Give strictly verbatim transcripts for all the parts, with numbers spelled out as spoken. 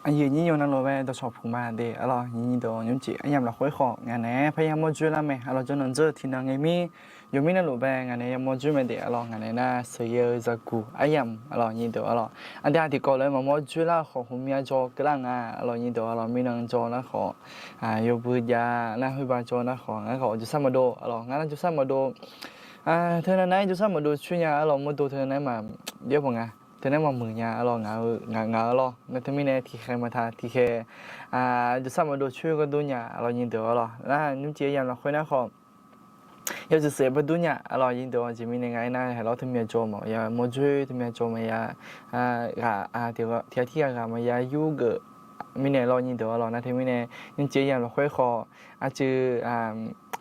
Aqyuif nyir yaw navluf bae dawqcawq puq ma de arlawr, nyiq nyiq dawq nymr jeq aryamq lafkhoer khawf ngaq naeq-aer parya mawr dzoer lar mae arlawr, jawrnan dzeur tiqnan ngae mir yawmir navluf bae ngaq naeq-aer yamawr dzoer mae de arlawr, ngaq naeq nar sheuqyaer-eu zaqguq aryamq arlawr nyiq dawq arlawr, aqdui-aq tiqkawv lof-aer maqmawr dzoer lar khawf hmqmya jaw keuvlar nga arlawr nyiq dawq arlawr, mirnan jaw nar khawf yawbui jav nar khoerba jaw nar khawf ngar khawf jawrsar maqdov arlawr, ngar nar jawrsar maqdov teunav nav-aer jawrsar maqdov coer nya arlawr, mawrdo teunav nav-aer maqbyaer baq nga, teunav nav-aer maqmuiq nya arlawr, ngaq-eu ngaq-eu arlawr, nar teumirnae tiqkhaeq maqtaq tiqkhaeq jawrsar maqdov coer ghardur nya arlawr nyiq dawq arlawr, nar nymr jeq aryamq lafkhoer nar khawf yawtsuf saef bardur nya arlawr nyiq dawq, aqjeq mirnae nga aernar haeqlawr teumya jaw maqya mawr dzoer, teumya jaw maqya ghaq, tiqghaq tirghaq ghaq maqya yurgeuf mirnae arlawr nyiq dawq arlawr, nar teumirnae nymr jeq aryamq lafkhoer khawf arcuiv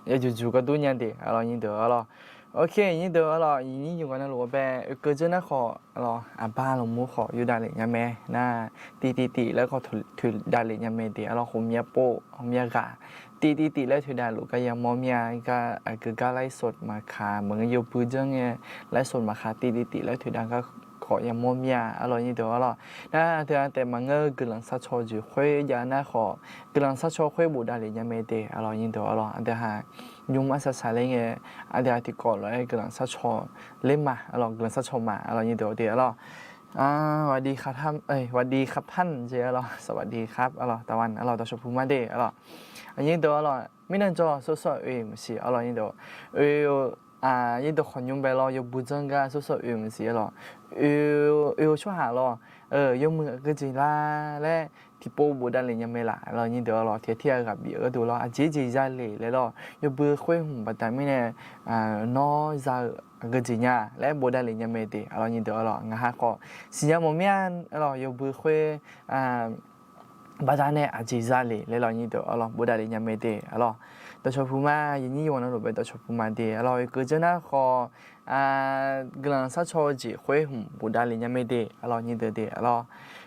yawjuq juq ghardur nya de arlawr nyiq dawq arlawr. Ok nyiq dawq arlawr, nyiq nyiq yawqghaq navluf-eu bae oekeuv dzeur nar khawf arlawr, aqbar lmqmur khawf yawdav lef nya mae nar, tiv tiv tiv laer khawf toeqdav lef nya mae de arlawr, hmqmya pov hmqmya ghaq tiv tiv tiv laer toeqdav luf gar yamawr mya gar, aqgeu gar ไลฟ์สด maqkaq maqngeur yawbui janr ngae ไลฟ์สด maqkaq tiv tiv tiv laer toeqdav gar khawf yamawr mya arlawr nyiq dawq arlawr, nar teughaq taef maqngeur guiqlanq sharcaw jeq khoer jav nar khawf guiqlanq sharcaw khoer bofdav lef nya mae de arlawr nyiq dawq arlawr, aqdui-aq nymr arsaq saqler ngae aqdui-aq tiqkawv lof-aer guiqlanq sharcaw ler ma arlawr, guiqlanq sharcaw ma arlawr nyiq dawq de arlawr. สวัสดีครับท่าน jeq arlawr, สวัสดีครับ arlawr, taqwa arlawr, dawqcawq puq ma de arlawr. Aqnyir deuq arlawr, mirnan jawr sawrsawr oe maqsiq arlawr nyiq dawq, oe-eu nyiq dawq khawf nymr bae lawr, yawbui janr gar sawrsawr oe maqsiq arlawr, oe-eu tsawrhaq lawr, yawmuiq aqgeu jeq lar laer tiqpov bofdav lef nya mae laf arlawr nyiq deuq arlawr, tiq ghaq tirghaq ghaq bif-eu gharduq lawr, aqjeq jeq ya lef laer lawr, yawbui khoer hmq baqda mirnae nawr za-eu aqgeu jeq nya laer bofdav lef nya mae de arlawr nyiq deuq arlawr, ngaq ha khawf siqnya mawf mir-a arlawr, yawbui khoer baqda nae aqjeq za lef laer lawr nyiq deuq arlawr, bofdav lef nya mae de arlawr. Dawqcawq puq ma, yawnyir yawqghaq navluf bae dawqcawq puq ma de arlawr, oekeuv dzeur nar khawf guiqlanq sharcaw-eu jeq khoer hmq bofdav lef nya mae de arlawr nyiq deuq de arlawr.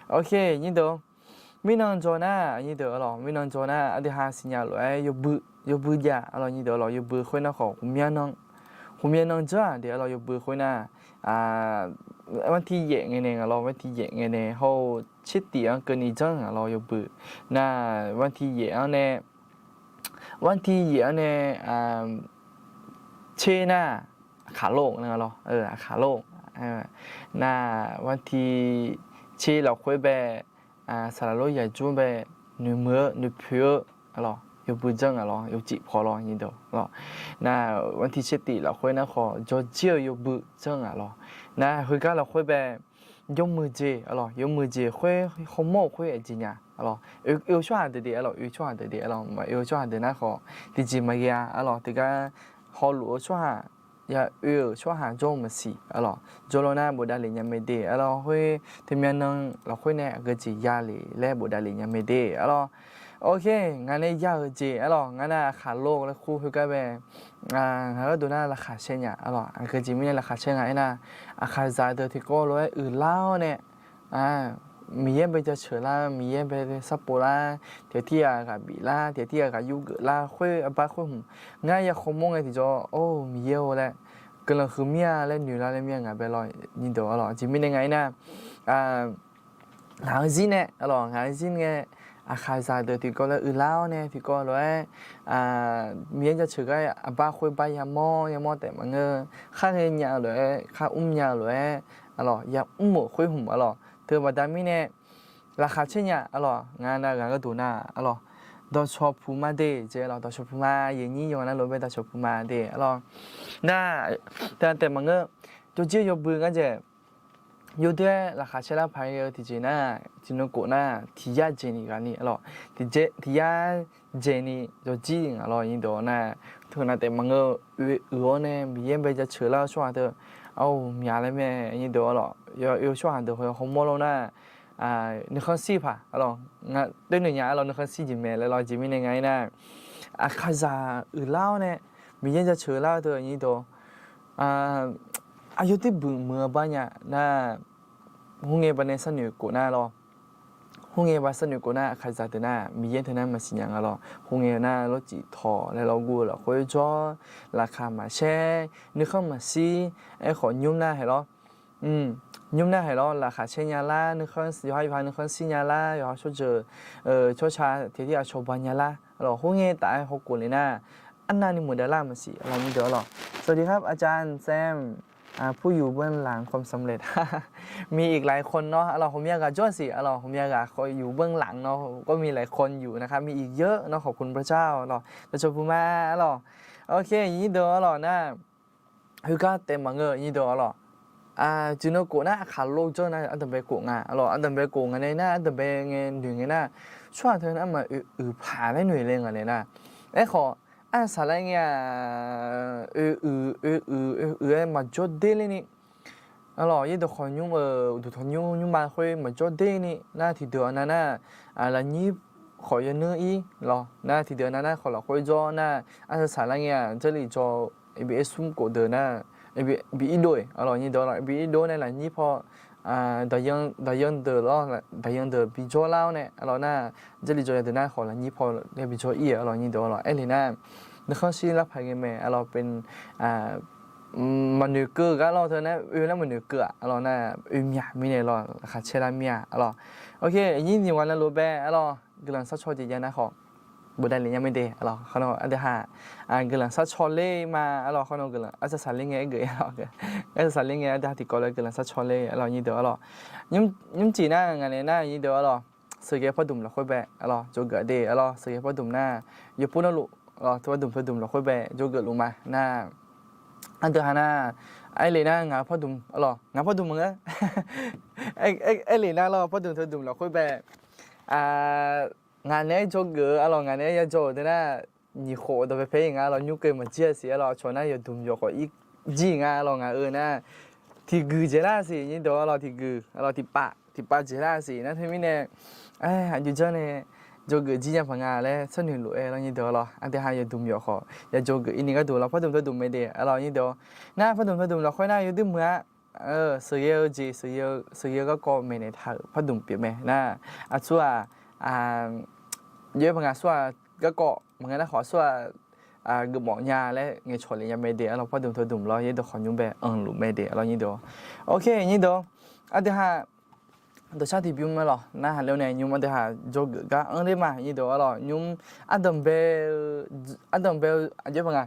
Ok nyiq deuq, mirnan jawr nar nyiq deuq arlawr, mirnan jawr nar aqdui ha siqnya lof-aer yawbui jav arlawr nyiq deuq arlawr, yawbui khoer nar khawf ghawqmya nan dzeur-aq de arlawr, yawbui khoer nar วันที่ yaef ngae nae ngaq lawr, วันที่ yaef ngae nae hawr-eu tsertif-anr keuvni janr ngaq lawr yawbui nar, วันที่ yaef-anr nae วันที่ yaef-anr nae tser nar aqkaq lor nga lawr, aqkaq lor nar, วันที่ tser lafkhoer bae saqlaq lor yaqjur bae noeqmuiq-eu noeqpoeq-eu arlawr, yawbui janr ngaq lawr, yawcif paw lawr nyiq deuq arlawr. Nar วันที่ tsertif lafkhoer nar khawf jawrjir-eu yawbui janr ngaq lawr. Nar khoergar lafkhoer bae yawmuiq jeq arlawr, yawmuiq jeq khoer hawmawr-euq khoer aqjeq nya arlawr, oe-eu tsawrhaq deuq de arlawr, oe tsawrhaq deuq de arlawr, maqoe-eu tsawrhaq deuq nar khawf tiqjeq maqghae-a arlawr, tiqgar hawluf-eu tsawrhaq ya oe-euq tsawrhaq jawr-eu maqsiq arlawr, jawrlawr nar bofdav lef nya mae de arlawr, khoer teumya nan lafkhoer nae aqgeu jeq ya lef laer bofdav lef nya mae de arlawr. Ok, ngaq nae ya-euq jeq arlawr, ngaq nar aqkaq lor laer kur khoergar bae ngaq gharduq nar laqkhaq caer nya arlawr, aqgeu jeq mirnae laqkhaq caer nga aernar, aqkaqzaq deuq tiqkawv lof-aer uiqlar-awr nae Miqyaer bae jaceuq lar, Miqyaer bae sarpov lar, tiqghaq tirghaq ghaq bif lar, tiqghaq tirghaq ghaq yurgeuf lar, khoer arbar khoer hmq ngar ya khawmawr ngae tiqjawr, or Miqyaer-or laer guiqlanq huiq mir-a laer noeq lar laer mir-a ngaq bae lawr nyiq deuq arlawr, aqjeq mirnae nga aernar ngaq-eu zir nae arlawr, ngaq-eu zir ngae aqkaqzaq deuq tiqkawv lof-aer uiqlar-awr nae tiqkawv lof-aer Miqyaer jaceuq gar arbar khoer bar yamawr yamawr taef maqngeur, khar ghaenya-eu lof-aer khar mr nya-eu lof-aer arlawr, yamr-euq khoer hmq arlawr, teubaqda mirnae laqkhaq caer nya arlawr, ngaq nav ghaq gharduq nar arlawr, dawqcawq puq ma de jeq arlawr, dawqcawq puq ma, yawnyir yawqghaq navluf bae dawqcawq puq ma de arlawr. Nar taef maqngeur, jawrjir-eu yawbui ngar dzaeq yawdoer-aer laqkhaq caer lar paq-aer-eu tiqjeq nar, tiqnan khof nar tiq yar dzaeqni ghaq ni arlawr, tiq yar dzaeqni yawjir ngaq lawr nyiq dawq nar, teunav taef maqngeur, oe uiq-awr nae Miqyaer bae jaceuq lar-eu tsawrhaq deuq, ar-or myaq laer mae nyiq dawq arlawr, oe-eu tsawrhaq deuq haw hawmawr lawr nar nuikhanr shir paq arlawr, ngar doer noeq nya arlawr, nuikhanr shir jeq mae laer lawr, aqjeq mirnae nga aernar aqkaqzaq uiqlar-awr nae Miqyaer jaceuq lar-eu deuq nyiq dawq aqyawf tiqbuq muiq-eu bar nya nar, khoerngae baqdanae sharnoeq khof nar lawr, khoerngae baq sharnoeq khof nar aqkaqzaq deuq nar Miqyaer teu nar maqsiq nya nga lawr, khoerngae nar lawrcif tawq laer lawr guv-eu lafkhoer jawr, laqkhaq maqcaer, nuikhanr maqshir, aerkhawf nymr nar haeq lawr Nymr nar haiq lawr, laqkhaq caer nya lar, nuikhanr, yawqha yawqha nuikhanr shir nya lar, yawqha tsawrjeuq tsawrca tiq tir aqcawq ba nya lar lawq. Khoerngae taf-aer hawkhof le nar, arnavni muiqdav lar maqsiq lawq, nyirdeuq-a lawq. สวัสดีครับ อาจารย์แซม ผู้อยู่เบื้องหลังความสำเร็จ มีอีกหลายคนเนาะ a lawq, ghawqmya ghaq jawr-a siq, a lawq, ghawqmya ghaq อยู่เบื้องหลัง เนาะ ก็มีหลายคนอยู่นะครับ มีอีกเยอะเนาะ ขอบคุณพระเจ้า a lawq, dawqcawq puq ma, a lawq. Ok, nyirdeuq-a lawq nar, heugar taef maqngeur, nyirdeuq-a lawq. Aqjeq nan khof nar, aqkaq lor jawr nar, ardanqbae khof nga, a lawq, ardanqbae khof nga nae nar, ardanqbae ngae noeq ngae nar, tsawrhaq teu nar ma oe uiq paq laer noeq le nga nae nar, aerkhawf, arsaq laer ngae-aq, oe uiq oe uiq oe uiq-aer maqjawr der ler ni, a lawq, yaerdawq khawf nymr-euq uqduq tanqnymr nymrma khoer maqjawr der ni nar, tiqdeuq-a nar nar, lafnyir khawf yanuir ir lawq nar, tiqdeuq-a nar nar khawf lafkhoer jawr nar, arsaq saqlar ngae-aq, Jarlif jaw-eu bi aer smr khof deuq nar, bi irdov-eq, a lawq, nyirdeuq-a lawq, bi irdov nae lafnyir paw, daqyan deuq lawr, daqyan deuq bijawr lar-awr nae, a lawq nar, Jarlif jaw yadeuq nar khawf lafnyir paw nae bijawr ir-euq, a lawq, nyirdeuq-a lawq. Aerle nar, nuikhanr shir lar paq ghae mae, a lawq, maqnoeq keuv-eu gar lawr teu nar, oe nar maqnoeq keuv-aq, a lawq nar, oe myaq mirnae lawr, laqkhaq caer lar mir-a, a lawq. Ok, aqnyir nyiq ghaq navluf bae, a lawq, guiqlanq sharcaw jeq jav nar khawf, bofdav lef nya mae de, a lawq, khawf nawr aqdui ha, guiqlanq sharcaw ler ma, a lawq, khawf nawr guiqlanq arsaq saqler ngae aer geuf-a lawq, arsaq saqler ngae aqdui ha tiqkawv laer guiqlanq sharcaw ler, a lawq, nyirdeuq-a lawq. Nymrcif nar ngaq nae nar, nyirdeuq-a lawq, sheuqghae pardmq lafkhoer bae, a lawq, jawrgeuf de, a lawq, sheuqghae pardmq nar, yawpov navluf, a lawq, teu pardmq teu dmq lafkhoer bae jawrgeuf luf ma nar, aqdui ha nar, aerle nar ngaq-eu pardmq, a lawq, ngaq pardmq maqngeur, aerle nar lawr, pardmq teu dmq lafkhoer bae, ngaq naeq-aer jawrgeuf-eu, a lawq, ngaq naeq-aer ya jawr-euq deuq nar, nyiq khof dawqpae pae ir nga, a lawq, nymr keuv maqjir-a siq, a lawq, aqcawq nar yawqdmq yawq khawf ir jir nga, a lawq, ngaq-euq nar, tiqguiq dzaeqlar siq, nyirdeuq-a lawq, tiqguiq, a lawq, tiqpav tiqpav dzaeqlar siq nar, teumirnae, aqjox janr nae jawrgeuf jir nya paq nga laer sharnoeq lof-aer lawr, nyirdeuq-a lawq, aqdui ha yawqdmq yawq khawf ya jawrgeuf ir ni gharduq lawr, pardmq teu dmq mae de, a lawq, nyirdeuq-a. Nar pardmq teu dmq lafkhoer nar yawduir muiq-a, sheuqghae-eu jeq, sheuqghae-eu garkawv maeqnaeq taq-euq pardmq pyeuf mae nar, aqtsu-aq, jov-aer paq nga, aqsur-aq, garkawv maqngae nar khawf aqsur-aq, geufmawf nya laer ngaeqcawq lef nya mae de, a lawq, pardmq teu dmq lawr, yaerdawq khawf nymr bae anqluf mae de, a lawq, nyirdeuq-a. Ok, nyirdeuq, aqdui ha dawqcar tiqbymr ma lawq, narhaq ler-awr nae nymr aqdui ha jawrgeuf gar anr ler ma, nyirdeuq-a lawq, nymr ardanqbae-eu, ardanqbae-eu aqjox paq nga,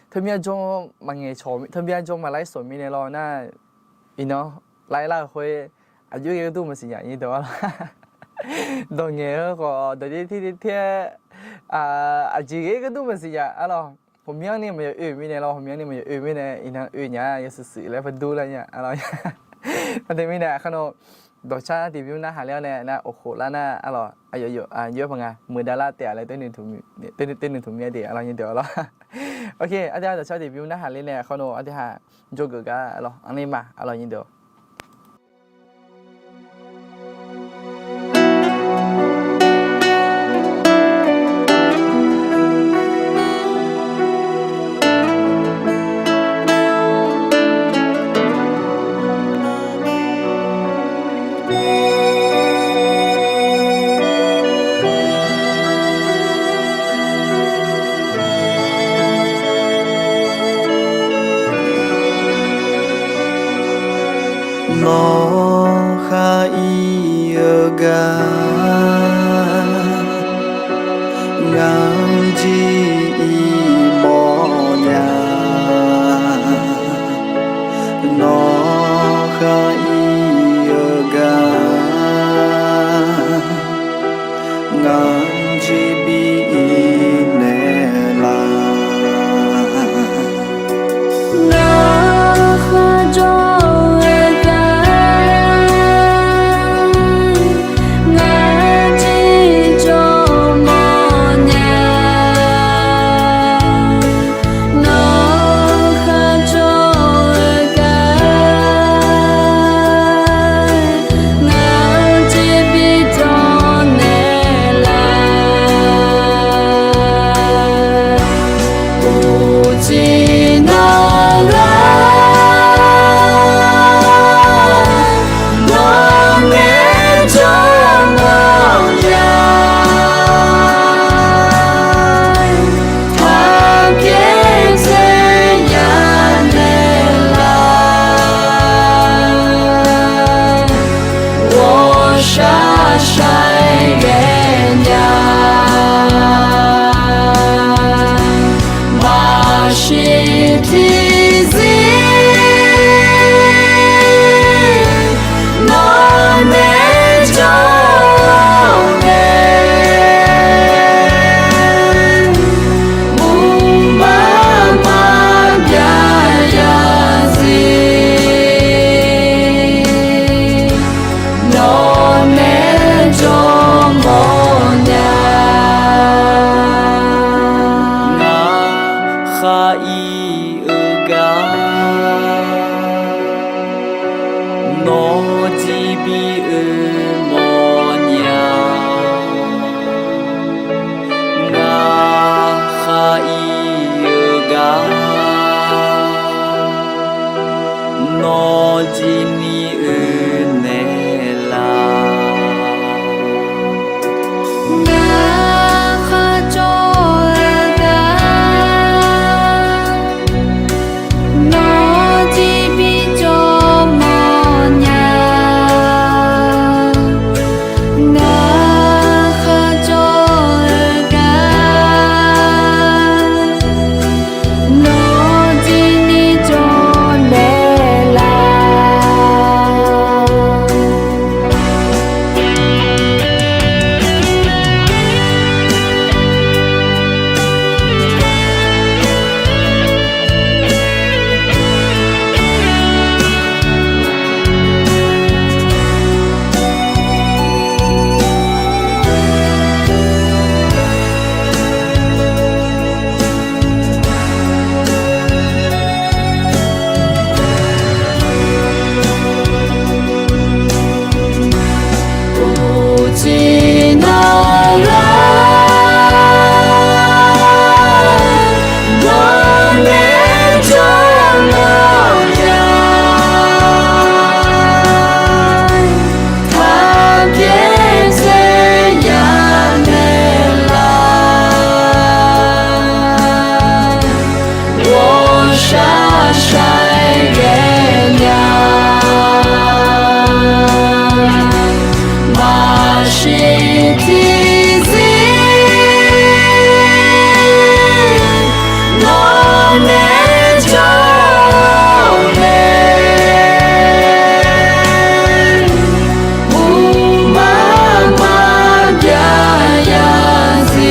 teubyav jawr maqngaeq cawq, teubyav jawr maqlar-ir sawq mirnae lawr nar, iqnan lar-ir lar-eu khoer, aqjox ghae gharduq maqsiq nya, nyirdeuq-a lawq. Dawqngaeq-eu khawf dawqjer tir tir-aer, aqjeq ghae gharduq maqsiq nya, a lawq, ghawqmyanrni maqya oe-euq mirnae lawr, ghawqmyanrni maqya oe-euq mirnae iqnan oe nya, yawshuif shuif laer pardmr lar nya, a lawq. Aqdui mirnae khawf nawr dawqcar tiqbymr narhaq ler-awr nae nar, of khof lar nar, a lawq, aqyawf yawf paq nga, muiqdav lar taef-a laer, teunui tmq mir-a de, a lawq, nyirdeuq-a lawq. Ok, aqdui ha dawqcar tiqbymr narhaq ler nae khawf nawr aqdui ha jawrgeuf gar, a lawq, anr ler ma, a lawq, nyirdeuq-a. Nawr khar ir-eu gar ngar jir ir mawrnya. Nawr khar ir-eu gar ngar jir bi ir naeq laf. Nawr khar jawr-eu gar ngar jir jawr mawrnya. Shar shar ghaenya, maqshir tiqzir, nawq nae jawr-eu mae, mqmaq maqbyav zarzir, nawq nae jawr mawrnya. Ngar khar ir-eu gar, nawr jir bi-eu mawrnya. Ngar khar ir-eu gar, nawr jir ni-eu naeq laf. Ngar khar jawr-eu gar, nawr jir bi jawr mawrnya. Ngar khar jawr-eu gar, nawr jir ni jawr naeq laf. Ghawqshaq shaq ghaenya, maqshir tiqzir, nawq nae jawr-eu mae, mqmaq maqbyav zarzir,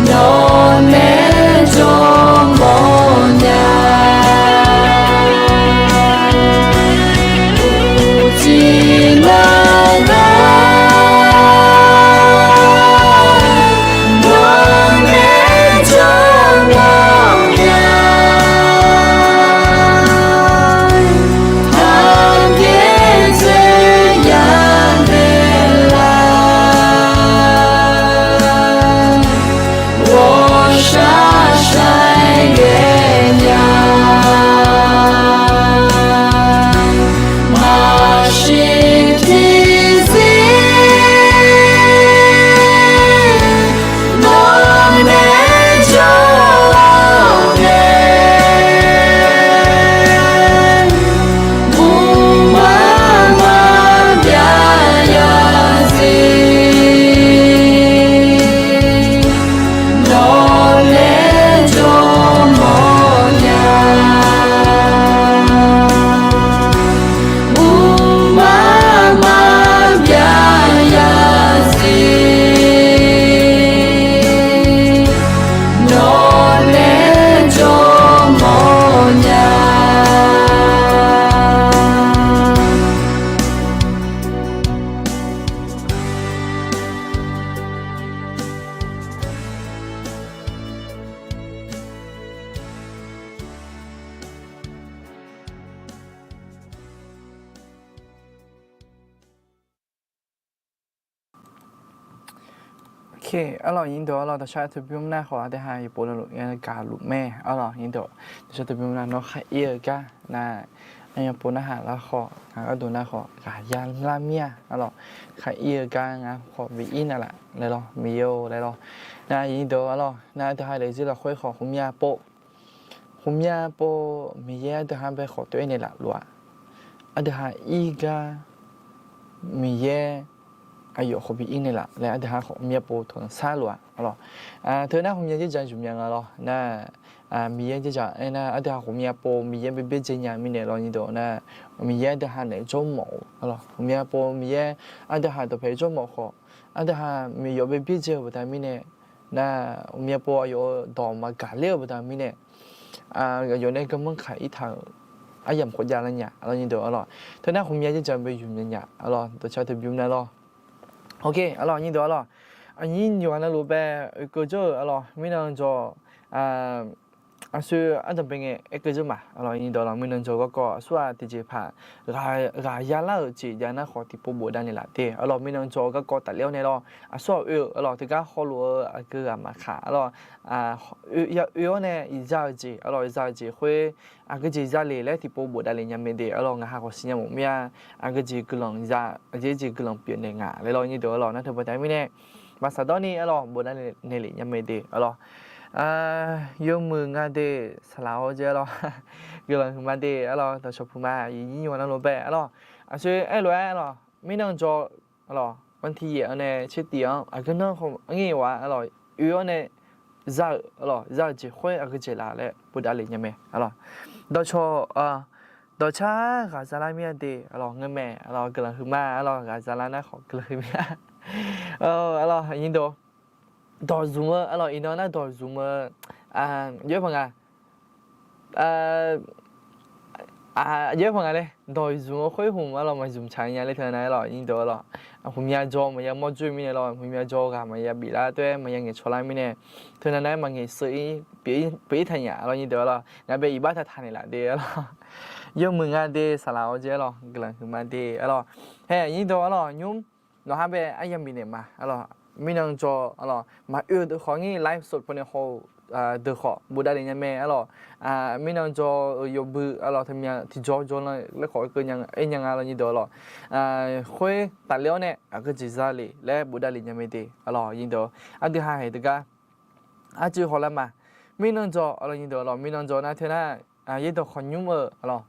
nawq nae jawr mawrnya. Uqcif nar gar, nawq nae jawr mawrnya. Aqbyaer dzer yar naeq laf, ghawqshaq shaq ghaenya, maqshir tiqzir, nawq nae jawr-eu mae, mqmaq maqbyav zarzir, nawq nae jawr mawrnya. Mqmaq maqbyav zarzir, nawq nae jawr mawrnya. Arlawq, nyiq deuq arlawq, dawqshaq teu bymr nar khawf, aqdui ha yawpov luf gaq luf mae arlawq. Nyiq deuq, dawqshaq teu bymr nar nawr khar ir-eu gar nar, aqyawf pov narhaq lar khawf, ngaq gharduq nar khawf ghaq ya lar mir-a arlawq. Khar ir-eu gar ngar khawf bi ir nar laf laer lawr, Miqyaer-or laer lawr. Nar nyiq deuq arlawq, nar aqdui ha laeqzir lafkhoer khawf ghawqmya pov, ghawqmya pov Miqyaer aqdui ha bae khawf tov-aer naeq laf lof-a. aqdui ha ir gar Miqyaer aqyawf khawf bi ir naeqlaf laer aqdui ha khawf ghawqmya pov tawq sar lof-a arlawq. Teu nar ghawqmya dzerdzaq zmq mya nga lawr nar, Miqyaer dzerdzaq aernar aqdui ha ghawqmya pov Miqyaer byaerdzae nya mirnae lawr nyirdawq nar, Miqyaer aqdui ha naeq jawrmawf-eu arlawq. Ghawqmya pov Miqyaer aqdui ha dawqpae jawrmawf khawf, aqdui ha Miqyaer byaerdzae-eu baqda mirnae nar, ghawqmya pov aqyawf-euq dawq maqgaq ler-eu baqda mirnae, aqyawf nae garmanr kaq ir taq-euq aryamq khawf javlar nya arlawq nyirdawq arlawq. Teu nar ghawqmya dzerdzaq bae zmq mya nya arlawq dawqca teu bymr nar lawr. Arlawq nyirdawq arlawq. Aqnyir nymq-aq navluf bae oekeuv jawr-euq arlawq mirnan jawr, aqsur ardanqbae ngae aerkeuv jawr ma arlawq nyirdawq arlawq. Mirnan jawr garkawv aqsur-aq tiqjeqpaq ghaq yalar-euq jeq jav nar khawf tiqpov bofdav naeqlaf de arlawq. Mirnan jawr garkawv tafler-awr nae lawr aqsur-aq oe-euq arlawq teugar hawluf-eu aqgeu ghaq maqkaq arlawq, ya oe-awr nae iqza-euq jeq arlawq, iqza-euq jeq khoer aqgeu jeq zale laer tiqpov bofdav le nya mae de arlawq. Ngaq ha khawf siqnya mawf mir-a. Aqgeu jeq guiqlanq za, aqjeq jeq guiqlanq pyeuf naeq nga laer lawr nyirdawq arlawq. Nar teu baqda mirnae maqsaqdawr ni arlawq bofdav naeqlaf nya mae de arlawq. Yawmuiq nga de saqlaq-awr jaer arlawq. Guiqlanq huiqma de arlawq. Dawqshawq puq ma aqyuif nyir nymq-aq navluf bae arlawq. Aqsur aerlof-aer arlawq mirnan jawr arlawq วันที่ yaef-anr nae tsertif-anr aqgeu nanr khawf arngir-a arlawq oe-awr nae za-euq arlawq, za-euq jeq khoer aqgeu jeq laf laer bofdav le nya mae arlawq. Dawqshawq dawqcar ghaq zalar mir-a de arlawq. Ngeurmae arlawq guiqlanq huiqma arlawq. Ghaq zalar nar khawf guiqlanq huiqma arlawq nyirdawq. Dawq zmq-eu arlawq iqnan nar dawq zmq-eu jawr paq nga jawr paq nga le. Dawq zmq-eu khoer hmq arlawq maqzmq tsaq nya le teu nar arlawq nyirdawq arlawq. Hmqmya jawr maqya mawr jawr mirnae lawr, hmqmya jawr ghaq maqya biflar taef-aer maqya ngaeqcawq lar mirnae, teu nar nar maqngaeq seuv ir pyeuf ir taqnyaf arlawq nyirdawq arlawq. Ngaq bae iqbax taq taq naeqlaf de arlawq. Yawmuiq nga de saqlaq-awr jaer arlawq guiqlanq huiqma de arlawq. Hae nyirdawq arlawq nymr nawqha bae arya bifnaeq ma arlawq. Mirnan jawr arlawq maqoe-eu deuq khawf ngir ไลฟ์สด pawnae haw-eu deuq khawf bofdav le nya mae arlawq. Mirnan jawr-euq yawbui arlawq teumya tiqjawr jawrlan laer khawf aer nya nga lawr nyirdawq arlawq. Khoer tafler-awr nae aqgeu jeq zale laer bofdav le nya mae de arlawq nyirdawq. Aqdui ha haeq deuq gar arcuiv hawlar ma. Mirnan jawr arlawq nyirdawq arlawq mirnan jawr nar teu nar yaerdawq khawqnymr-eu arlawq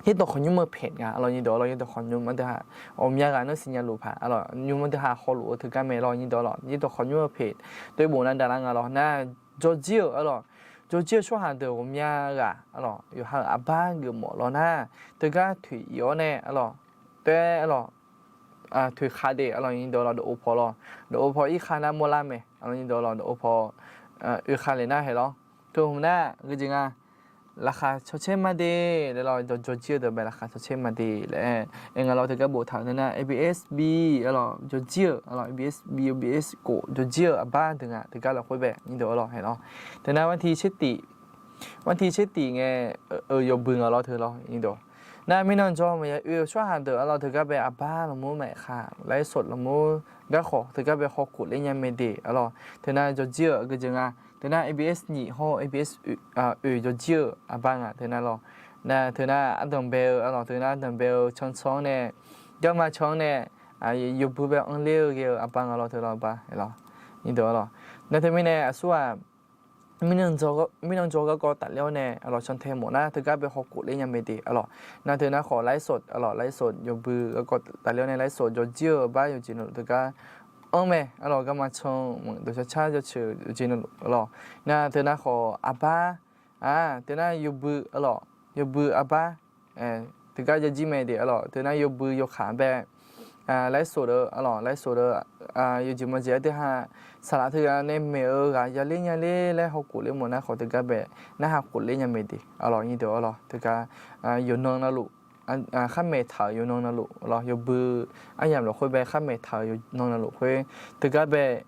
yaerdawq khawqnymr-eu peq nga arlawq nyirdawq arlawq. Yaerdawq khawqnymr aqdui ha ghawqmya ghaq nar siqnya luf paq arlawq nymr aqdui ha hawluf-eu teugar mae lawr nyirdawq arlawq. Yaerdawq khawqnymr-eu peq teu bof nar davlar nga lawr nar jawrjir-euq arlawq, jawrjir-eu tsawrhaq deuq ghawqmya ghaq arlawq yawqha-euq aqbar geufmawf lawr nar teugar toeq ir-awr nae arlawq taef-aer arlawq toeq kha de arlawq nyirdawq arlawq. Dawqov paw lawr dawqov paw ir kha nar mawrlar mae arlawq nyirdawq arlawq. Dawqov paw oe kha le nar haeq lawr. Teu hmq nar geujeq nga laqkhaq caw caer ma de laer lawr. Jawrjir-eu deuq bae laqkhaq caw caer ma de laer aer nga lawr. Teugar boftaq-euq teu nar A B S B arlawq jawrjir-euq arlawq A B S B O B S kof jawrjir-euq aqbar deuq nga teugar lafkhoer bae nyirdawq arlawq haeq lawr. Teu nar วันที่ tsertif วันที่ tsertif ngae-euq yawbui nga lawr teu lawr nyirdawq. Nar mirnan jawr maqya oe-eu tsawrhaq deuq arlawq teugar bae aqbar lafmur maeqkhaq ไลฟ์สด lafmur garkhawf teugar bae hawkhof ler nya mae de arlawq. Teu nar jawrjir-euq geujeq nga teu nar A B S nyiq hawr-eu A B S oeq jawrjir-euq aqbar nga teu nar lawr. Nar teu nar ardanq bae-eu arlawq teu nar ardanq bae-eu cancan-anr nae garma can-anr nae yawbui bae anrler-eu ghae-eu aqbar nga lawr teu lawr aqbar lawr nyirdawq arlawq. Nar teumirnae aqsur-aq mirnan jawr garkawv tafler-awr nae arlawq cantae mawf nar teugar bae hawkhof ler nya mae de arlawq. Nar teu nar khawf ไลฟ์สด arlawq ไลฟ์สด yawbui garkawv tafler-awr nae ไลฟ์สด jawrjir-euq aqbar yawqjeq navluf teugar anr mae arlawq. Garma can mq dawqcar car jaceuq yawqjeq navluf arlawq. Nar teu nar khawf aqbar teu nar yawbui arlawq yawbui aqbar teugar jajir mae de arlawq. Teu nar yawbui yawkaq bae ไลฟ์สด eu arlawq ไลฟ์สด eu yawjeq maqjeq aqdui ha saqlaq teughaq nae maeq-eu ghaq yaler nya ler laer hawkhof ler mawf nar khawf teugar bae narhaq khof ler nya mae de arlawq nyirdawq arlawq. Teugar yawqnan navluf khar maeq taq-euq yawqnan navluf lawr yawbui aryamq lafkhoer bae khar maeq taq-euq yawqnan navluf khoer teugar bae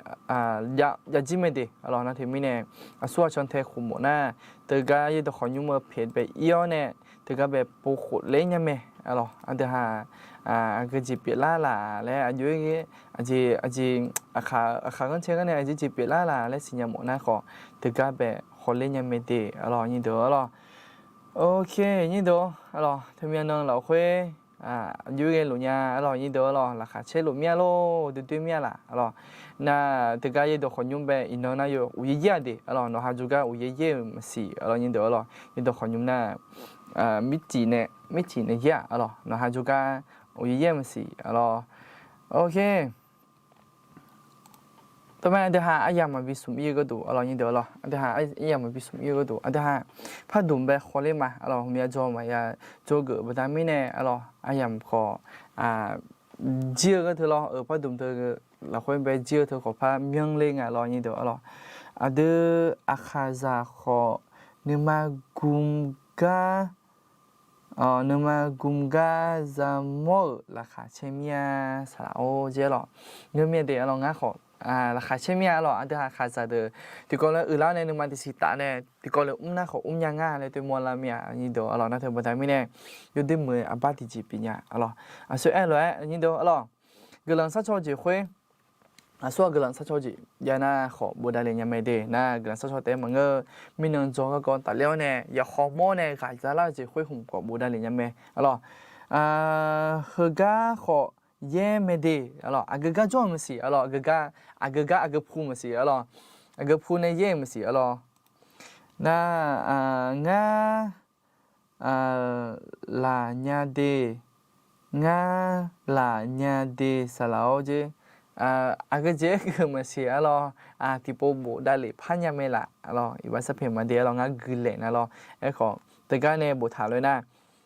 yajir mae de arlawq. Nar teumirnae aqsur aqcan tae khof mawf nar teugar yaerdawq khawqnymr-eu peq bae ir-awr nae teugar bae povkhof ler nya mae arlawq. Aqdui ha aqgeu jeq pyeuflar laf laer aqjox-aer ghae aqjeq aqjeq aqkaq ghanrcae ghanr nae aqjeq jeq pyeuflar laf laer siqnya mawf nar khawf teugar bae hawler nya mae de arlawq nyirdawq arlawq. Ok nyirdawq arlawq teumya nan lafkhoer aqjox-aer ghae luf nya arlawq nyirdawq arlawq laqkhaq caer luf mir-a lor duidui mir-a laf arlawq. Nar teugar yaerdawq khawqnymr bae iqnan nar yawf uqyaer yaer-a de arlawq nawq ha jawrgar uqyaer yaer-euq maqsiq arlawq nyirdawq arlawq yaerdawq khawqnymr nar mircif nae mirtiq naeq yaer-aq, arlawq, nawqha jawrgar uqyaer yaer maqsiq, arlawq. Ok. Tov mae, aqdui ha aryamq maqbi smq ir-eu gharduq, arlawq, nyir deuq, arlawq, aqdui ha aryamq maqbi smq ir-eu gharduq, aqdui ha pardmq bae khawler ma, arlawq, hmq ya jawr maqya jawrgeuf baqda mirnae, arlawq, aryamq khawf jir-eu gharduq lawr-euq pardmq teu lafkhoer bae jir-eu teu khawf par myanrler nga lawr, nyir deuq, arlawq. Aqdui aqkhaqzaq khawf nuima gmr gar nuima gmr gar zamawr-euq laqkhaq caer mir-a, saqlaq-or, jeq, arlawq. Ngeur mir-a de, arlawq, ngar khawf laqkhaq caer mir-a, arlawq, aqdui ha aqkhaqzaq deuq tiqkawv laer uiqlar nae nuima tiqsiq taf nae tiqkawv laer mr nar khawf mrnya nga laer toeqmaw lar mir-a, nyir deuq, arlawq, nar teu baqda mirnae yawdoer muiq-eu aqbar tiqjeq pyeuf nya, arlawq. Aqsur aerlof-aer, nyir deuq, arlawq, guiqlanq sharcaw jeq khoer, aqsur-aq guiqlanq sharcaw jeq jav nar khawf bofdav lef nya mae de, nar guiqlanq sharcaw taef-aer maqngeur, mirnan dzaw garkawv tafler-awr nae yawqkhawq mawr nae ghaq dzaq lar-eu jeq khoer hmq khawf bofdav lef nya mae, arlawq. Heugar khawf yaer mae de, arlawq, aqgeu gar jawr-eu maqsiq, arlawq, aqgeu gar, aqgeu gar aqgeu pu maqsiq, arlawq, aqgeu pu nae yaer-eu maqsiq, arlawq. Nar, ngar laf nya de, ngar laf nya de, saqlaq-or, jeq, aqgeu jeq aer geuf maqsiq, arlawq, tiqpov bofdav lef par nya mae laf, arlawq, iqbax sarpaeq ma de, arlawq, ngar guiqlaef na lawr. Aerkhawf teugar nae boftaq lof-aer nar,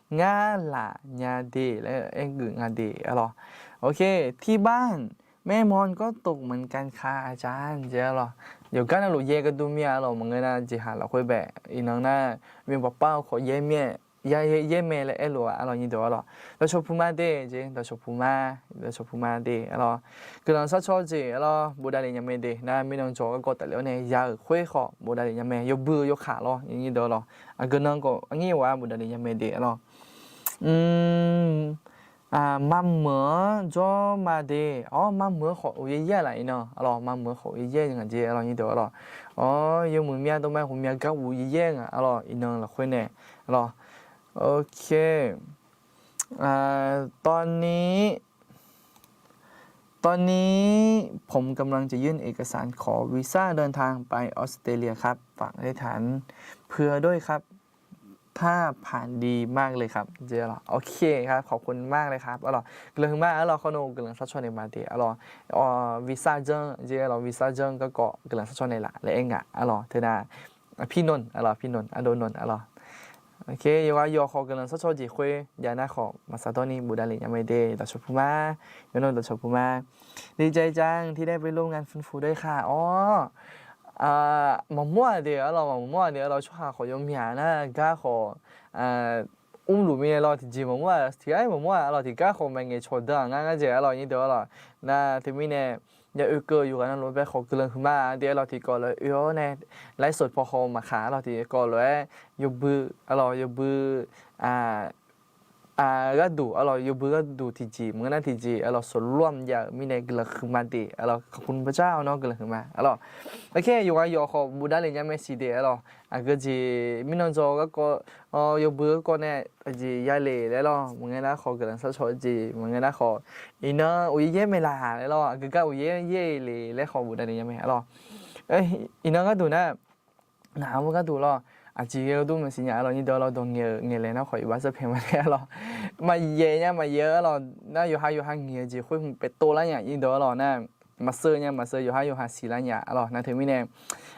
ngar laf nya de laer aer geuf nga de, arlawq. Ok, ที่บ้านแม่มอนก็ตกเหมือนกันค่ะอาจารย์ jeq, arlawq. Yawqgar navluf yaer gharduq mir-a, arlawq, maqngeur nar jeqhaq lafkhoer bae iqnan nar, myanbaqpar-eu khawf yaer mae laer aerlof-a, arlawq, nyir deuq, arlawq. Dawqcawq puq ma de, jeq, dawqcawq puq ma, dawqcawq puq ma de, arlawq. Guiqlanq sharcaw jeq, arlawq, bofdav lef nya mae de, nar mirnan dzaw garkawv tafler-awr nae ya-euq khoer khawf bofdav lef nya mae, yawbui-eu yawkaq lawr, nyir deuq, arlawq. Aqgeu nan khawf aqnyir wa bofdav lef nya mae de, arlawq. Maqmuiq-anr jawr ma de, awr, maqmuiq-anr khawf uqyaer yaer laf iqnan, arlawq, maqmuiq-anr khawf uqyaer yaer ngaq jeq, arlawq, nyir deuq, arlawq. Awr, yawmuiq myav dawrma ghawqmya gar uqyaer yaer ngaq, arlawq, iqnan lafkhoer nae, arlawq. Ok. ตอนนี้ ตอนนี้ผมกำลังจะยื่นเอกสารขอวีซ่าเดินทางไปออสเตรเลียครับ ฝากอธิษฐานเผื่อด้วยครับ ถ้าผ่านดีมากเลยครับ jeq, arlawq. Ok, ครับ ขอบคุณมากเลยครับ arlawq. Guiqlanq huiqma, arlawq, khawf nawr guiqlanq sharcaw naeq ma de, arlawq. Visa janr, jeq, arlawq, visa janr garkawv guiqlanq sharcaw naeq laf laer aer ngaq, arlawq, teunar. Pirnan, arlawq, pirnan, ardov nan, arlawq. Ok, yawqghaq yawq khawf guiqlanq sharcaw jeq khoer jav nar khawf maqsaq dawr ni bofdav lef nya mae de, dawqcawq puq ma, yawqnan dawqcawq puq ma. ดีใจจังที่ได้ไปร่วมงานฟื้นฟูด้วยค่ะ awr, maqmawr-aq de, arlawq, maqmawr-aq de, arlawq, tsawrhaq khawf yawmyaq nar gar khawf mrluf mirnae lawr, tiqjeq maqmawr-aq, tiqgar maqmawr-aq, arlawq, tiqgar khawf maqngaeq cawqdeuq-aq ngar ngar jeq, arlawq, nyir deuq, arlawq. Nar teumirnae ya oekeuv yawqghaq navluf bae khawf guiqlanq huiqma de, arlawq, tiqkawv lof-aer oe-awr nae laer sawq paw haw maqkhaq, arlawq, tiqkawv lof-aer yawbui, arlawq, yawbui gharduq, arlawq, yawbui gharduq tiqjeq maqngeur nar tiqjeq, arlawq, sawqlawr-am jav-euq mirnae guiqlanq huiqma de, arlawq, ขอบคุณพระเจ้า nawr guiqlanq huiqma, arlawq. Ok, yawqghaq yawq khawf bofdav lef nya mae siq de, arlawq. Aqgeu jeq mirnan dzaw garkawv, yawbui garkawv nae aqjeq ya lef laer lawr, maqngeur nar khawf guiqlanq sharcaw jeq maqngeur nar khawf iqnan uqyaer yaer mae laf laer lawr, aqgeu gar uqyaer yaer le laer khawf bofdav lef nya mae, arlawq. Iqnan gharduq nar, ngaq-anr gharduq lawr, aqjeq ghae-eu dur maqsiq nya, arlawq, nyir deuq, arlawq, dawq ngaeq-eu ngaeqlaeq nar khawf iqbax sarpaeq ma laer, arlawq. Maqyaef nya maqyaef-eu, arlawq, nar yawqha yawqha ngaeq-eu jeq khoer hmq paev tov lar nya, nyir deuq, arlawq, nar maqseuv nya maqseuv, yawqha yawqha siqlar nya, arlawq, nar teumirnae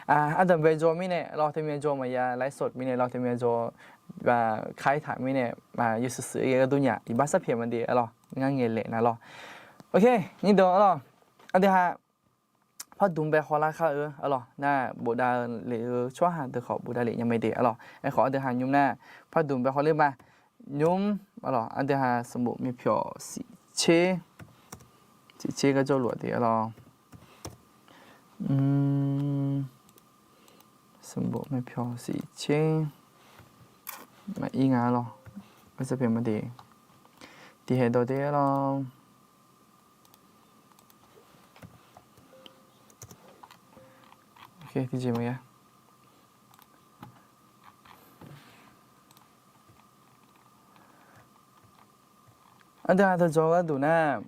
ardanqbae dzaw mirnae, arlawq, teumyav dzaw maqya laer sawq mirnae, arlawq, teumyav dzaw kar-aer taq mirnae, yawshuif shuif ghae-eu dur nya, iqbax sarpaeq ma de, arlawq, ngar ngaeqlaeq na lawr. Ok, nyir deuq, arlawq, aqdui ha pardmq bae hawlar kar-eu, arlawq, nar bofdav lef-eu tsawrhaq deuq khawf bofdav lef nya mae de, arlawq. Aerkhawf aqdui ha nymr nar pardmq bae hawler ma. Nymr, arlawq, aqdui ha sanqbof myavpyawq siqtser, siqtser gar jawrluf-a de, arlawq. Sanqbof myavpyawq siqtser maqir nga, arlawq, arsaq pyaeq ma de, tiqhaeq dawq de, arlawq. Tiqjeq maqya. Aqdui ha dawqdzawq gharduq nar,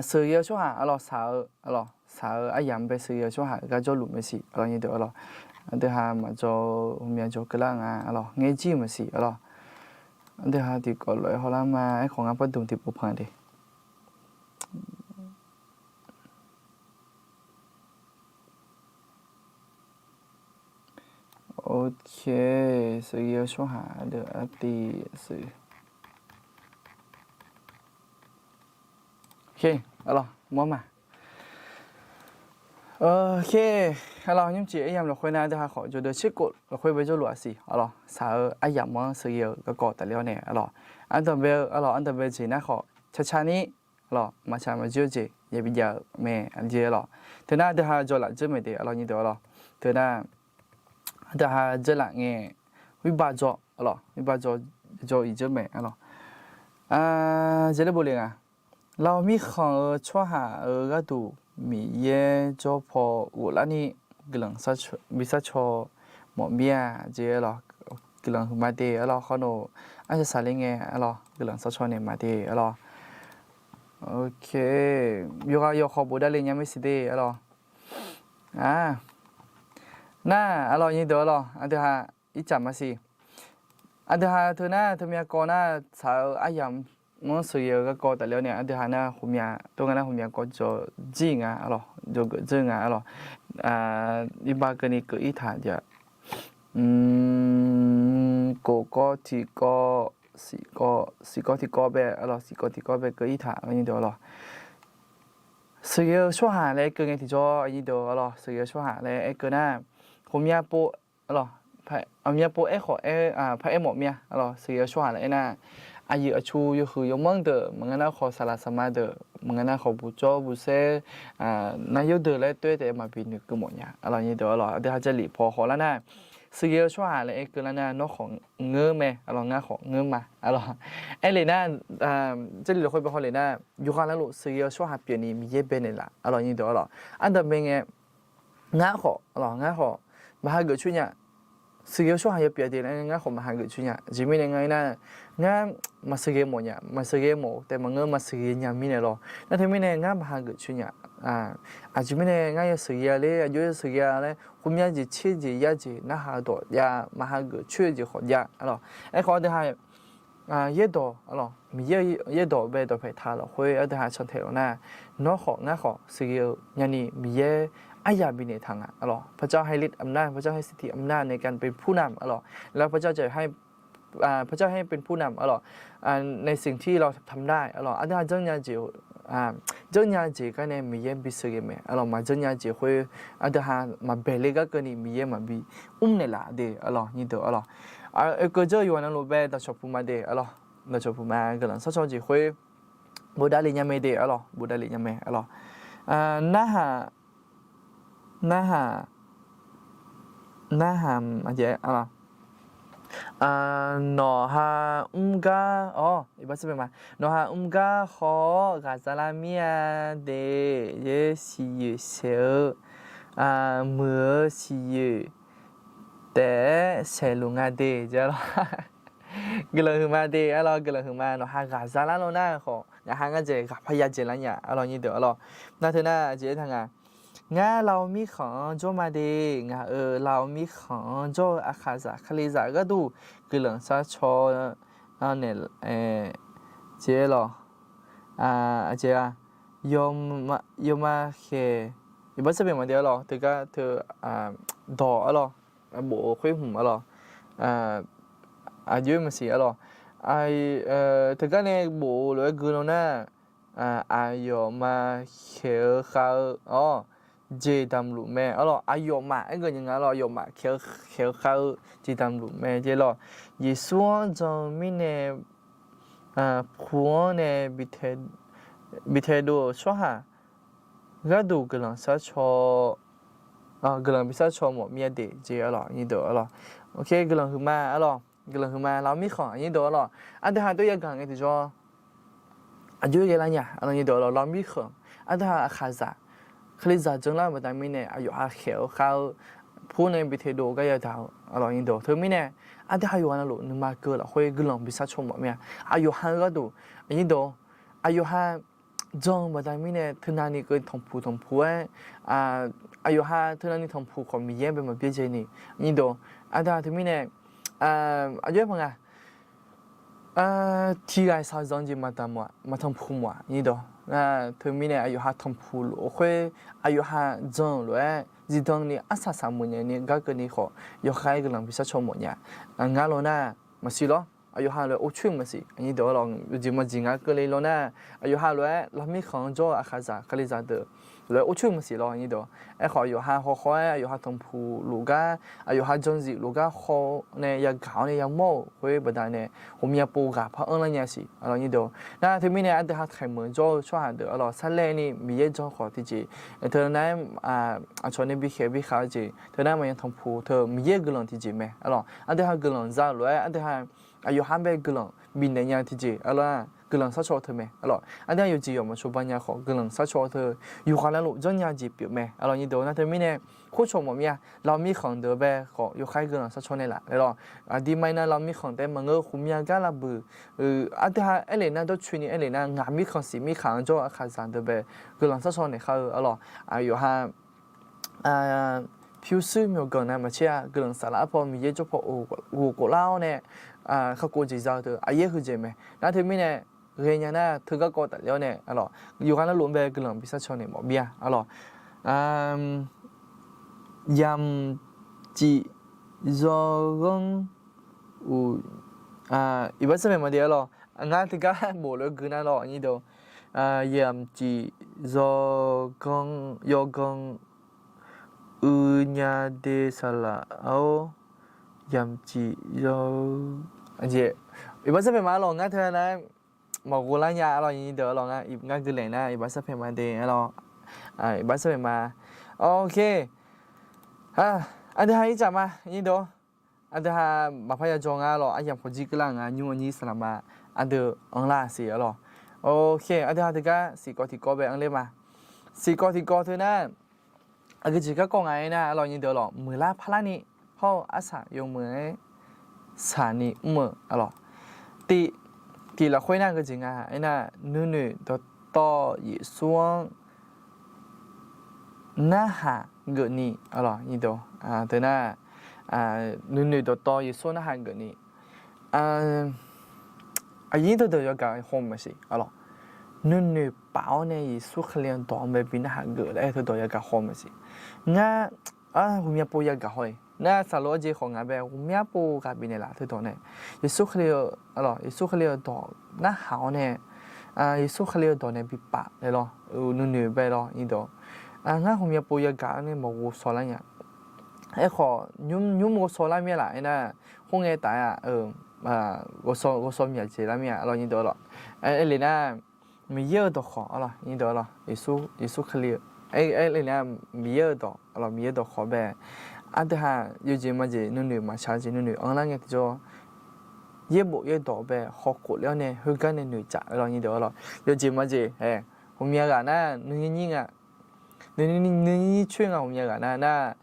sheuqghae-eu tsawrhaq, arlawq, shaq-eu, arlawq, shaq-eu aryamq bae sheuqghae-eu tsawrhaq gar jawrluf maqsiq, arlawq, nyir deuq, arlawq. Aqdui ha maqjawr-eu, maqjawr keuvlar nga, arlawq, ngaer jir maqsiq, arlawq. Aqdui ha tiqkawv lof-aer hawlar ma, aerkhawf ngar pardmq tiqpov panq de. Ok, sheuqghae-eu tsawrhaq deuq artiv sheuq. Ok, arlawr mawr ma. Ok, arlawr nymrcif aryamq lafkhoer nar aqdui ha khawf jawrdeuv tserkhof lafkhoer bae jawrluf-aq siq arlawr. Shaq-eu aryamq-anr sheuqghae-eu garkawv tafler-awr nae arlawr, ardanqbae-eu arlawr, ardanqbae jeq nar khawf carcar ni arlawr, maqtsaq maqjir-eu jeq yabi jav-eu mae, aqjeq arlawr. Teunar aqdui ha jawrlaf dzeur maeq de arlawr nyir deuq arlawr. Teunar aqdui ha dzeurlaf ngae, wirba dzaw arlawr, wirba dzaw, dzaw iq dzeur maeq arlawr. Jeq laer bofle nga. Lavmir khanq-eu tsawrhaq-euq gharduq Miqyaer jawr paw ghoflarni guiqlanq bi shar caw mawf mir-a jeq arlawr. Guiqlanq huiqma de arlawr, khawr nawq arsaq saqler ngae arlawr guiqlanq shar caw naeq ma de arlawr. Ok, yawqghaq yawqkhawq bofdavle nya mae siq de arlawr. Nar arlawr nyir deuq arlawr, aqdui ha ircaf ma siq. Aqdui ha teunar teumyav kawv nar shaq-eu aryamq-anr sheuqghae-eu garkawv tafler-awr nae aqdui ha nar khof myav tov nga nar khof myav kawv jawr jir nga arlawr, jawrgeuf dzeur nga arlawr. Irbar keuvni keuv ir taq jeq-aq, kof kawv tiq kawv, siq kawv tiq kawv bae arlawr, siq kawv tiq kawv bae keuv ir taq arlawr nyir deuq arlawr. Sheuqghae-eu tsawrhaq laer aer keuv ngae tiqjawr nyir deuq arlawr, sheuqghae-eu tsawrhaq laer aer keuv nar, khof myav pov arlawr, khof myav pov aerkhawf aer, paraer mawf mir-a arlawr. Sheuqghae-eu tsawrhaq laer aer nar, aqyuif aqtsu yawhuiq yawmanr deuq maqngeur nar khawf saqlaq saqma deuq maqngeur nar khawf buqjawr buqsaer, nar yawrdeuq laer toer taef maqbi noeqkeuv mawf nya arlawr nyir deuq arlawr. Aqdui ha Jarlif paw khawf lar nar, sheuqghae-eu tsawrhaq laer aer keuv lar nar nawr khawf ngeur mae arlawr, ngar khawf ngeur ma arlawr. Aerle nar, Jarlif lafkhoer bae hawle nar, yawqghaq navluf sheuqghae-eu tsawrhaq pyeufni Miqyaer bae naeqlaf arlawr nyir deuq arlawr. Ardanqbae ngae, ngar khawf arlawr, ngar khawf maq hageuf coer nya. Sheuqghae-eu tsawrhaq yawpyaf de laer ngar khawf maq hageuf coer nya. Aqjeq mirnae nga aer nar, ngar maq sheuqghae mawf nya, maq sheuqghae mawf-eu taef maqngeur, maq sheuqghae nya mirnae lawr. Nar teumirnae ngar maq hageuf coer nya. Aqjeq mirnae ngar yasheuqghae-a ler, aqjox yasheuqghae-a laer, khof myav jeq tser jeq yar jeq narhaq dawq jav, maq hageuf coer-eu jeq khawf jav arlawr. Aerkhawf aqdui ha yaerdawq arlawr, Miqyaer yaerdawq bae dawqpaeq taq lafkhoer aqdui ha cantaeq lawq nar, nawr khawf ngar khawf sheuqghae-eu nyani Miqyaer aryaq bifnaeq taq nga arlawr. พระเจ้าให้ฤทธิ์อำนาจ พระเจ้าให้สิทธิอำนาจในการเป็นผู้นำ arlawr. แล้วพระเจ้าจะให้ พระเจ้าให้เป็นผู้นำ arlawr ในสิ่งที่เราทำได้ arlawr. Aqdui ha janrnya jeq, janrnya jeq gar nae Miqyaer bisheuqghae mae arlawr. Maq janrnya jeq khoer aqdui ha maq baeqle gar keuvni Miqyaer maqbi mrnaeq laf de arlawr nyir deuq arlawr. Oekeuv dzeur yawqghaq navluf bae daqcawq puq ma de arlawr. Daqcawq puq ma guiqlanq shar caw jeq khoer bofdavle nya mae de arlawr, bofdavle nya mae arlawr. Narhaq, narhaq, narhaq, nawqha mr gar, nawqha mr gar haw-awr ghaqzaq lar mir-a de, yaer siqyoeq saeq-eu, muiq-eu siqyoeq taef-aer saeqluf nga de jeq arlawr. Guiqlanq huiqma de arlawr, guiqlanq huiqma. Nawqha ghaqzaq lar lawr nar khawf ngaq ha ngar dzaeq ghaqpar ya dzaeq lar nya arlawr nyir deuq arlawr. Nar teu nar aqjeq aertaq nga, ngar lavmir khanq-anr jawr ma de, ngaq-euq lavmir khanq-anr jawr-eu aqkhaqzaq kalizaq gharduq guiqlanq shar caw naeq jeq lawq. Aqjeq-a, yawma khaeq, iqbax sarbeq maqde arlawr, teugar teu dawq arlawr, bof-eu khoer hmq arlawr, aqjox-aer maqsiq arlawr. Teugar nae bof-eu lof-aer gui law nar, aqyawfmaf khaeq-eu khav-eu-awr jeq damq luf mae arlawr. Aqyawfmaf aergeuf nya nga arlawr, aqyawfmaf khaeq-eu khav-eu jeq damq luf mae jeq lawq. Yeqsur-anr jan-eu mirnae pu-anr nae bitaedov-euq tsawrhaq gharduq guiqlanq shar caw, guiqlanq bishar caw mawf mir-a de jeq arlawr, nyir deuq arlawr. Guiqlanq huiqma arlawr, guiqlanq huiqma lavmir khanq nyir deuq arlawr. Aqdui ha tov yagaq ngae tiqjawr aqjox ghae lar nya arlawr, nyir deuq arlawr. Lavmir khanq aqdui ha aqkhaqzaq kalizaq janlar-eu baqda mirnae aqyawf ha khaeq-eu khav-eu pur nae bitaedov-eu gar yadaq-eu arlawr, nyir deuq. Teumirnae aqdui ha yawqghaq navluf nuima keuv lafkhoer guiqlanq bishar caw mawf mir-a. Aqyawf ha-eu gharduq, nyir deuq, aqyawf ha jan-eu baqda mirnae teunavni keuv tanqpuq tanqpuq-aer, aqyawf ha teunavni tanqpuq khawf Miqyaer bae maqbyaerdzae ni, nyir deuq. Aqdui ha teumirnae aqjox-aer paq nga. Ar, tiqghaq-iq shaqzanq jeq maqtanq mawf-aq, maqtanqpuq mawf-aq, nyir dawq. Nar teumirnae aqyawf ha tanqpuq luf-eu khoer, aqyawf ha jan-euq lof-aer zifdan ni arsaq saq meuq nyaef ni gar keuvni khawf, yawkhav-aer guiqlanq bi sharcaw mawf nya. Ngar lawr nar, maqsiq lawr. Aqyawf ha lof-aer ovcoer-eu maqsiq, nyir dawq-ar lawr, uqjeq maqjeq nga keuvle lawr nar, aqyawf ha lof-aer lavmir khanq-anr jawr-eu aqkhaqzaq kalizaq deuq lof-aer ovcoer-eu maqsiq lawr, nyir dawq. Aerkhawf, aqyawf ha hawkhaw-aer aqyawf ha tanqpuq luf gar, aqyawf ha janzif luf gar khaw nae yagaq-awr nae yamawr-euq khoer baqdanae, ghawqmya pov ghaq par anrlar nya siq, aqlawr, nyir dawq. Nar teumirnae aqdui ha taeq meuq jawr-eu tsawrhaq deuq, aqlawr, sarlaev ni Miqyaer jan khawf tiqjeq, teu nar, aqcawq nae bi khaeq bi khav-eu jeq, teu nar maqya tanqpuq teu Miqyaer-euq guiqlanq tiqjeq mae, aqlawr. Aqdui ha guiqlanq za-eu lof-aer aqdui ha aqyawf ha bae guiqlanq bifnaeq nya tiqjeq, aqlawr, guiqlanq sharcaw-eu teu mae, aqlawr. Aqdui ha yawqjeq yawq maqcawba nya khawf guiqlanq sharcaw-eu teu, yawqghaq navluf janrnya jeq pyeuf mae, aqlawr, nyir dawq. Nar teumirnae khoercawq mawf mir-a, lavmir khanq deuq bae khawf yawkhav-aer guiqlanq sharcaw naeqlaf, aqlawr. Aqdirma-ir nar lavmir khanq taef maqngeur, ghawqmya gar lavbuiq, aqdui ha aerlef nar dawrcoeni aerlef nar ngaq mirkhanq siq mirkhanq-anr jawr-eu aqkhaqzaq deuq bae guiqlanq sharcaw naeq khar-eu, aqlawr. Aqyawf ha pyurshuir myawqganq nav maqtser-a, guiqlanq saflar arpaw Miqyaer jawr paw ghof khoflar-awr nae kakhof jeq za-eu teu aqyaer heujeq mae. Nar teumirnae ghaenya nar teugar kawv tafler-awr nae, aqlawr, yawqghaq navluf bae guiqlanq bi sharcaw naeq mawf mir-a, aqlawr. Yamq cif yawghanr uq, iqbax sarpaeq maqde, aqlawr. Ngar teugar bof lof-aer gui nar lawr, nyir dawq. Yamq cif yawghanr, yawghanr uinya de saqlaq-awr, yamq cif yaw, iqbax sarpaeq ma, aqlawr, ngar teunar maqghov lar nya, aqlawr, nyir dawq, aqlawr. Ngar gui laeq nar iqbax sarpaeq ma de, aqlawr. Iqbax sarpaeq ma. Ok. Aqdui ha ircaf ma, nyir dawq. Aqdui ha maqpar ya jawr nga, aqlawr, aryamq khawf jir keuvlar nga, nymr anyir saqlaq ma, aqdui anrlar siq, aqlawr. Ok, aqdui ha teugar siqkawv tiqkawv bae anrler ma. Siqkawv tiqkawv teu nar, aqgeujeq garkawv nga aernar, aqlawr, nyir dawq, aqlawr, muiqlar parlarni hawr-eu arsaq yawmuiq-aer saqni mr-eu, aqlawr. Tiq, tiq lafkhoer nar geujeq nga aernar, nuinoeq dawqtawv Yeqsur-anr narhaq geufni, aqlawr, nyir dawq. Teu nar, nuinoeq dawqtawv Yeqsur-anr narhaq geufni. Aqnyir teudawq yagaq haw maqsiq, aqlawr. Nuinoeq paf-awr nae Yeqsur Kali-anr dawq-anr bae bi narhaq geuf laer teudawq yagaq haw maqsiq. Ngar, ghawqmya pov yagaq haw-iq nar, saqloq-aer jeq khawf ngaq bae ghawqmya pov ghaq bifnaeq laf teudawq nae, Yeqsur Kali-eu, aqlawr, Yeqsur Kali-eu dawq narhaq-awr nae, Yeqsur Kali-eu dawq nae bi paf laer lawr, nuinoeq bae lawr, nyir dawq. Ngar ghawqmya pov yagaq-awr nae maqghov shaw lar nya. Aerkhawf, nymr ghov shaw lar mir-a laf aernar, khoerngae taf-a, ghov shaw myaq jeq lar mir-a, aqlawr, nyir dawq, aqlawr. Aerlef nar, Miqyaer-euq dawqkhawq, aqlawr, nyir dawq, aqlawr, Yeqsur, Yeqsur Kali-eu, aerlef nar, Miqyaer-euq dawq, aqlawr, Miqyaer-euq dawqkhawq bae, aqdui ha yawjeq majeq nuinoeq maqshaq-eu jeq nuinoeq anrlar ngae tiqjawr, yaerbof yaerdawq bae hawkhof ler-awr nae khoergar nae noeqtsaf, aqlawr, nyir dawq, aqlawr. Yawjeq majeq-aer, ghawqmya ghaq nar nuinyir nyir nga, nuinyir coer nga, ghawqmya ghaq nar nar,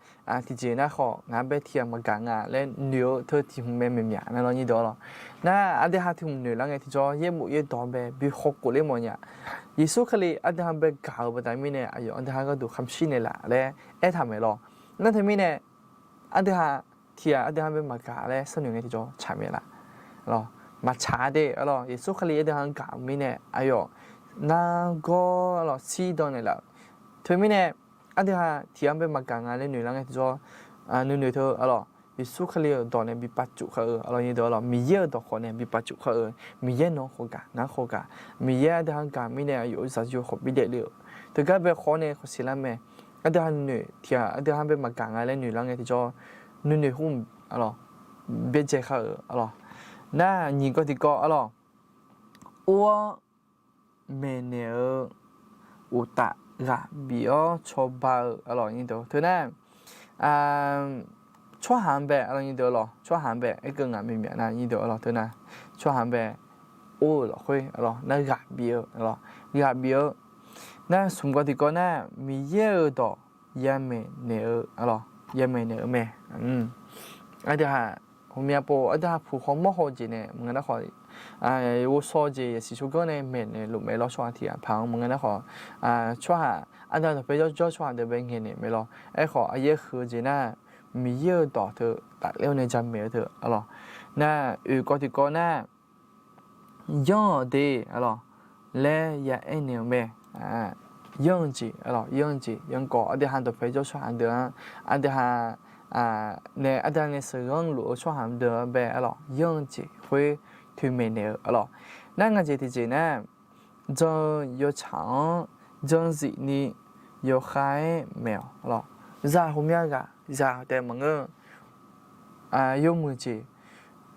tiqjeq nar khawf ngaq bae tiq ghaq maqgaq nga laer noeq-eu teu tiq hmq mae maeqmyaq nar, aqlawr, nyir dawq, aqlawr. Nar aqdui ha tiq hmq noeq lar ngae tiqjawr yaerbof yaerdawq bae bi hawkhof ler mawf nya. Yeqsur Kali aqdui ha bae gaq-euq baqda mirnae aqyawf aqdui ha gharduq kamq shir naeqlaf laer aertaq maeq lawr. Nar teumirnae aqdui ha tiq ghaq aqdui ha bae maqgaq laer sharnoeq ngae tiqjawr tsaq maeq laf, aqlawr. Maqtsaq-a de, aqlawr. Yeqsur Kali aqdui ha gaq-euq mirnae aqyawf nargawr, aqlawr, shirdan naeqlaf-euq. Teumirnae aqdui ha tiq ghaq bae maqgaq nga laer noeq lar ngae tiqjawr, nuinoeq teu, aqlawr, Yeqsur Kali-euq dawq nae bi pavcuf khar-eu, aqlawr, nyir dawq, aqlawr, Miqyaer-euq dawqkhawq nae bi pavcuf khar-eu, Miqyaer nawq-anr khawf gaq, ngar khawf gaq, Miqyaer aqdui ha gaq mirnae aqyawf-euq zaqyo khawf bi daefle-euq. Teugar bae khawf nae khawf siq lar mae. Aqdui ha noeq tiq ghaq aqdui ha bae maqgaq nga laer noeq lar ngae tiqjawr, nuinoeq hmq, aqlawr, byaerdzae khar-euq, aqlawr. Nar nyiq kawv tiqkawv, aqlawr, or-awr maeqnaeq-eu uqtaf ghaq bif-awr cawba-eu, aqlawr, nyir dawq, teu nar, tsawrhaq-anr bae, aqlawr, nyir dawq, aqlawr, tsawrhaq-anr bae, aerkeuv ngaq maeqmyaq nar, nyir dawq, aqlawr, teu nar, tsawrhaq-anr bae or-euq lafkhoer, aqlawr, nar ghaq bif-eu, aqlawr, ghaq bif-eu. Nar smq kawv tiqkawv nar, Miqyaer-euq dawq yamaeq naeq-eu, aqlawr, yamaeq naeq-eu mae. Aqdui ha ghawqmya pov aqdui ha puq khawf mawr haw-eu jeq nae maqngeur nar khawf, ghovshaw jeq yasiq tsawrganr nae maeqnaeq luf mae lawr, tsawrhaq tiq ghaq paq-anr maqngeur nar khawf, tsawrhaq aqdui ha dawqpae jawrjawr tsawrhaq deuq bae ngaeqnaeq mae lawr. Aerkhawf aqyaer huiq-eu jeq nar, Miqyaer-euq dawq teu tafler-awr nae jamaeq-eu teu, aqlawr. Nar oeq kawv tiqkawv nar, yanr-awq de, arlawq, laer ya aernaeq-eu mae. Yanr-eu jeq, arlawq, yanr-eu jeq, yanr kawv, aqdui ha dawqpae jawr tsawrhaq deuq-anr, aqdui ha nae, aqdui ha nae sheuqghanr luf-eu tsawrhaq deuq-anr bae, arlawq, yanr-eu jeq khoer toeqmaeq naeq-eu, arlawq. Nar ngaq jeq tiqjeq nar, jan-eu yawtsaq-anr janzif ni yawkhav-aer maeq-awq, arlawq. Zaq ghawqmya ghaq zaq taef maqngeur. Yawmuiq jeq,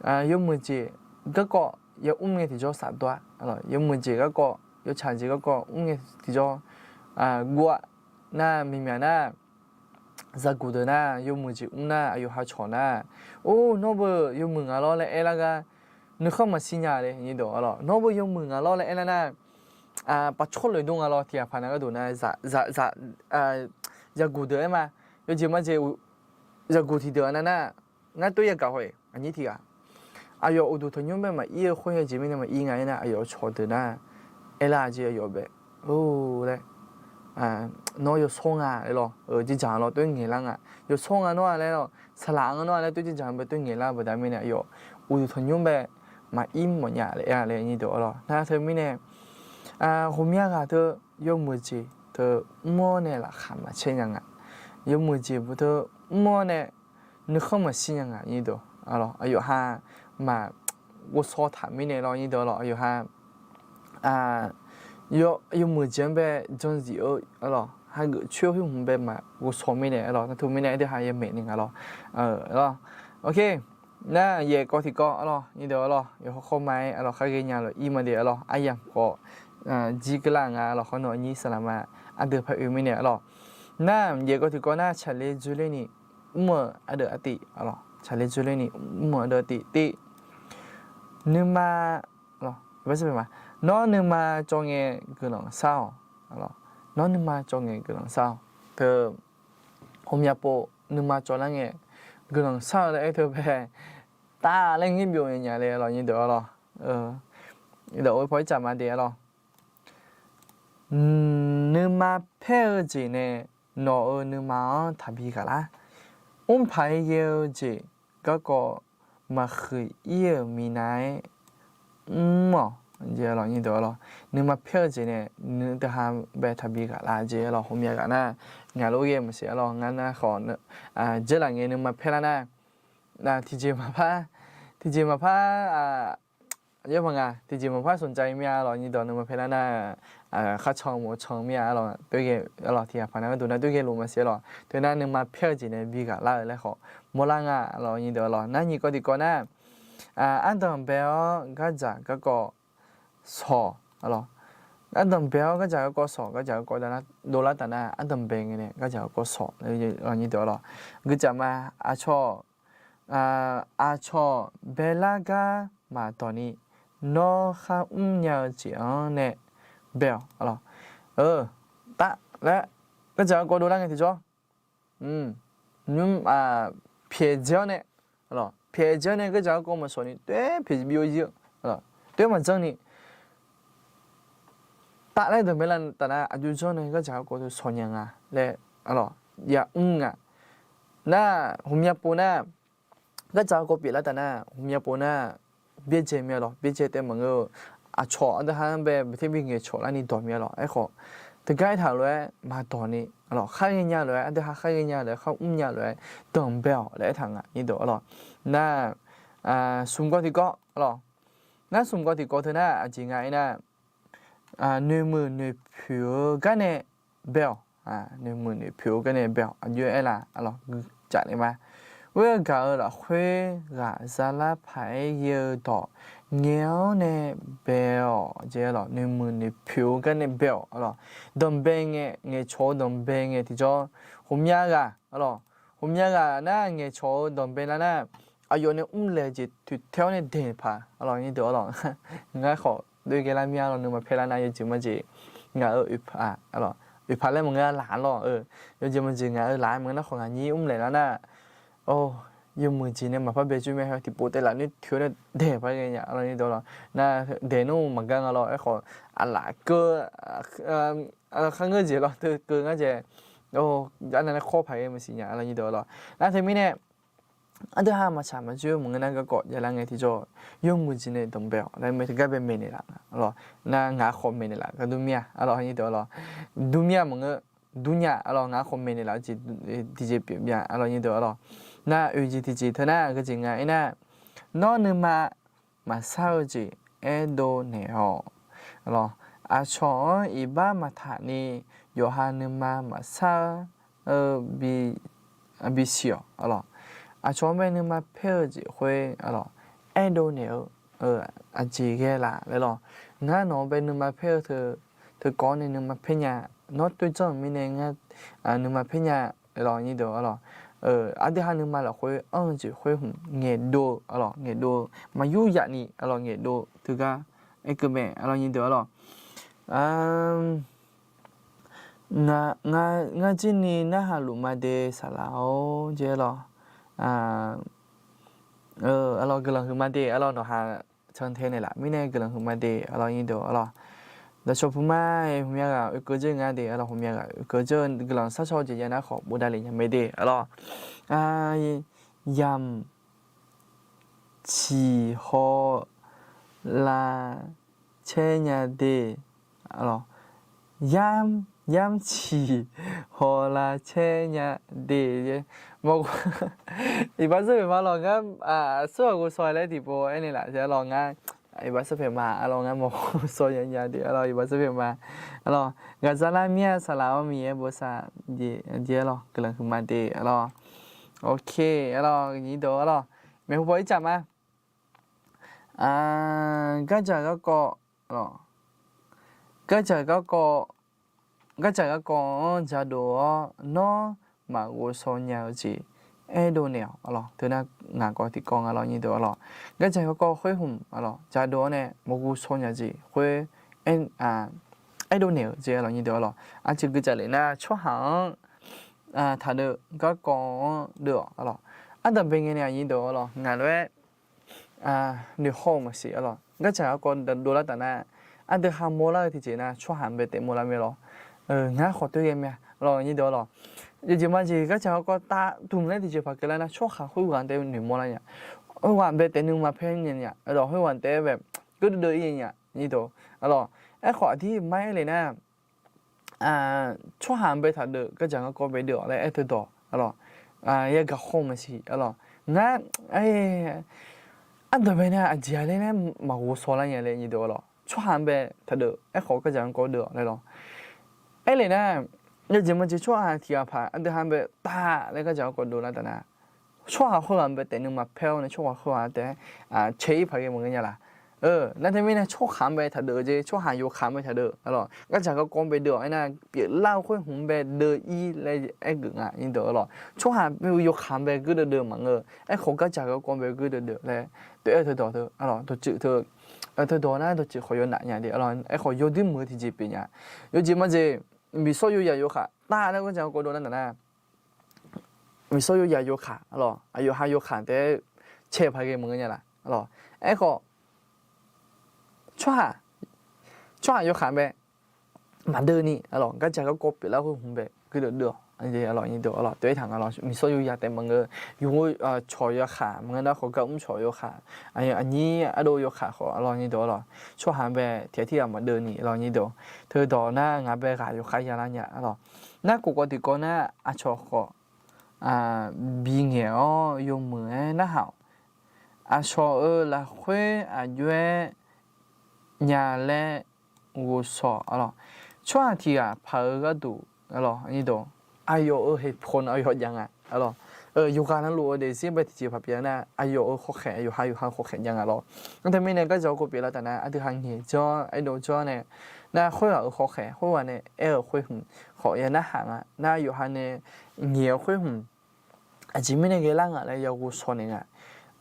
yawmuiq jeq garkawv yamr ngae tiqjawr safdawr-a, arlawq. Yawmuiq jeq garkawv, yawtsaq jeq garkawv mr ngae tiqjawr guv-a. Nar miqmyaq nar, zaqguq deuq nar yawmuiq jeq mr nar aqyawf ha cawq nar, or, nawr beu yawmuiq ngaq lawr laer aerlar gar, nuikhanr maqshir nya le, nyiq dawq, arlawq. Nawr beu yawmuiq ngaq lawr laer aerlar nar, paqcawr loeq dmr nga lawr, tiqghaq paq nav gharduq nar, zaq, zaq, zaq, zaqguq deuq aer ma. Yawjeq majeq, zaqguq tiqdeuq-a nar nar, ngar toer yagaq haw-iq, aqnyir tiqghaq. Aqyawf uqduq tanqnymr bae maqir-eu khoer-eu jeq mirnae maqir nga aernar, aqyawf cawq deuq nar, aerlar jeq aqyawf bae, or laer, nawr yawshawr nga laer lawr, jijaq lawr toer ngaeqlar nga, yawshawr nga nawr-a laer lawr, saqlaq nga nawr-a laer toer jijaq bae toer ngaeqlar baqda mirnae aqyawf uqduq tanqnymr bae maqir mawf nya laer aer-a laer nyiq dawq, arlawq. Nar teumirnae, ghawqmya ghaq teu yawmuiq jeq teu mr-awr nae laqkhaq maqcaer nya nga. Yawmuiq jeq bu teu mr-awr nae nuikhanr maqshir nya nga, nyiq dawq, arlawq. Aqyawf ha maq ghovshaw taq mirnae lawr, nyiq dawq, arlawq. Aqyawf ha yawmuiq jeq-anr bae janzif-eu, arlawq, hageuf coer-eu khoer hmq bae maq ghovshaw mirnae, arlawq. Nar teumirnae aqdui ha yamaeq ni nga lawr, arlawq. Nar yaeq kawv tiqkawv, arlawq, nyiq dawq, arlawq, yawqha khawr ma-aer, arlawq, khar ghaenya lof-ir ma de, arlawq, aryamq khawf jir keuvlar nga, arlawq, khawr nawq-a nyir saqlaq ma aqdui par oe mirnae, arlawq. Nar yaeq kawv tiqkawv nar tsaqler dzoerler ni mr-eu aqdui artiv, arlawq, tsaqler dzoerler ni mr-eu aqdui artiv tiv. Nuima, nawr nuima cawv ngae guiqlanq shar-awq, nawr nuima cawv ngae guiqlanq shar-awq. Teu, ghawqmya pov nuima cawv lar ngae guiqlanq shar-eu laer aer teu bae, taf laer ngir byov nya le, arlawq, nyiq dawq, arlawq. Dawq-eu paw-ir tsaq ma de, arlawq. Nuima paer-eu jeq nae nawq-euq nuima-anr taqbi ghaq lar. Mrpaq-aer ghae-eu jeq garkawv maqhuiq ir-euq minav-aer mr-awq, jeq, arlawq, nyiq dawq, arlawq. Nuima paer-eu jeq nae nuima teuha bae taqbi ghaq lar jeq, arlawq, ghawqmya ghaq nar, ngaq lof ghae maqsiq, arlawq, ngar nar khawf, jeurlaf ngae nuima paer lar nar, tiqjeq maqpar, tiqjeq maqpar, aqyawf ma nga tiqjeq maqpar smq cav-ir mir-a, arlawq, nyiq dawq, nuima paer lar nar, kharcan moq can mir-a, arlawq, toer ghae, arlawq, tiqghaq paq nav gharduq nar toer ghae luf maqsiq, arlawq. Teunar nuima paer-eu jeq nae bi ghaq lar-eu laer khawf mawrlar nga, arlawq, nyiq dawq, arlawq. Nar nyiq kawv tiqkawv nar, ardanq bae-awr gardzaq garkawv shawq, arlawq. Ardanq bae-awr gardzaq garkawv shawq, gardzaq garkawv dovlar taf nar, ardanq bae ngae nae gardzaq garkawv shawq, nyiq dawq, arlawq. Guicaf ma, aqcawq, aqcawq baelar gar maqdawq ni, nawr khar mrnya-eu jeq-anr nae bae-awq, arlawq. Taf laer gardzaq garkawv dovlar ngae tiqjawr, nymr, pyaeq dzae-awr nae, pyaeq dzae-awr nae gardzaq garkawv maqshawq ni toer pyaeq bi-eu ir-eu, toer maqjanr ni, taf laer danqbae lar taf nar aqjox janr nae gardzaq garkawv teu shawq nya nga laer, arlawq, yamr nga. Nar ghawqmya pov nar, gardzaq garkawv pyeuflar taf nar ghawqmya pov nar, byaerdzae mir-a lawq, byaerdzae taef maqngeur-eu, aqcawq aqdui ha-anr bae baeqter bi ngaeqcawq larni dawq mir-a lawq. Aerkhawf, teugar aertaq-euq lof-aer maqdawq ni, arlawq, khar ghaenya lof-aer, aqdui ha khar ghaenya lof-aer, khar mrnya lof-aer danqbae-awq laer aertaq nga, nyiq dawq, arlawq. Nar smq gawv tiqkawv, arlawq. Nar smq gawv tiqkawv teu nar aqjeq nga aernar, noeqmuiq noeqpoeq-eu gar nae bae-awq. Noeqmuiq noeqpoeq-eu gar nae bae-awq, aqjox aerlar, arlawq, guicaf naeq ma. Khoer-eu gaq-euq lafkhoer ghaq zalar paq-aer ghae-eu dawq ngae-anr nae bae-awq, jeq, arlawq, noeqmuiq noeqpoeq-eu gar nae bae-awq, arlawq. Danqbae ngae, ngaeqcawq-eu danqbae ngae tiqjawr, ghawqmya ghaq, arlawq, ghawqmya ghaq nar ngaeqcawq-eu danqbae lar nar, aqyawf nae mrlaeq jeq toeqtae-awr nae daeq paq, arlawq, nyiq dawq, arlawq. Ngar khawf doer ghae lar mir-a lawq, nuima paer lar nar yawjeq majeq ngaq-euq oeq paq, arlawq, oeq paq laer maqngeur laf lawq, yawjeq majeq ngaq-euq laf maqngeur nar khawf ngaq nyir mrlaeq lar nar, yawmuiq jeq nae maqpar bae jir mae, tiqpov taev laf noer toeq-awr nae daeq paq ghae nya, arlawq, nyiq dawq, arlawq. Nar daeq nar maqgar nga lawq, aerkhawf aqlaf keuv, kharngeur jeq lawr teu keuv ngar jae, arnav nae khawr paq ghae maqsiq nya, arlawq, nyiq dawq, arlawq. Nar teumirnae Aqdui ha maqtsaq maqjir maqngeur nar garkawv javlar ngae tiqjawr yawmuiq jeq nae danqbae-awq laer mae teugar bae maeqnaeq laf lawr. Nar ngaq-anr khawf maeqnaeq laf gar dur mir-a arlawq, nyir deuq arlawq. Dur mir-a maqngeur, dur nya arlawq, ngaq-anr khawf maeqnaeq laf-eu jeq tiqjeq pyeuf bya arlawq, nyir deuq arlawq. Nar oeq jeq tiqjeq teu nar geujeq nga aernar, nawr nuima maqsar-eu jeq aerdov naeq-awq. Aqcawq-anr iqbax maqtaq ni yawqha nuima maqsar-eu bisiq-awq arlawq. Aqcawq-anr bae nuima paer-eu jeq khoer arlawq, aerdov naeq-eu aqjeq ghae laf laer lawr. Ngar nawq-anr bae nuima paer-eu teu, teukawv-awr nae nuima paer nya. Nawr toejanr-euq mirnae ngar nuima paer nya laer lawr, nyir deuq arlawq. Aqdui ha nuima lafkhoer anr-eu jeq khoer hmq ngaeqdov-eu arlawq, ngaeqdov-eu maqyur yaf ni arlawq, ngaeqdov teugar aerkeuv mae arlawq, nyir deuq arlawq. Ngar jir ni narhaq luf ma de saqlaq-or jeq arlawq. Arlawq guiqlanq huiqma de arlawq, nawqha cantae naeqlaf mirnae guiqlanq huiqma de arlawq, nyir deuq arlawq. Daqcawq puqma-aer hmqmya ghaq oekeuv dzeur nga de arlawq, hmqmya ghaq oekeuv dzeur-eu guiqlanq sharshawr-eu jeq jav nar khawf bofdav lef nya mae de arlawq. Yamq ciq haw lar caer nya de. Yamr, yamr ciq haw lar caer nya de. Iqbax sar paeq ma lawq, ngar sar ghaq ghovshaw laer tiqpov aernaeq laf arlawq, ngar iqbax sar paeq ma arlawq, ngar mawq ghovshaw nya nya de arlawq, iqbax sar paeq ma arlawq. Ghaqzar lar mir-a saqlaq-awr Miqyaer bosav jeq arlawq, guiqlanq huiqma de arlawq. Ok arlawq, nyir deuq arlawq, maeqhu paw ircaf ma. Gardzaq garkawv, gardzaq garkawv, gardzaq garkawv-anr jadov-awr nawr maqghovshaw nya-eu jeq aerdov naeq-awq arlawq. Teunar ngaq kawv tiqkawv nga lawr, nyir deuq arlawq. Gardzaq garkawv khoer hmq arlawq jadov-awr nae maqghovshaw nya jeq khoer aerdov naeq-eu jeq arlawq, nyir deuq arlawq. Aqjeq guiqdzaq lef nar tsawrhaq-anr taqdeuv, garkawv-anr deuv-awq arlawq. Ardanqbae ngae nae aqnyir deuq arlawq, ngaq lof-aer noeqhaw-eu maqsiq arlawq. Gardzaq garkawv dovlar taf nar, aqdui ha mawrlar-eu tiqjeq nar tsawrhaq bae taef mawrlar mae lawr. Ngar khawf toer ghae mae lawr, nyir deuq arlawq. Yawjeq majeq gardzaq garkawv taf dmq laer tiqjeq paq keuvlar nar tsawrhaq khoerghaq taef noeqmawr lar nya. Khoerghaq bae taef nuima paer nya nya arlawq, khoerghaq taef-aer bae geur deuvdeuv ir nya nya, nyir deuq arlawq. Aerkhawf aqdir mar-aer le nar tsawrhaq bae taqdeuv, gardzaq garkawv bae deuv-awq laer aer teudawq arlawq. Yagaq khaw maqsiq arlawq. Ngar ardanqbae nae aqjeq-a ler nar maqghovshaw lar nya laer, nyir deuq arlawq. Tsawrhaq bae taqdeuv, aerkhawf gardzaq garkawv deuv-awq laer lawr. Aer le nar, yawjeq majeq tsawrhaq tiqghaq paq aqdui ha bae taf laer gardzaq garkawv dovlar taf nar, tsawrhaq khoerghaq bae taef nuima paer-awr nae tsawrhaq khoerghaq taef-aer cae ir paq ghae maqngeur nya laf. Nar teumirnae tsawrhaq bae taqdeuv jeq, tsawrhaq yawkaq bae taqdeuv arlawq. Gardzaq garkawv bae deuv-awq aernar, pyeuflar-eu khoer hmq bae deuv ir laer aergeuf nga, nyir deuq arlawq. Tsawrhaq yawkaq bae geur deuvdeuv maqngeur. Aerkhawf gardzaq garkawv bae geur deuvdeuv laer toeq-aer teudawq teu arlawq, dawqtsuif teu teudawq nar dawqtsuif khawf yawnaf nya de arlawq. Aerkhawf yawdoer muiq-eu tiqjeq pyeuf nya. Yawjeq majeq miqsawr yawyaq yawkaq taf laer gardzaq garkawv dovlar taf nar, miqsawr yawyaq yawkaq arlawq, aqyawf ha yawkaq taef-aer cae paq ghae maqngeur nya laf arlawq. Aerkhawf tsawrhaq, tsawrhaq yawkaq bae maqdeuv ni arlawq, gardzaq garkawv pyeuflar khoer hmq bae geur deuvdeuv-awq, nyir deuq arlawq. Toeq-aer taq nga lawr, miqsawr yawyaq taef maqngeur. Yawqghov cawq yawkaq maqngeur nar khawf, gar mr cawq yawkaq, aqnyir ardov yawkaq khawf arlawq, nyir deuq arlawq. Tsawrhaq bae tiqghaq tirghaq maqdeuv ni arlawq, nyir deuq. Teudawq nar ngaq bae ghaq yawkaq yalar nya arlawq. Nar kof kawv tiqkawv nar aqcawq khawf bi ngaeq-awr yawmuiq-aer narhaq-awq. Aqcawq-euq lafkhoer aqjox-aer nya laer ghovshaw arlawq. Tsawrhaq tiqghaq paq-eu gharduq arlawq, aqyawf-euq heqpawq aqyawf jav nga arlawq. Yawqghaq navluf-eu daefzir bae tiqjeq paq pyeuf nar, aqyawf-euq khawkhaeq, yawqha yawqha-eu khawkhaeq jav nga lawr. Nar teumirnae gardzaq garkawv pyeuflar taf nar, aqdui ha ngaeq jawr, aerdov jawr nae, nar khoerghaq-euq khawkhaeq khoerghaq nae aer-eu khoer hmq khawf ya narhaq nga. Nar yawqha nae ngaeq-eu khoer hmq aqjeq mirnae ghaelar ngaq laer ya ghovshaw naeq nga.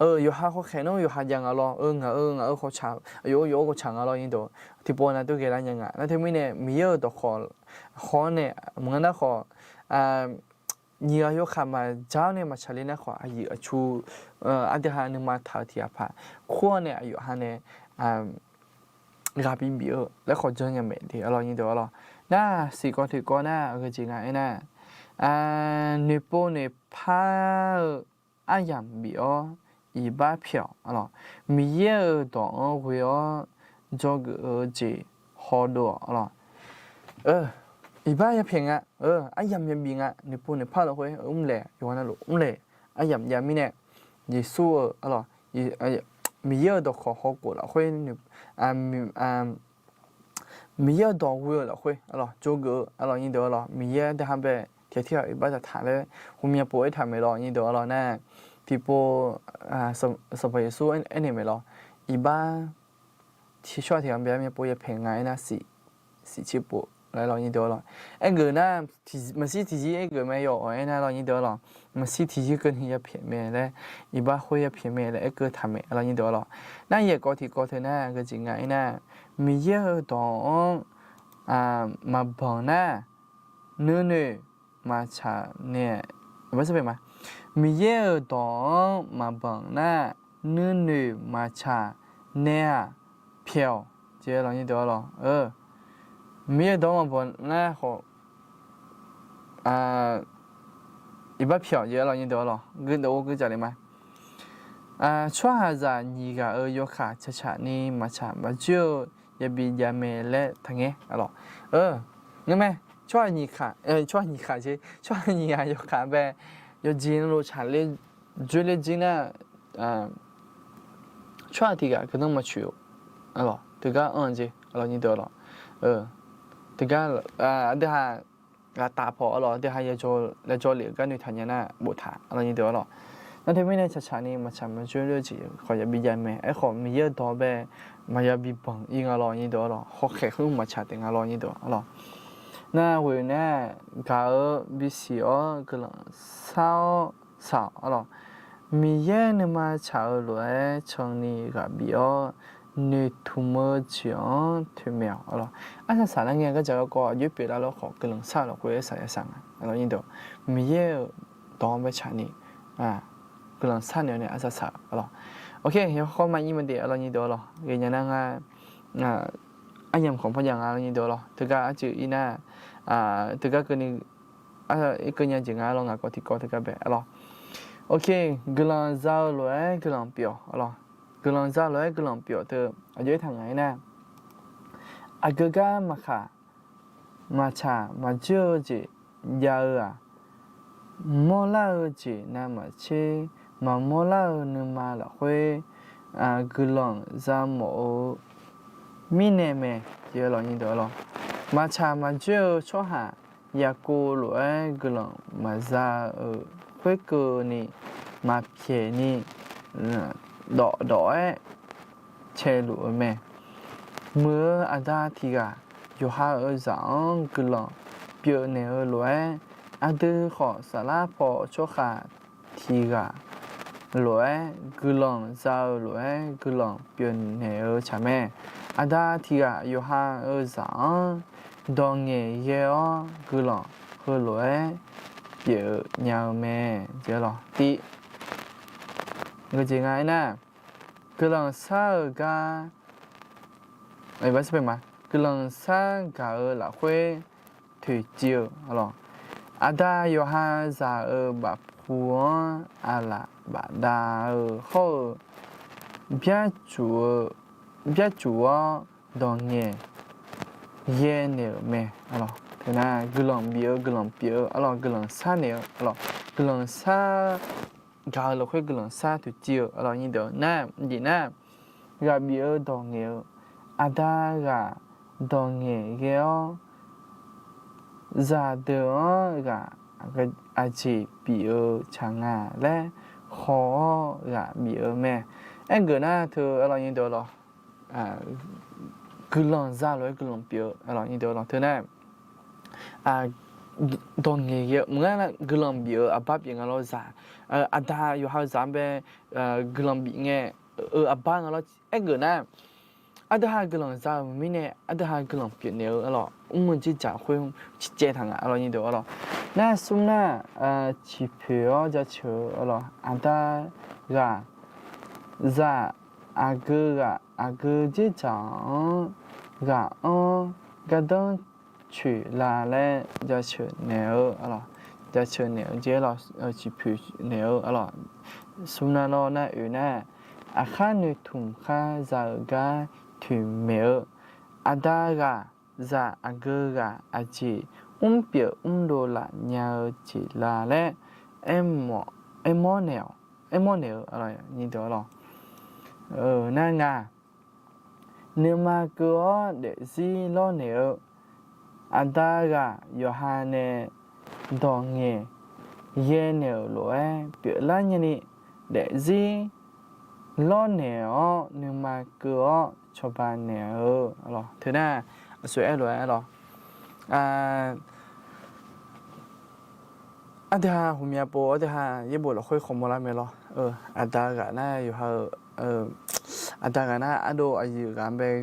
Yawqha khawkhaeq nar yawqha jav nga lawr. Ngaq-euq ngaq-euq khawf tsaq, yawf-eu yawf-eu khawf tsaq nga lawr, nyir deuq. Tiqpov nav tov ghaelar nya nga. Nar teumirnae Miqyaer-euq dawqkawq hawr nae maqngeur nar khawf, nyiq ghaq yawkaq maqdzaq-awr nae maqtsaq le nar khawf, aqyuif aqtsu aqdui ha nuima taq-eu tiqghaq paq kur-awr nae aqyawf ha nae ghaq bibif-eu laer khawf janrnya maeq de arlawq, nyir deuq arlawq. Nar siqkawv tiqkawv nar aqgeu jeq nga aernar, noeqpov noeqpar-eu aryamq bif-awr iqbax pyaeq-awq, arlawq. Miqyaer-euq dawq-anr ghoe-awr dzawgeuf-eu jeq hawdov-awq, arlawq. Iqbax yapyaeq nga, aryamq yabif nga, noeqpov noeqpar lafkhoer mrlaeq, yawqha navluf mrlaeq, aryamq jav mirnae, Yeqsur-euq, arlawq, Miqyaer-euq dawqkawq hawkhof lafkhoer, Miqyaer-euq dawq ghoe-eu lafkhoer, arlawq, dzawgeuf-eu, arlawq, nyir deuq, arlawq, Miqyaer deuq ha bae tiqghaq tirghaq iqbax taqtaq laer ghawqmya pov-aer taqmaeq lawq, nyir deuq, arlawq, nar, tiqpov, Sanqpaq Yeqsur aernaeq maeq lawq, iqbax tsawrhaq tiq ghaq byav myavpov yapyaeq nga aernar, siq, siqtser pov laer lawq, nyir deuq, arlawq. Aergeuf nar, maqshir tiqzir aergeuf mae, yawf-awq aernar lawq, nyir deuq, arlawq. Maqshir tiqzir keuvni yapyaeq mae laer, iqbax khoer yapyaeq mae laer aerkeuv taqmaeq, arlawq, nyir deuq, arlawq. Nar yaeq kawv tiqkawv teu nar geujeq nga aernar, Miqyaer-euq dawq-anr maqbanq nar, nuinoeq maqtsaq nae, Miqyaer-euq, Miqyaer-euq dawq-anr maqbanq nar, nuinoeq maqtsaq nae-aq, pyaeq-awq, jeq, arlawq, nyir deuq, arlawq. Miqyaer-euq dawq-anr maqbanq nar khawf, iqbax pyaeq-awq, jeq, arlawq, nyir deuq, arlawq. Gui dawq-eu gui jaqle ma. Tsawrhaqzaq nyiq ghaq-euq yawkaq tsaqtsaq ni maqtsaq maqdzoer-eu yabi jav mae laer taqngaer, arlawq. Ngar mae, tsawrhaq nyiq ghaq, tsawrhaq nyiq ghaq jeq, tsawrhaq nyiq ghaq yawkaq bae yawqjeq navluf tsaqler dzoerler jir nar, tsawrhaq tiq ghaq guiqlanq maqtsoeq-eu, arlawq, teugar anr-eu jeq, arlawq, nyir deuq, arlawq. Teugar, aqdui ha ghaqtaf paw, arlawq, aqdui ha yajawr lef-eu gar noeqtaq nya nar boftaq, arlawq, nyir deuq, arlawq. Nar teumirnae tsaqtsaq ni maqtsaq maqdzoer-eu jeq khawf yabi jav mae. Aerkhawf Miqyaer-euq dawq bae maqya bibanq ir nga lawq, nyir deuq, arlawq. Hawkhaeq khoer maqtsaq taef nga lawq, nyir deuq, arlawq. Nar ghoe nar, gaq-eu bisiq-awr guiqlanq shar-awr shaq-awq, arlawq. Miqyaer nuima tsaq-eu lof-aer canni ghaq bif-awr noeqtmq-eu jeq-anr toeqmaeq-awq, arlawq. Arsaq saq lar ngae gardzaq garkawv aqjox pyeuflar lawr khawf guiqlanq shar-eu lafkhoer arsaq yasaq nga, arlawq, nyir deuq. Miqyaer-euq dawq-anr bae tsaqni guiqlanq shar naeq-awr nae arsaq saq-eu, arlawq. Ok, yawkhawr maqnyir maqdeq, arlawq, nyir deuq, arlawq. Ghaenya nar ngar aryamq khanqpar jav nga, arlawq, nyir deuq, arlawq. Teugar arcuiv ir nar, teugar keuvni irkeuv nya jeq nga, arlawq, ngaq kawv tiqkawv teugar bae, arlawq. Ok, guiqlanq za-eu lof-aer guiqlanq pyeuf-awq, arlawq. Guiqlanq za lof-aer guiqlanq pyeuf-awq teu aqjox aertaq ngaq-aer nar, aqgeu gar maqkhaq, maqtsaq maqdzoer-eu jeq jav-eu-aq, mawrlar-eu jeq navmaqtser maqmawr lar-eu nuima lafkhoer guiqlanq za mawf-eu mirnae mae, jeq, arlawq, nyir deuq, arlawq. Maqtsaq maqdzoer-eu tsawrhaq Yaqkov lof-aer guiqlanq maqza-euq khoerkeuvni maqpyaeq ni dawf dawf-aer caeluf-eu mae. Muiq-eu aqda tiq ghaq yawqha-euq zaq-anr guiqlanq pyeufnaeq-eu lof-aer, aqdui khawf saflar paw tsawrkhav tiq ghaq lof-aer guiqlanq za-eu lof-aer guiqlanq pyeufnaeq-eu tsaq mae. Aqda tiq ghaq yawqha-euq zaq-anr dawq ngaeqghae-awr guiqlanq heulof-aer pyeuf nya-eu mae, jeq, arlawq. Tiv, geujeq nga aernar, guiqlanq shar-eu gar, guiqlanq shar gaq-eu lafkhoer toeqciv-eu, arlawq. Aqda yawqha zaq-euq bafpu-anr aqlaf bafdav-eu hawr-eu, byar cuf-eu, byar cuf-awr dawq ngaeqghae naeq-euq mae, arlawq. Teunar guiqlanq bif-eu guiqlanq pyeuf-eu, arlawq, guiqlanq shar naeq-eu, arlawq, guiqlanq shar gaq-eu lafkhoer guiqlanq shar toeqciv-eu, arlawq, nyir deuq, nar, jeq nar, ghaq bif-eu dawq ngaeq-eu, aqda ghaq dawq ngaeqghae-awr zaqdeuq-anr ghaq aqjeq bif-eu tsaq nga laer haw-awr ghaq bif-eu mae. Aergeuf nar teu, arlawq, nyir deuq, arlawq, guiqlanq za lof-aer guiqlanq pyeuf-eu, arlawq, nyir deuq, arlawq, teunar dawq ngaeqghae-eu maqngar nar guiqlanq bif-eu aqbar pyeuf nga lawr zaq, aqda yawqha-eu zaq-anr bae guiqlanq bif ngae-eu aqbar nga lawr. Aergeuf nar aqdui ha guiqlanq za-euq mirnae aqdui ha guiqlanq pyeufnaeq-eu, arlawq, mr-eu dzerdzaq khoer ciqcaev taq nga, arlawq, nyir deuq, arlawq. Nar smr nar, ciqpoeq-awr jaceuq-eu, arlawq, aqda ghaq zaq aqgeu ghaq aqgeu dzerdzaq-anr ghaq-anr gardanr coeq la laer jaceuq naeq-eu, arlawq, jaceuq naeq-eu jeq, arlawq, ciqpoeq naeq-eu, arlawq, smr nar lawr nar oeq nar, aqkhar noeqtmq khar za-euq gar toeqmaeq-eu, aqda ghaq zaq aqgeu ghaq aqjeq mrpyeuf mrdov laf nya-eu jeq la laer aermawr naeq-awq, aermawr naeq-eu, nyiq deuq lawr. Nar nga, nuima keuv-awr daefzir lawrnaeq-eu, aqda ghaq yawqha nae dawq ngaeq yaenaeq-euq lof-aer pyeuflar nyani, daefzir lawrnaeq-awr nuima keuv-awr cawba naeq-eu, teu nar, aqsoeq aer lof-aer lawr. Aqdui ha hmqmya pov-awr dui ha yaerbof lafkhoer khawf mawrlar mae lawr. Aqda ghaq nar yawqha-euq, aqda ghaq nar ardov aqyuif ghaq-anr bae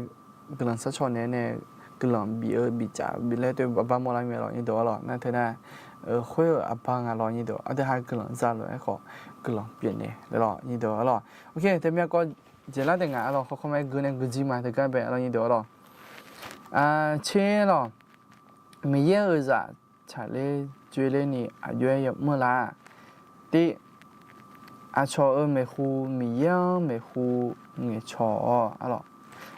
guiqlanq sharcaw naeq-aer nae guiqlanq bif-eu bifcaf bif laer toer bar bar mawrlar mae lawr nyiq deuq-a lawr. Nar teu nar, khoer-euq aqba nga lawr nyiq deuq, aqdui ha guiqlanq za lof-aer khawf guiqlanq pyeufnaeq laer lawr nyiq deuq-a lawr. Ok, teumyav kawv jeq lar taef nga-a lawr, khawf khawf ma gui nae guijir ma teugar bae lawr nyiq deuq-a lawr. Tser lawr, Miqyaer-euq zaq tsaqler dzoerler ni aqjox-aer yamr la. Tiv, aqcawq-euq maeqhu Miqyaer-anr maeqhu ngaeqcawq-awr,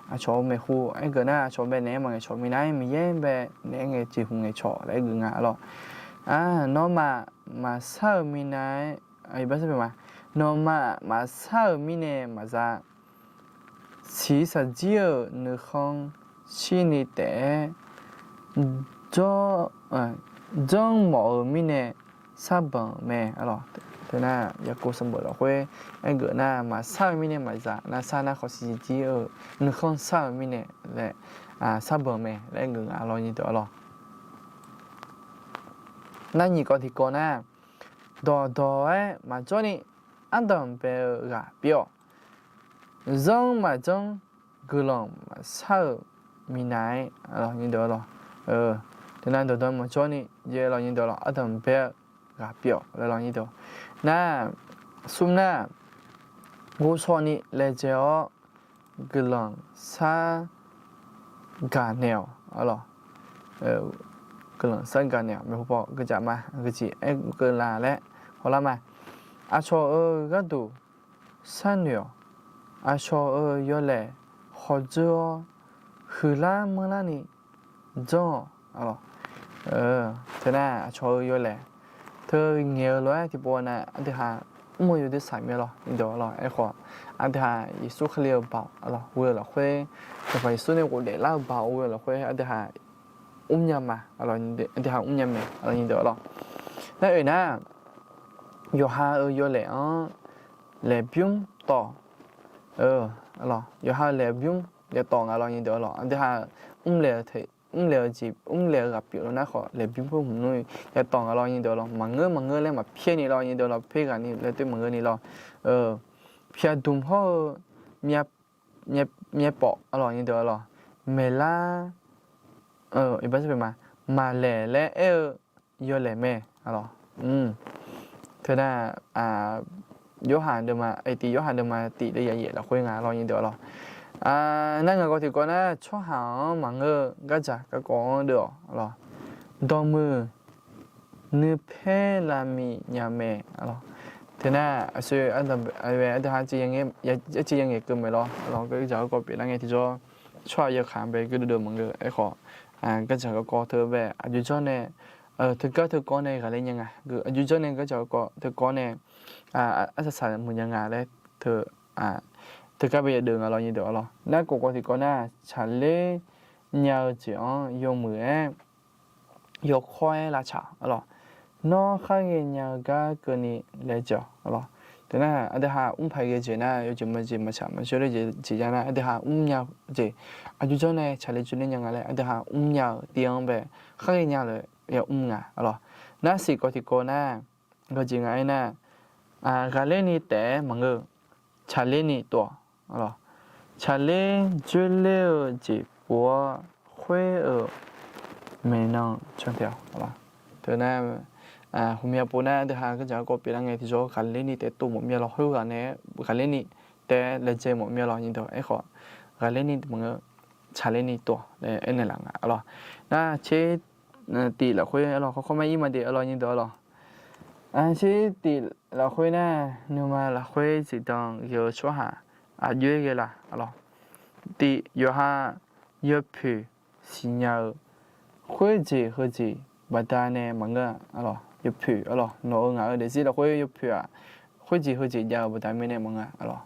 aqcawq-euq maeqhu aergeuf nar aqcawq bae naeq-aer maqngaeqcawq minav-aer Miqyaer bae naeq-aer ngaeq jeqhu ngaeqcawq laer geuf nga lawr. Nawmaf maqshar-euq minav-aer, nawmaf maqshar-euq mirnae maqza, siq saqjir-euq nuikhanr shirni taef-aer janr mawf-euq mirnae sharbanq mae. Teu nar Yaqkov sanqbof lafkhoer aergeuf nar maqshar-eu mirnae maqza nar shar nar khawf siq saqjir-euq nuikhanr shar-eu mirnae laer sharbanq mae laer aergeuf nga lawr nyiq deuq-a lawr. Nar nyiq kawv tiqkawv nar, dawqdawq-aer maqjawr ni ardanq bae-eu ghaq pyeuf-awq. Zanr maqjanr guiqlanq maqshar-euq minav-aer, nyiq deuq-a lawr. Teu nar dawqdawq-aer maqjawr ni jeq lawr nyiq deuq-a lawr, ardanq bae-eu ghaq pyeuf-awq laer lawr nyiq deuq. Nar, smr nar, ghovshaw ni laejae-awr guiqlanq shar gaq naeq-awq, guiqlanq shar gaq naeq-awq maeqhu paw geucaf ma geujeq aer keuv la laer hawlar ma. Aqcawq-euq gharduq sharnoeq-awq. Aqcawq-euq yawlaeq hawdzeur-awr huiqlar manrlar ni janr-awq. Teu nar aqcawq-euq yawlaeq teu ngaeq-eu lof-aer tiqpov nav aqdui ha mr-eu yawdui saq mir lawr nyiq deuq-a lawr. Aerkhawf aqdui ha Yeqsur Kali-euq baoq ghoe-eu lafkhoer, Sanqpaq Yeqsur nae ghofdaef lar-eu baoq ghoe-eu lafkhoer aqdui ha mrnya ma, aqdui ha mrnya mae nyiq deuq-a lawr. Nar oeq nar, yawqha-euq yawlaeq-anr laeqbymr tawq, yawqha-euq laeqbymr laeqtawq nga lawr nyiq deuq-a lawr. Aqdui ha mrlaeq-eu jeq mrlaeq-eu ghaq pyeuf-eu nar khawf laeqbymr khoer hmq nmr laeqtawq nga lawr nyiq deuq-a lawr. Maqngeur maqngeur laer maqpyaer ni lawr nyiq deuq-a lawr, pyaer ghaq ni laer toer maqngeur ni lawr. Pyaq dmq hawr-eu myav pawf-a lawr nyiq deuq-a lawr. Maeqlar, iqbax ma, maqlaeq laer aer-eu yawlaeq mae. Teu nar, Yorhaq deuvma, aqyuif tiq Yorhaq deuvma tiq deuvyaef lafkhoer nga lawr nyiq deuq-a lawr. Nar ngaq kawv tiqkawv nar tsawrhaq-anr maqngeur-eu gardzaq garkawv-anr deuv-awq lawr. Dawqmuiq nuipaer lavmiq nya mae. Teu nar aqsur aqdui ha arciv yangaeq keuv mae lawr. Gardzaq garkawv pyeuflar ngae tiqjawr tsawrhaq yawkaq bae geur duidui maqngeur. Aerkhawf gardzaq garkawv teu bae aqjox janr nae, teugar teukawv nae ghaqler nya nga. Aqjox janr nae gardzaq garkawv teukawv nae arsaq saq muiq nya nga laer teu, teugar bae yadeuv nga lawr nyiq deuq-a lawr. Nar kof kawv tiqkawv nar tsaqler nya-eu jeq-anr yawmuiq-aer yawkawr-aer lavtsaq-awq lawr. Nawr khar ghaenya-eu gar keuvni laejae-awq lawr. Teu nar aqdui ha mr paq ghae jeq nar yawjeq majeq maqtsaq maqshawr-eu jeq ya nar aqdui ha mrnya jeq, aqjox janr nae tsaqler jawrler nya nga laer aqdui ha mrnya-euq tiv-anr bae khar ghaenya-eu ya mr nga lawr. Nar siq kawv tiqkawv nar, gawqjeq nga aernar, ghaqler ni taef-aer maqngeur, tsaqler ni tov-awq lawr. Tsaqler dzoerler-eu jeq pov-awr khoer-euq maeqnan can tae-awq lawr. Teu nar, hmqmya pov nar aqdui ha gardzaq garkawv pyeuflar ngae tiqjawr ghaqler ni taef tov mawf mir-a lawr. Khoerghaq nae ghaqler ni taef-aer laejae mawf mir-a lawr nyiq deuq. Aerkhawf ghaqler ni maqngeur, tsaqler ni tov-awq laer aernaeq laf nga lawr. Nar tser tiq lafkhoer lawr, khawr khawr ma ir ma de lawr nyiq deuq lawr. Aqsir tif lafkhoer nar, nuima lafkhoer zifdan ghae-eu tsawrhaq aqjox-aer ghae la, aqlawq. Tif yawqha yawpoeq siqnya-eu khoerjeq heujeq baqdanae maqngeur-a, aqlawq. Yawpoeq, aqlawq, nawq-euq ngaq-euq daefzir lafkhoer yawpoeq-aq, khoerjeq heujeq jav-eu baqda mirnae maqngeur-a, aqlawq.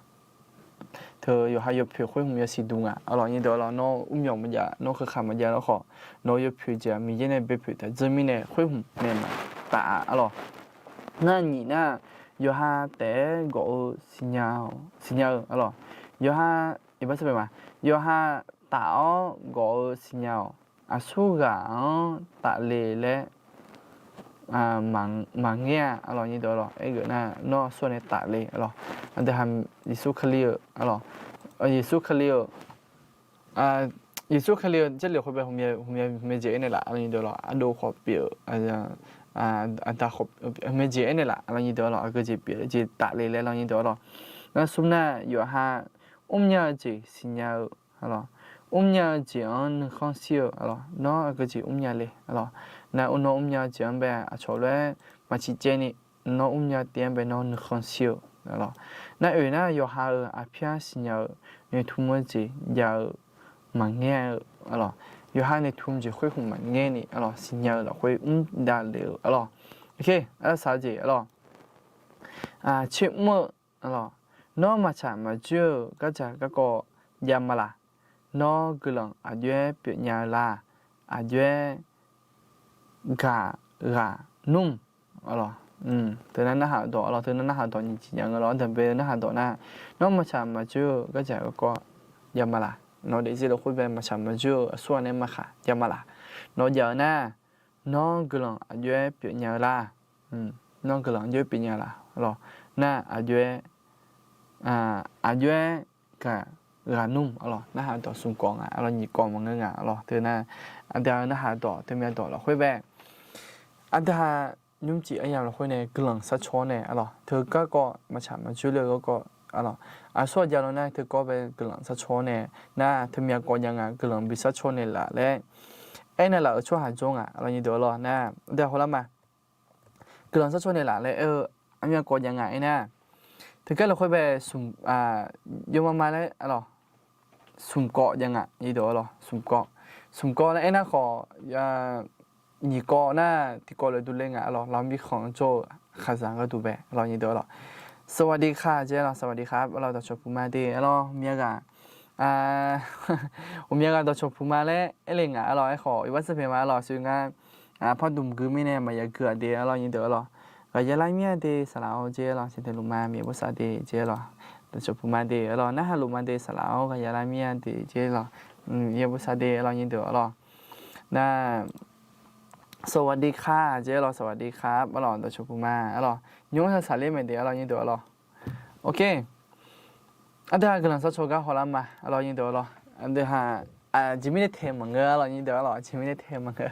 Teu yawqha yawpoeq khoer hmq yasiq duq nga, aqlawq, nyir deuq, aqlawq. Nawr mrmyawq maqjav, nawr keukhaq maqjav lawrkhawf, nawq-eu yawpoeq jeq-aq Miqyaer nae bae poeq taq dzeur mirnae khoer hmq nae maqtaf-a, aqlawq. Nar nyiq nar, yawqha taef-aer gawf-eu siqnya-awq, siqnya-eu, aqlawq. Yawqha, iqbax sar bae ma, yawqha taf-awr gawf-eu siqnya-awq. Aqsurghaq-anr tafle laer maqngaer-a, aqlawq, nyir deuq, aqlawq. Aergeuf nar, nawr aqsurghaq nae tafle, aqlawq. Aqdui ha Yeqsur Kali-eu, aqlawq, Yeqsur Kali-eu, Yeqsur Kali-eu Jarlif khoer bae hmq mya jeq aernaeq laf, aqlawq, nyir deuq, aqlawq. Ardov khawf pyeuf-eu, aqda khawf, hmq mya jeq aernaeq laf, aqlawq, nyir deuq, aqlawq. Aqgeu jeq pyeuf jeq tafle laer, aqlawq, nyir deuq, aqlawq. Nar smr nar, yawqha mrmya-eu jeq siqnya-eu, aqlawq. Mrmya-eu jeq-anr nuikhanr shir-eu, aqlawq. Nawr aqgeu jeq mrmya le, aqlawq. Nar nawr mrmya-eu jeq-anr bae aqcawq lof-aer maq ciqcaev ni, nawr mrmya tiv-anr bae nawr nuikhanr shir-eu, aqlawq. Nar oeq nar, yawqha-euq aqpyar siqnya-eu noeqtmq-eu jeq jav-eu maqngaer-eu, aqlawq. Yawqha noeqtmq jeq khoer hmq maqngaer ni, aqlawq, siqnya-eu lafkhoer mr davlef-eu, aqlawq. Arsaq jeq, aqlawq. Tsermr-eu, aqlawq. Nawr maqtsaq maqjoer-eu gardzaq garkawv jav ma laq? Nawr guiqlanq aqjox-aer pyeufnya-eu la? Aqjox-aer gaq ghaq nmr, aqlawq. Teunar narhaq dawq, aqlawq, teunar narhaq dawq nyiq jeq nya ngeur lawr, ardanqbae narhaq dawq nar, nawr maqtsaq maqjoer-eu gardzaq garkawv jav ma laq? Nawq daefzir lafkhoer bae maqtsaq maqjoer-eu aqsurghaq nae maqkhaq jav ma laq? Nawq jav-eu nar, nawr guiqlanq aqjox-aer pyeufnya-eu la? Nawr guiqlanq aqjox-aer pyeufnya laq, aqlawq. Nar aqjox-aer, aqjox-aer gaq ghaq nmr, aqlawq. Narhaq dawq smq kawv nga, aqlawq, nyiq kawv maqngeur nga, aqlawq. Teunar aqdui-euq narhaq dawq teumya dawq lafkhoer bae, aqdui-aq, nymrcif aryamq lafkhoer nae guiqlanq sharcaw-awr nae, aqlawq, teu garkawv maqtsaq maqjoer le-eu garkawv, aqlawq, aqsurghaq jav lawr nar teu garkawv bae guiqlanq sharcaw-awr nae, nar teumya kawv jav nga, guiqlanq bi sharcaw naeqlaf laer aernaeq laf-euq tsawrhaq jawr nga, aqlawq, nyir deuq, aqlawq. Nar aqdui-aq hawlar ma, guiqlanq sharcaw naeqlaf laer aer-eu aqmyan kawv jav nga aernar, teu garkawv lafkhoer bae smq, yawma ma laer, aqlawq, smq kawv jav nga, nyir deuq, aqlawq. Smq kawv, smq kawv laer aernar khawf, nyiq kawv nar tiqkawv lof durler nga, aqlawq. Lawr mirkhanq jawr-eu aqkaqzaq gharduq bae, aqlawq, nyir deuq, aqlawq. สวัสดีค่ะ jeq, aqlawq. สวัสดีค่ะ aqlawq, dawqcawq puq ma de, aqlawq, myav ghaq, ghawqmya ghaq dawqcawq puq ma laer aerle nga, aqlawq. Aerkhawf iqbax sanrpaeq ma, aqlawq, shuir ngar par dmq gui mirnae maqya gui-aq de, aqlawq, nyir deuq, aqlawq. Ghaqya lar mir-a de saqlaq-awr jeq, aqlawq. Sanqtaeq luf ma, myav bosav de jeq, aqlawq. Dawqcawq puq ma de, aqlawq. Narhaq luf ma de saqlaq-awr, ghaqya lar mir-a de jeq, aqlawq. Myav bosav de, aqlawq, nyir deuq, aqlawq. Nar สวัสดีค่ะ jeq, aqlawq. สวัสดีค่ะ aqlawq, dawqcawq puq ma, aqlawq. Nymr ha saqler maeq de, aqlawq, nyir deuq, aqlawq. Ok. Aqdui-aq guiqlanq sharcaw gar hawlar ma, aqlawq, nyir deuq, aqlawq. Aqdui-aq, aqjeq mirnae taeq maqngeur, aqlawq, nyir deuq, aqlawq. Aqjeq mirnae taeq maqngeur.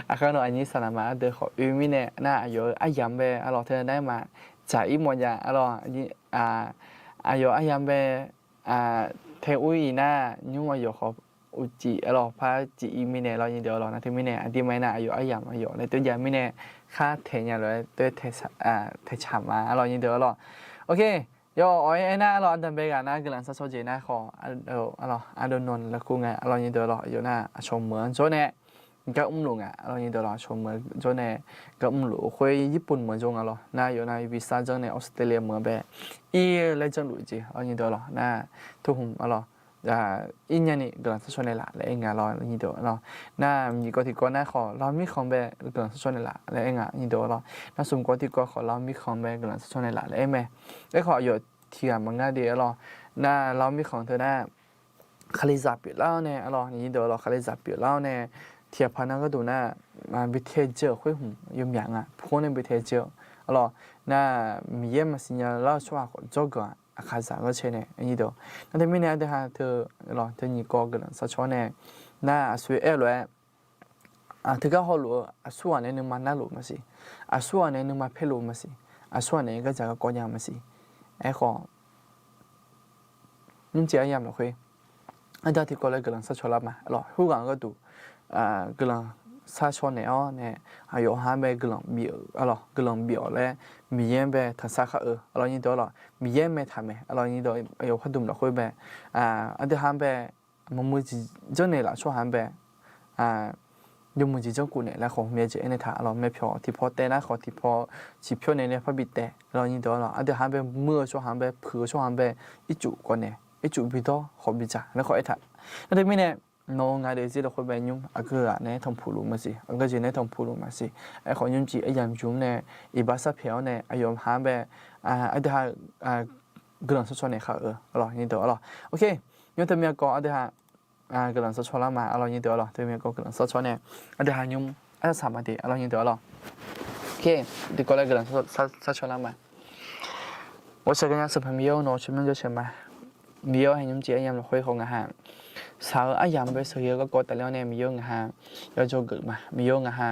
Aqkar nawq aqnyir saqlaq ma, aqdui khawf oe mirnae nar aqyawf-euq aryamq bae, aqlawq, teu nar ma dzaq-ir mawf jav, aqlawq. Aqyawf aryamq bae tae ur-ir nar nymr aqyawf khawf uqcif, aqlawq, par cif-ir mirnae, aqlawq, nyir deuq, aqlawq. Nar teu mirnae aqdui ma-ir nar aqyawf aryamq aqyawf nae tov jav mirnae khar taeq nya lof-aer taeq tsaq ma, aqlawq, nyir deuq, aqlawq. Ok. Yawf awq-aer aernar, aqlawq, aqdanqbae ghaq nar guiqlanq sharcaw jeq nar khawf, aqdui nawq-anr lafkhoer nga, aqlawq, nyir deuq, aqlawq. Yawf nar aqcawq meuq-anr jawr nae gar mrluf nga, aqlawq, nyir deuq, aqlawq. Aqcawq meuq-anr jawr nae gar mrluf-eu khoer ญี่ปุ่น meuq jawr nga lawq. Nar yawf nar visa janr nae Australia meuq-anr bae ir-eu laer janrluf jeq, aqlawq, nyir deuq, aqlawq. Nar teu hmq, aqlawq, ir nyani guiqlanq sharcaw naeqlaf laer aer nga, aqlawq, nyir deuq, aqlawq. Nar nyiq kawv tiqkawv nar khawf lawr mirkhanq bae guiqlanq sharcaw naeqlaf laer aer nga, nyir deuq, aqlawq. Nar smq kawv tiqkawv khawf lawr mirkhanq bae guiqlanq sharcaw naeqlaf laer aer mae. Aerkhawf aqyawf tiq ghaq maqngeur de, aqlawq. Nar lawr mirkhanq teu nar Kalizaq pyeuflar-awr nae, aqlawq, nyir deuq, aqlawq. Kalizaq pyeuflar-awr nae tiq ghaq paq nar gharduq nar bi tae jeuq-euq khoer hmq yawmyaq nga, pur-awr nae bi tae jeuq-eu, aqlawq. Nar Miqyaer maqsiq nya lar-eu tsawrhaq khawf jawrgeuf-aq, aqkaqzaq ghanrcae nae, nyir deuq. Nar teu mirnae aqdui ha teu, aqlawq, teu nyiq kawv guiqlanq sharcaw-awr nae, nar aqsur aer-eu lof-aer, teugar hawluf-eu aqsurghaq nae nuima narluf maqsiq, aqsurghaq nae nuima paerluf maqsiq, aqsurghaq nae gardzaq garkawv nya maqsiq. Aerkhawf nymrcif aryamq lafkhoer aqdui tiqkawv laer guiqlanq sharcaw lar ma, aqlawq. Heughaq gharduq guiqlanq sar caw naeq-awr nae, aqyawf ha-anr bae guiqlanq bif-euq, guiqlanq bif-awq laer, Miqyaer-anr bae tanqsar khar-eu, aqlawq nyir deuq-awr lawq, Miqyaer-anr maeqtaq mae, aqlawq nyir deuq, aqyawf pardmq lafkhoer bae, aqdui ha-anr bae, maqmuiq jeq janrnaeq laf tsawrhaq-anr bae, yawmuiq jeq janrkuf naeq laer khawf, myav jeq aernaeq taq, aqlawq myavpyawq tiqpawf taev nar khawf tiqpawf ciqpyawr naeq nae parbi taev, aqlawq nyir deuq-awr lawq, aqdui ha-anr bae muir-eu tsawrhaq-anr bae, puiq-eu tsawrhaq-anr bae, ircuf kawv nae, ircuf bi dawr khawf bi dzaq laer khawf aertaq. Nar teumirnae, nawq-eu ngaq daefzir lafkhoer bae nymr aqgeu ghaq nae tanqpuq luf maqsiq, aqgeu jeq nae tanqpuq luf maqsiq. Aerkhawf nymrcif aryamq jmq nae iqbax sarpyaeq-awr nae aqyawf ha-anr bae, aqdui ha guiqlanq sawrcaw naeq khar-eu, aqlawq nyir deuq-awr lawq. Ok, nymr teumyav kawv aqdui ha guiqlanq sawrcaw lar ma, aqlawq nyir deuq-awr lawq, teumyav kawv guiqlanq sawrcaw nae aqdui ha nymr arsaq saq ma de, aqlawq nyir deuq-awr lawq. Ok, tiqkawv laer guiqlanq sawrcaw lar ma. Ghawqshaq gaqnya Sanqpaq Miqyaer-awr, nawq-eu tsawrmyanr jawrsheuq ma. Miqyaer-awr, hae nymrcif aryamq lafkhoer khawf ngaq ha shaq-eu aryamq bae sheuqghae-eu garkawv tafler-awr nae Miqyaer-awr ngaq ha yawjawr geuf ma. Miqyaer-awr ngaq ha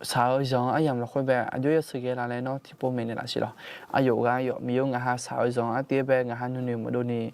shaq-eu zanq-eu aryamq lafkhoer bae aqjox yasheuq ghae laf laer nawr tiqpov maeqnaeq laf siq lawq. Aqyawf ghaq aqyawf Miqyaer-awr ngaq ha shaq-eu zanq-eu artiv-aer bae ngaq ha nuinoeq maqdov ni,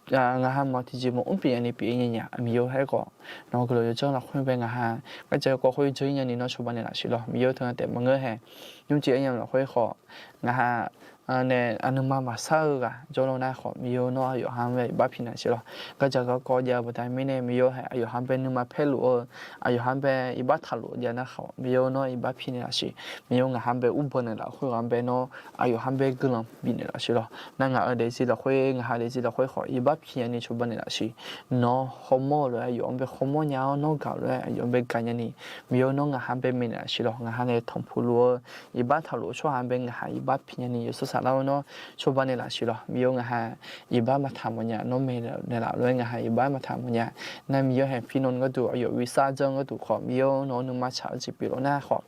ngaq ha maqtiqjeq maqmr pyeuf nyani pyeuf-ir nya nya Miqyaer-awr. Aerkhawf nawq-eu guiqlanq yawdzanr lafkhoer bae ngaq ha gardzaq garkawv khoer janr-ir nyani nawr cawba naeq laf siq lawq. Miqyaer-awr, teu nga taef maqngeur hae nymrcif aryamq lafkhoer khawf ngaq ha nae aqnuima maqsar-eu ghaq jawrluf nar khawf, Miqyaer-awr, nawr aqyawf ha-anr bae iqbax pyaeqnaeq laf siq lawq. Gardzaq garkawv jav-eu baqda mirnae Miqyaer-awr, hae aqyawf ha-anr bae nuima paerluf-eu, aqyawf ha-anr bae iqbax taqluf jav nar khawf, Miqyaer-awr, nawr iqbax pyaeqnaeq laf siq. Miqyaer-awr, ngaq ha-anr bae ur baw naeq laf khoerghaq-anr bae nawr aqyawf ha-anr bae guiqlanq bifnaeq laf siq lawq. Nar ngaq-euq daefzir lafkhoer, ngaq ha daefzir lafkhoer khawf iqbax pyaeq nyani cawba naeq laf siq. Nawr hawmawr-eu lof-aer aqyawf-anr bae hawmawr nya-awr, nawr gaq-eu lof-aer aqyawf-anr bae gaq nyani Miqyaer-awr, nawr ngaq ha-anr bae maeqnaeq laf siq lawq. Ngaq ha nae tanqpuq luf-eu iqbax taqluf-eu tsawrhaq-anr bae ngaq ha iqbax pyaeq nyani yawshawr saflar-awr nawr cawba naeq laf siq lawq. Miqyaer-awr, ngaq ha iqbax maqtaq mawf nya, nawr maeqnaeq laf lof-aer ngaq ha iqbax maqtaq mawf nya. Nar Miqyaer-awr, hae pir nan gharduq aqyawf wisar janr gharduq khawf, Miqyaer-awr, nawq-anr nuima tsaq-eu jeq pyeuf lof nar khawf,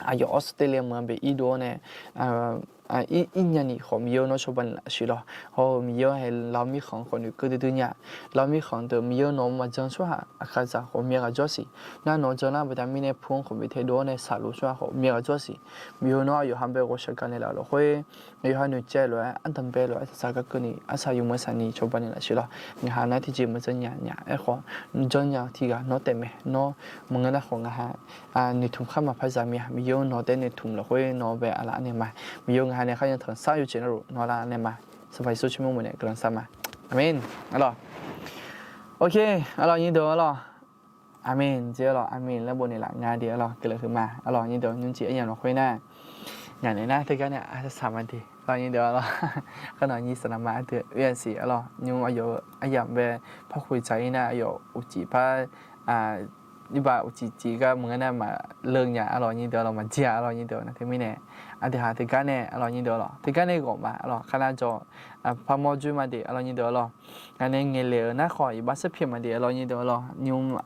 aqyawf Australia meuq-anr bae irdov-awr nae ir nyani khawf, Miqyaer-awr, nawr cawba naeq laf siq lawq. Hawr-eu Miqyaer-awr, hae lawq mirkhanq khawf noeqkeuv duidui nya. Lawq mirkhanq deuq Miqyaer-awr, nawq-anr maqjan tsawrhaq aqkaqzaq khawf myav ghaq jawr siq. Nar nawq-anr jan lar baqda mirnae pu-anr khawf bi taedov-awr nae shaqluf tsawrhaq khawf myav ghaq jawr siq. Miqyaer-awr, nawr aqyawf ha-anr bae ghawqshaq gaq naeq laf lafkhoer, aqyawf ha noeqcaev lof-aer ardanq bae lof-aer taqzaq garkeuvni arsaq yawmuiq-eu saqni cawba naeq laf siq lawq. Ngaq ha nar tiqjeq maqjan nya nya. Aerkhawf janr nya-eu tiqghaq nawr taef mae. Nawr maqngeur nar khawf ngaq ha noeqtmq khar maqpar zaq mir-a. Miqyaer-awr, nawq taef noeqtmq lafkhoer nawq bae aqlaf naeq ma. Miqyaer-awr, ngaq ha nae kharyan tanqsar yawceq nar luf nawq laf naeq ma. Sanqpaq Yeqsur tsawrmyanr mawr nae guiqlanq shar ma. Aqmeq. Aqlawq. Ok, aqlawq nyir deuq-awr lawq. Aqmeq jeq-awr lawq, aqmeq laer bof naeq laf nga de-awr lawq, guiqlanq huiq ma. Aqlawq nyir deuq, nymrcif aryamq lafkhoer nar ngaq naeq nar teugar nae arsaq ma de, aqlawq nyir deuq-awr lawq. Kharnawq nyir saqlaqma ardui oe-a siq-awr lawq, nymr aqyawf-eu aryamq bae parkhof dzaq-ir nar aqyawf uqcif par irbaq uqcif cif gar maqngeur nar maqleur nya-a lawq nyir deuq-awr lawq, maqjir-a-awr lawq nyir deuq. Nar teumirnae aqdui ha teugar nae-awr lawq nyir deuq-awr lawq, teugar nae ghawq ma-awr lawq, kharnar jawr, par mawr joer ma de-awr lawq nyir deuq-awr lawq. Ngaq nae ngaeqlaeq-euq nar khawf iqbax sarpyaeq ma de-awr lawq nyir deuq-awr lawq. Nymr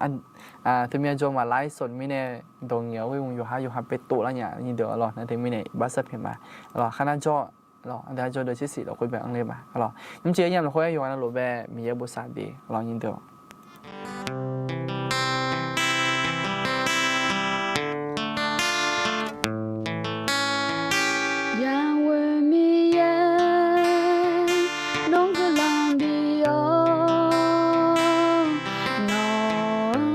teumirnae jawr maqlar-ir sawq mirnae dawq ngaeq-awr ghoer-eu yawqhar yawqha paevtov lar nya nyir deuq-awr lawq. Nar teumirnae iqbax sarpyaeq ma-awr lawq, kharnar jawr-awr lawq, aqdui ha jawr deuq tsersiq lafkhoer bae-anr ler ma-awr lawq. Nymrcif aryamq lafkhoer yawqghaq navluf bae Miqyaer bosav de-awr lawq nyir deuq-awr. Yawqghaq Miqyaer, nawr guiqlanq bif-awr, nawq-anr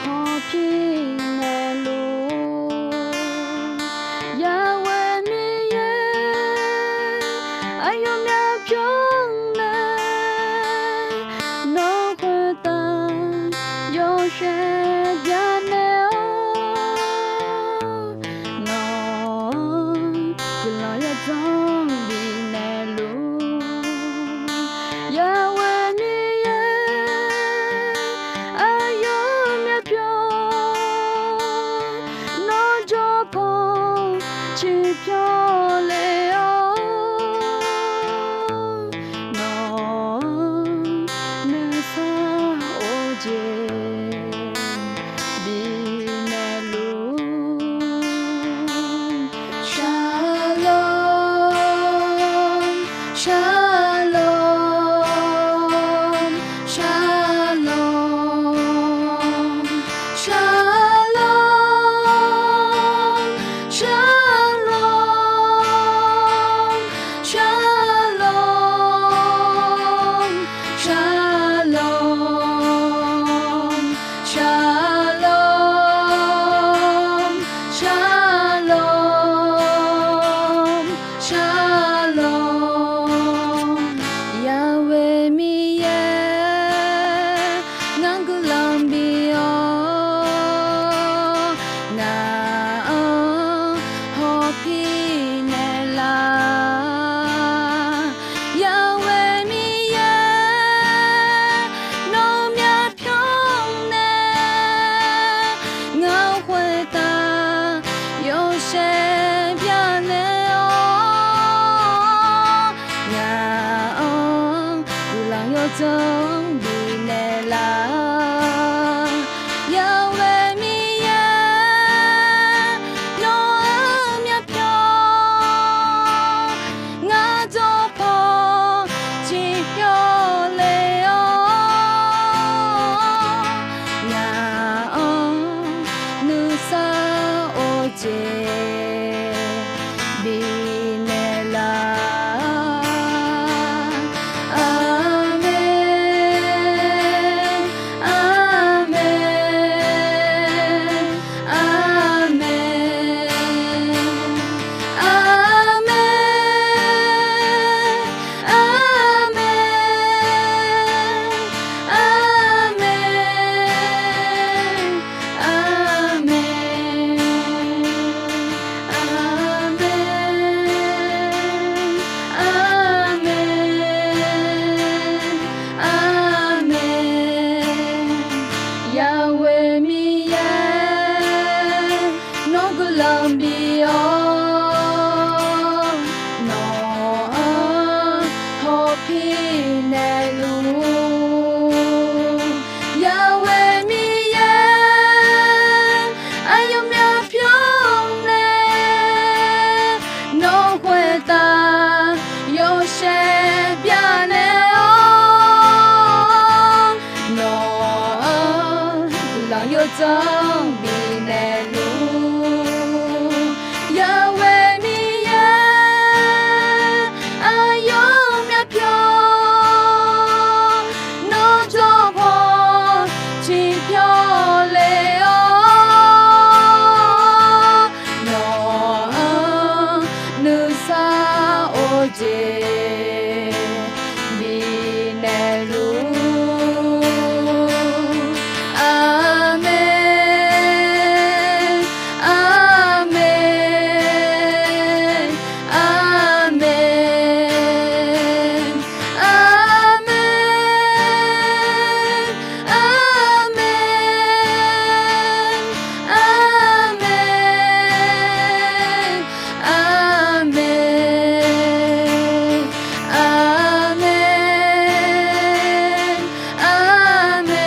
hawpir naeqluf. Yawqghaq Miqyaer, aqyawf myavpyawq nae nawr khoertav yawshaef byannaeq-awr, nawq-anr guiqlanq yawdzanr bifnaeq luf. Yawqghaq Miqyaer, aqyawf myavpyawq nawr jawr paw ciqpyawr le-awr, nawq-anr nuisar of jeq Yawdzanr bifnaeq luf-ur, Yawqwaer Miqyaer, aqyawf myavpyawq, nawr jawr paw ciqpyawq le-awr, nawq-anr nuisar-eu jeq bifnaeq luf-ur. Aqmeq, aqmeq, aqmeq, aqmeq, aqmeq, aqmeq, aqmeq, aqmeq, aqmeq,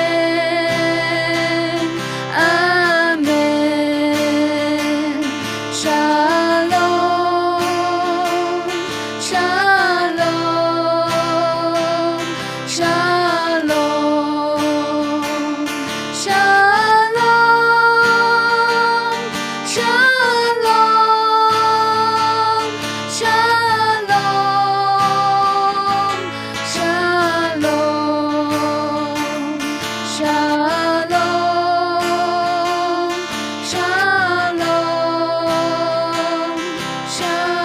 aqmeq. Shalom, shalom, shalom, shalom, shalom, shalom, shalom, shalom, shalom, shalom.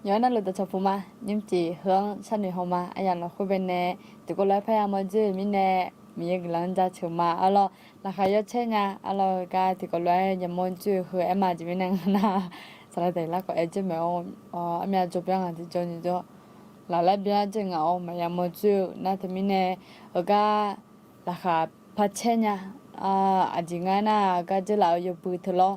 Yawqha navluf dawqcawq puq ma, nymrcif heu-anr sharnoeq haw ma. Aryamq lafkhoer bae nae tiqkawv lof-aer parya mawr dzoer-euq mirnae, Miqyaer guiqlanq-anr jaceuq ma. Arlawr, laqkhaq yawcaer nya. Arlawr, heugar tiqkawv lof-aer yamawr dzoer-eu heu aer ma jeq mirnae nga nar, saqlaq daqlar khawf aer dzoer maeq-awr, armyav jawr byanr ngaq tiqjawr nyiq jawr, laqlaer byanr dzoer ngaq-awr maqya mawr dzoer-eu nar teumirnae, heugar laqkhaq par caer nya. Aqjeq nga nar, heugar dzeurlaf-eu yawbui teu lawr,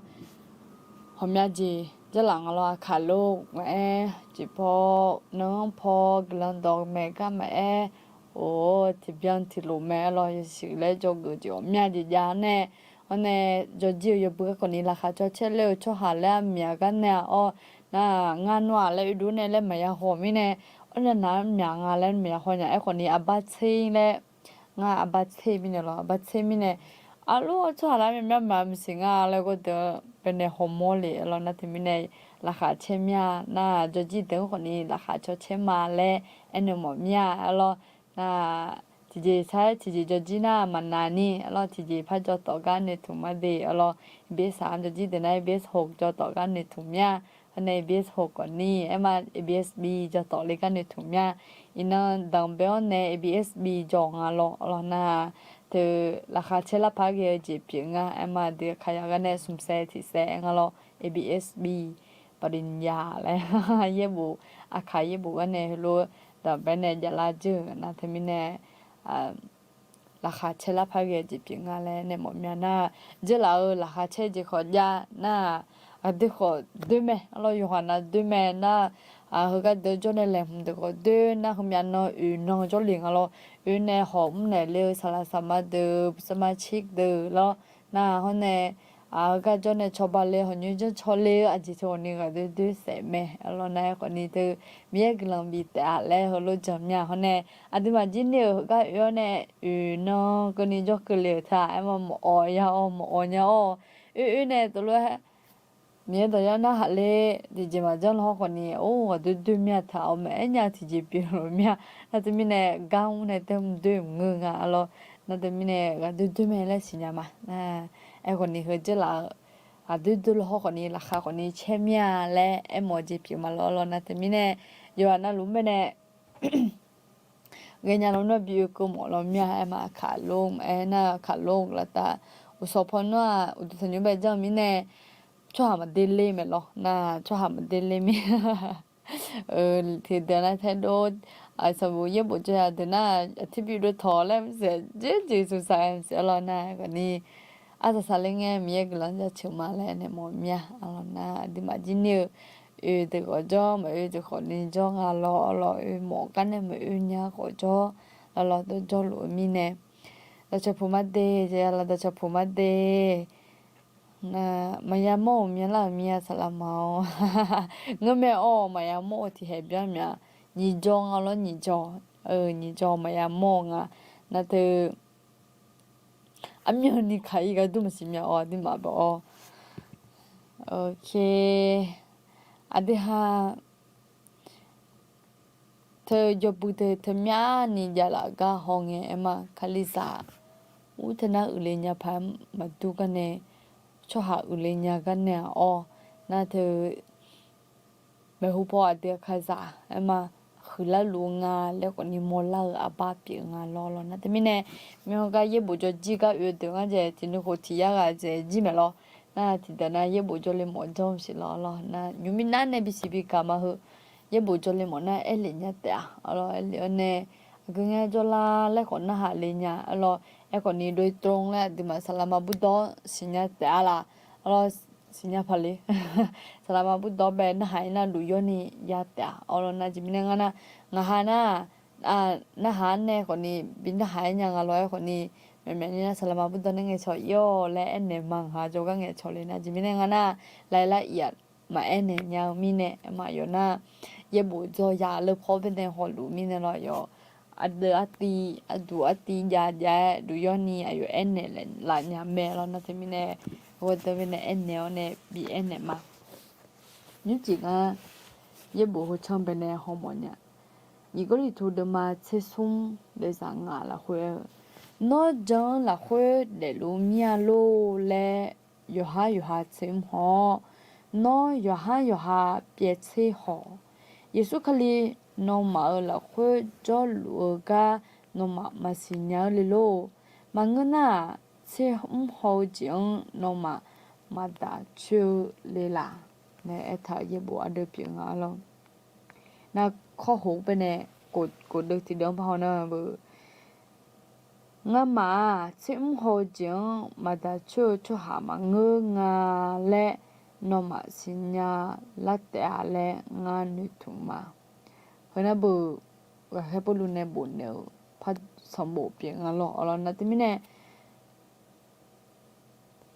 ghawqmya jeq dzeurlaf nga lawr. Aqkaq lor maqaer, jeq paw, nanr paw, guiqlanq dawq maeq gar maqaer, or, tiqbyan tiqlof mae lawr, yasiq laer jawrgeuf jeq ghawqmya jeq jav nae, hawr nae, jawrjir-eu yawbui garkawv ni laqkhaq caw caer ler-eu tsawrhaq laer armiq-a gar nae-a awr, nar, ngar nawr-aq laer oedov nae laer maqya haw mirnae, awr nar nar armiq-a nga laer maqya haw nya. Aerkhawf ni arbar tser laer, ngar arbar tser mirnae lawr, arbar tser mirnae, arlawr tsawrhaq lar myav myav maqsiq nga laer gawrdeuq bae nae hawmawr le lawr. Nar teumirnae, laqkhaq caer mir-a nar, jawrjir deuq-anr khawf ni laqkhaq caw caer ma laer aernaeq mawf mir-a lawr. Nar, tiqjeq sar-aer tiqjeq jawrjir nar maqnaq ni lawr, tiqjeq par jawr tawf gar noeqtmq ma de lawr. ABS saq-anr jawrjir deuq nar ABS hoq jawr tawf gar noeqtmq mir-a. Hawr nae ABS hoq khawf ni aer ma, ABS bi jawr tawf le gar noeqtmq mir-a. Iqnan danqbae-awr nae ABS bi jawr nga lawr. Arlawr nar, teu laqkhaq caer lar par ghae-eu jeq pyeuf nga. Aer ma, deuq kaq yaq gar nae smq saev tiq saev aer nga lawr. ABS bi ปริญญา laer yaerbof, aqkaq yaerbof gar nae heulof danqbae nae javlar dzeur-euq nar teumirnae, laqkhaq caer lar par ghae-eu jeq pyeuf nga laer nae mawf myav nar, dzeurlaf-eu laqkhaq caer jeq khawf jav nar, aqdui khawf doer mae lawr, yawqghaq nav doer mae nar, heugar deuq jawr nae laeqhmq deuq khawf doer nar, heumyav nan oeq nan jawrle nga lawr. Oe nae hawq mr naeq le-eu saqlaq saqma deuq, saqma cir deuq lawr. Nar hawr nae, heugar jawr nae cawba le hawq nyoer janr caw le-eu aqjeq teu khawf ni ghaqdoer doer saef mae. Arlawr nar-aer khawf ni teu, Miqyaer guiqlanq bif taef-a laer heulof jan mir-a. Hawr nae, aqduimaf jir ni-euq heugar oe-awr nae, oeq nan keuvni jawr keuvle-euq ta aer ma, maqawv ya-awr maqawv nya-awr, oe oe nae tov lof-aer Miqyaer dawq yar narhaq le, tiqjeq maqjanr lawr khawf ni, or, ghaqdoer doer mir-a taq-awr maqaer nya tiqjeq pyeuf luf mir-a. Nar teumirnae gar mr nae teu mr doer maqngeur nga lawr. Nar teumirnae ghaqdoer doer mae laer siqnya ma. Nar, Aerkhawf ni heujeurlaf-eu aqdoer doer lawhawr khawf ni laqkhaq khawf ni caer mir-a laer aermawf-eu jeq pyeuf ma lawr lawr nar teumirnae, yawqghaq navluf-anr baenae ghaenya lawr nar bi oekeuv mawf lawr mir-a. Aerma kaqlor aernar kaqlor laftav uqsawq paw nar-aq uqduq tanqnymr bae janr-eu mirnae, tsawrhaq maqder ler mae lawr nar tsawrhaq maqder ler mir. Tiqdeuq nar taedov-awr, sanqbof yaerbof jawr ya deuq nar aqtir bi dov tawq laer maqsiq jeqjeq suqsaq maqsiq-a lawr nar khawf ni, arsaq saqler ngae Miqyaer guiqlanq jaceuq ma laer naeq mawf mir-a. Arlawq nar aqduimaf jir ni-eu oe deuq khawf jawr, maqoe deuq khawf ni jawr nga lawr, arlawq oe mawf gar nae maqoe nya khawf jawr, arlawq dawr jawrluf-eu mirnae, dawqcawq puq mar de, jeq ya laf dawqcawq puq mar de. Maqya mawr-euq myalar-euq mir-a saqlaq ma-awr. Ngeurmae-awr maqya mawr-eu tiqkhaeq byan mya. Nyiq jawr nga lawr nyiq jawr, nyiq jawr maqya mawr-eu nga. Nar teu armyanni kaq-ir gar dur maqsiq mya-awr aqduimaf baq-awr. Aqdui ha teu yawbui teu teumyani jav laf gar hawngae aerma kalizaq ur teu nar uiqle nya paq-aer maqdur gar nae, tsawrhaq uiqle nya gar nae-aq-awr, nar teu maeqhu paw aqdui-aq kalizaq aerma huiqlar luf-eu nga laer khawf ni mawrlar-eu aqbar pyeuf nga lawr lawr nar teumirnae, myanr gar yaerbof jawr jir gar oe-eu deuq ngar jae tiqnuikhof tiq yar ghaq dzaeq jir maeq lawr. Nar tiqdeuq nar yaerbof jawrle mawf janr-eu siq lawr lawr nar nymr mirnar nae bisiq bigaq ma heu, yaerbof jawrle mawf nar aerlef nya taef-a. Arlawq aerlef-awr nae aqgeu ngae jawrlar laer khawf narhaq le nya. Arlawq aerkhawf ni โดยตรง laer aqduimaf saqlaqma burdawr siqnya taef-a laf. Arlawq siqnya paq le. Saqlaqma burdawr bae narhaq-ir nar luf yawr ni ya taef-a. Arlawq nar jeq mirnae ngar nar, ngaq ha nar narhaq-anr nae khawf ni bi narhaq-aer nya nga lawr aerkhawf ni, maeqmaeq ni nar saqlaqma burdawr nae ngaeqcawq ir-awq laer aernaeq ma ngaq ha jawrgar ngaeqcawq le nar jeq mirnae ngar nar, laeqlar iq-aq maqaer naeq nya-eu mirnae aerma yawf nar, yaerbof jawr ya leur paw baenae hawluf mirnae lawr yawf, ardeuv artiv aqduq artiv jav jav-aer luf yawr ni aqyawf aernaeq laf nya mae lawr nar teumirnae, ghawrdeuv baenae aernaeq-awr nae bi aernaeq ma. Nymrcif ngar yaerbof heu canr baenae hawmawf nya. Nyiq Gawrliqtu deuvma tser smr deuvzaq ngaq lafkhoer-eu, Nawr jan-anr lafkhoer daefluf mir-a lor laer yawqhar yawqha tser mr haw-awr, nawr yawqhar yawqha pyaev tser haw-awq. Yeqsur Kali nawmaf-euq lafkhoer jawrluf-eu gar nawmaf maqsiq nya-eu le lor. Maqngeur nar-aq, tser mr haw-eu jeq-anr nawmaf maqdaq coer-eu le laq laer aertaq-euq yaerbof ardeuv pyeuf nga lawr. Nar kawrhof baenae kof deuv tiqdeuv-anr par haw nar beu, Ngamaf-aq tser mr haw-eu jeq-anr maqdaq coer-eu tsawrhaq maqngeur nga laer nawmaf siqnya lar taef-a laer ngar noeqtmq ma. Heu nar beu, ghaqkhaer Pawrluv nae bofnaeq-euq par sanqbof pyeuf nga lawr. Awqlawq nar teumirnae,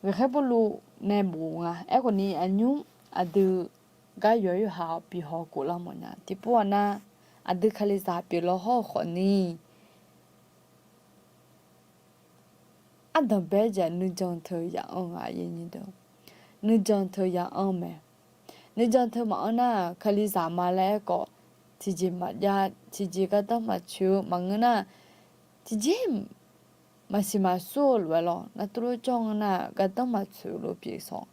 ghaqkhaer Pawrluv nae bof nga. Aerkhawf ni aqnymr aqdui gar yawq-awr yawqha-awq bi haw kof lar mawf nya. Tiqpov-aq nar, aqdui kalizaq pyeuf lawr hawr-eu khawf ni, ardanq bae-aer jeq nuijan teu ya'anr nga. Nuijan teu ya'anr mae. Nuijan teu maqanr nar-aq, kalizaq ma laer aerkhawf, tiqjeq maqjav, tiqjeq gardanr maqtsoeq-eu maqngeur nar, tiqjeq maqsiq maqsur-eu lof-aer lawr. Nar tuvlof jawr nga nar-aq, gardanr maqtsoeq lof pyeuf sanq.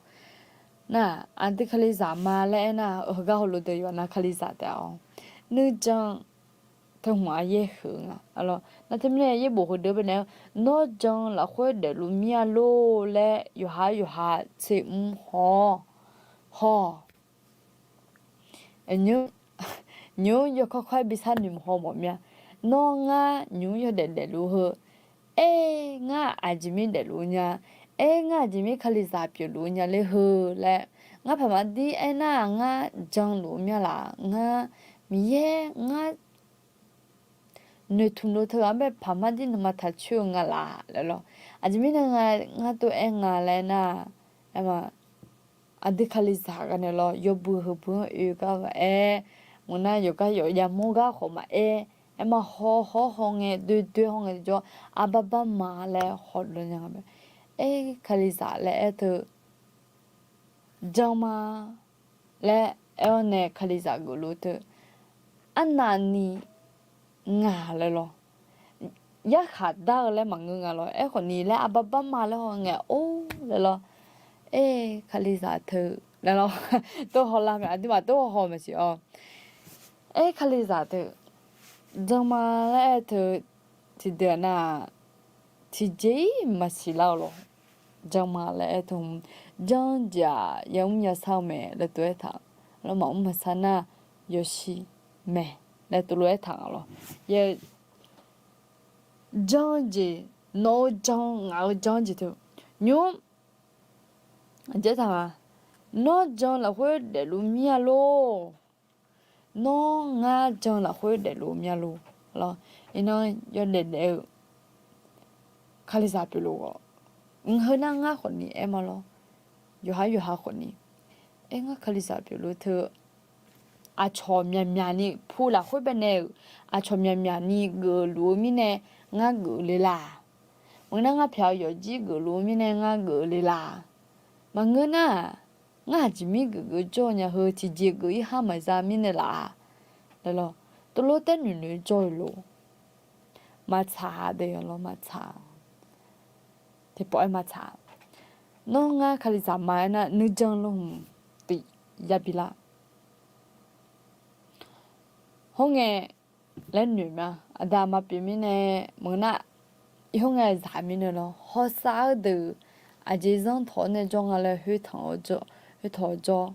Nar-aq, aqdui kalizaq ma laer aernar-aq, heugar heulof deuq yawqha nar kalizaq taef-awr, nuijan teu hmq-a yaer huiq nga. Nar teumirnae yaerbof heudeuq baenae-eu, Nawr jan lafkhoer daefluf mir-a lor laer yawqha yawqha tser mr haw-awr, haw-awq. Nymq-mr yawkawr kawr-aer bi sar noeqmawf haw mawf mir-a. Nawr ngar nymq-mr yawdaef daefluf heu, aer, ngar aqjeq mir daefluf nya, aer, ngar aqjeq mir kalizaq pyeufluf nya ler heu laer, ngar paqmaqdir aernar-aq, ngar janluf mir-a laf, ngar Miqyaer ngar noeqtmq dov teughaq-anr bae paqmaqdir nuima taq coer-eu nga laf laer lawr. Aqjeq mirnae nga, ngar tov aer nga laer nar-aq, aerma, aqdui kalizaq ghaq naeq lawr yawbui heubui-anr oe gar ghaq aer, maqngeur nar yawqgar yawqjav mawr gar khawf maqaer, aerma haw hawr hawngae doe doe hawngae jawr, arbar bar ma laer hawluf nya nga mae. Aer, kalizaq laer aer teu jan ma laer aer-awr nae kalizaq geufluf teu arnavni nga laer lawr. Yarkhaq dar-eu laer maqngeur nga lawr. Aerkhawf ni laer arbar bar ma laer hawngae or laer lawr. Aer, kalizaq teu laer lawr. Tov hawlar mae, aqduimaf tov haw maqsiq-awr. Aer, kalizaq teu, jan ma laer aer teu, tiqdeuq nar-aq, tiqjeq-ir maqsiq lar-eu lawr. Jan ma laer aer teu, jan jeq-aq yamr yasar-eu mae laer tov aertaq, lawr, maqmr maqsar nar yawshiq mae laer tov lof aertaq nga lawr. Jan jeq, nawq-eu jan, ngaq-eu jan jeq teu, nymr, aqjeq taq nga, nawr jan lafkhoer daefluf mir-a lor. Nawr ngar jan lafkhoer daefluf mir-a lor. Lawr, iqnan yawdaef daef-eu kalizaq pyeufluf-awq. Mq, heu nar ngar khawfni aer ma lawr. Yawqha yawqha khawfni aer, ngar kalizaq pyeufluf teu, aqcawq myaqmyaq ni pu lafkhoer baenae-euq, aqcawq myaqmyaq ni geufluf-eu mirnae ngar geuf le laq? Maqngeur nar ngar pyaq-eu yawqjir geufluf-eu mirnae ngar geuf le laq? Maqngeur nar, ngar aqjeq mir geuf geuf jawr-eu nya heu tiqjeq geuf-ir har maqza mirnae laf-a. Laer lawr, tov lof taer noeq noeq jawr-eu lof. Maqtsaq-a de, lawr, maqtsaq. Tiqpawf-aer maqtsaq. Nawr ngar kalizaq ma aernar, nuijan lor hmq tiq yabi lar. Hawr ngae laer noeq ma. Aqda aqma pyeuf mirnae, maqngeur nar, ir hawr ngae zaq mirnae lawr, hawsav-eu deuq aqjeq zanr tawq-awr nae jawr nga laer khoertanq-awr jawr, khoertanq-awr jawr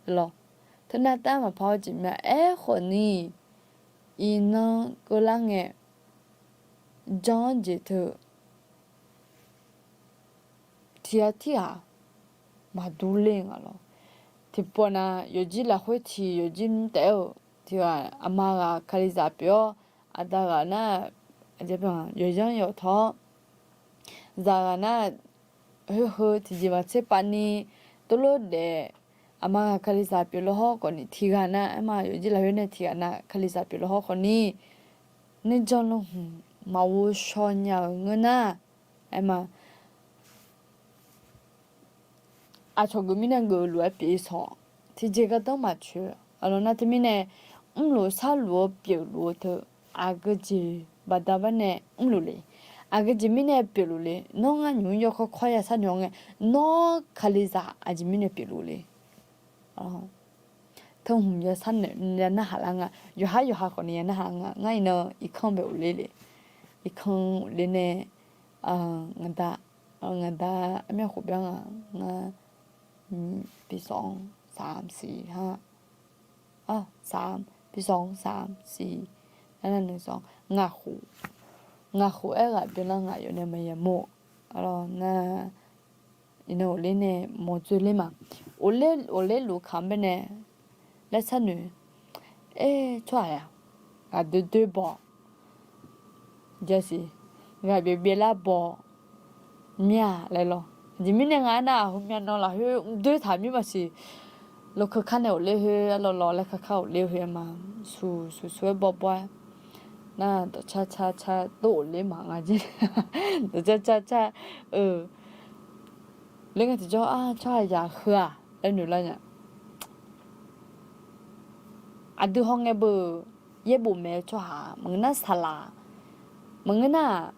lawr. Teunav taef maqpar-awr jeq mya aerkhawf ni, iqnan keuvlar ngae, jan-anr jeq teu tiq ghaq tirghaq maqdur ler nga lawr. Tiqpawf nav yawqjir lafkhoer tiq yawqjir mr taef-aer-euq tiq ghaq aqma ghaq kalizaq pyeuf-awr, aqda ghaq nar, yawqyanr yawq tawr-awr, zaq ghaq nar, heu heu tiqjeq maqtser pav ni, tov lof daef, aqma ghaq kalizaq pyeuf lawr hawr khawf ni, tiq ghaq nar, aerma yawqjir lafkhoer nae tiq ghaq nav kalizaq pyeuf lawr hawr khawf ni, nuijan lor hmq maqghov shaw nya-euq ngeur nar, aerma aqcawq geuf mirnae geuf-eu lof-aer pyeuf-ir sawq. Tiqjeq gardanr maqtsoeq. Aqlawq nar teumirnae, mrluf sharluf-eu pyeufluf-eu teu, aqgeujeq baqda barnae mrluf le. Aqgeujeq mirnae pyeufluf le. Nawr ngar nymq-mr yawkawr kawr ya sharnoeq-awr ngae, nawr kalizaq aqjeq mirnae pyeufluf le. Teu hmq ya sharnoeq ya narhaq lar nga. Yawqhar yawqha khawfni ya narhaq nga. Ngar iqnan irkanr bae ghofler le. Irkanr ghofler nae, ngaqda, ngaqda armyar khof byanr nga. Ngar ปีสอง สาม สี่ ห้า สาม ปีสอง สาม สี่ ngaq khof, ngaq khof aerghaq byanlar ngaq yawf nae maqya mawr. Nar, iqnan ghofler nae mawq dzoerler ma. Ghofler luf kamq baenae laer sharnoeq. Aer, tsawrhaq-aq, ghaqdoer doer baw jasiq, ghaq byaev byaev lar baw mir-a laer lawr. Aqjeq mirnae nga aernar, aqheu myavnan lafkhoer mqdoer taq mir maqsiq. Lokeu kar nae ghofler khoer, arlawr lawr laer kar kar ghofler khoer-aer ma, suq suq suq-aer bawr bawr-aer, nar dawqcar car car dov ghofler ma nga jir. Dawqcar car car, eu, ler ngae tiqjawr-ar tsawrhaqzaq heu-aq laer noeq lar nya. Aqdui hawngae beu, yaerbof maeq-eu tsawrhaq maqngeur nar saqlaq, maqngeur nar,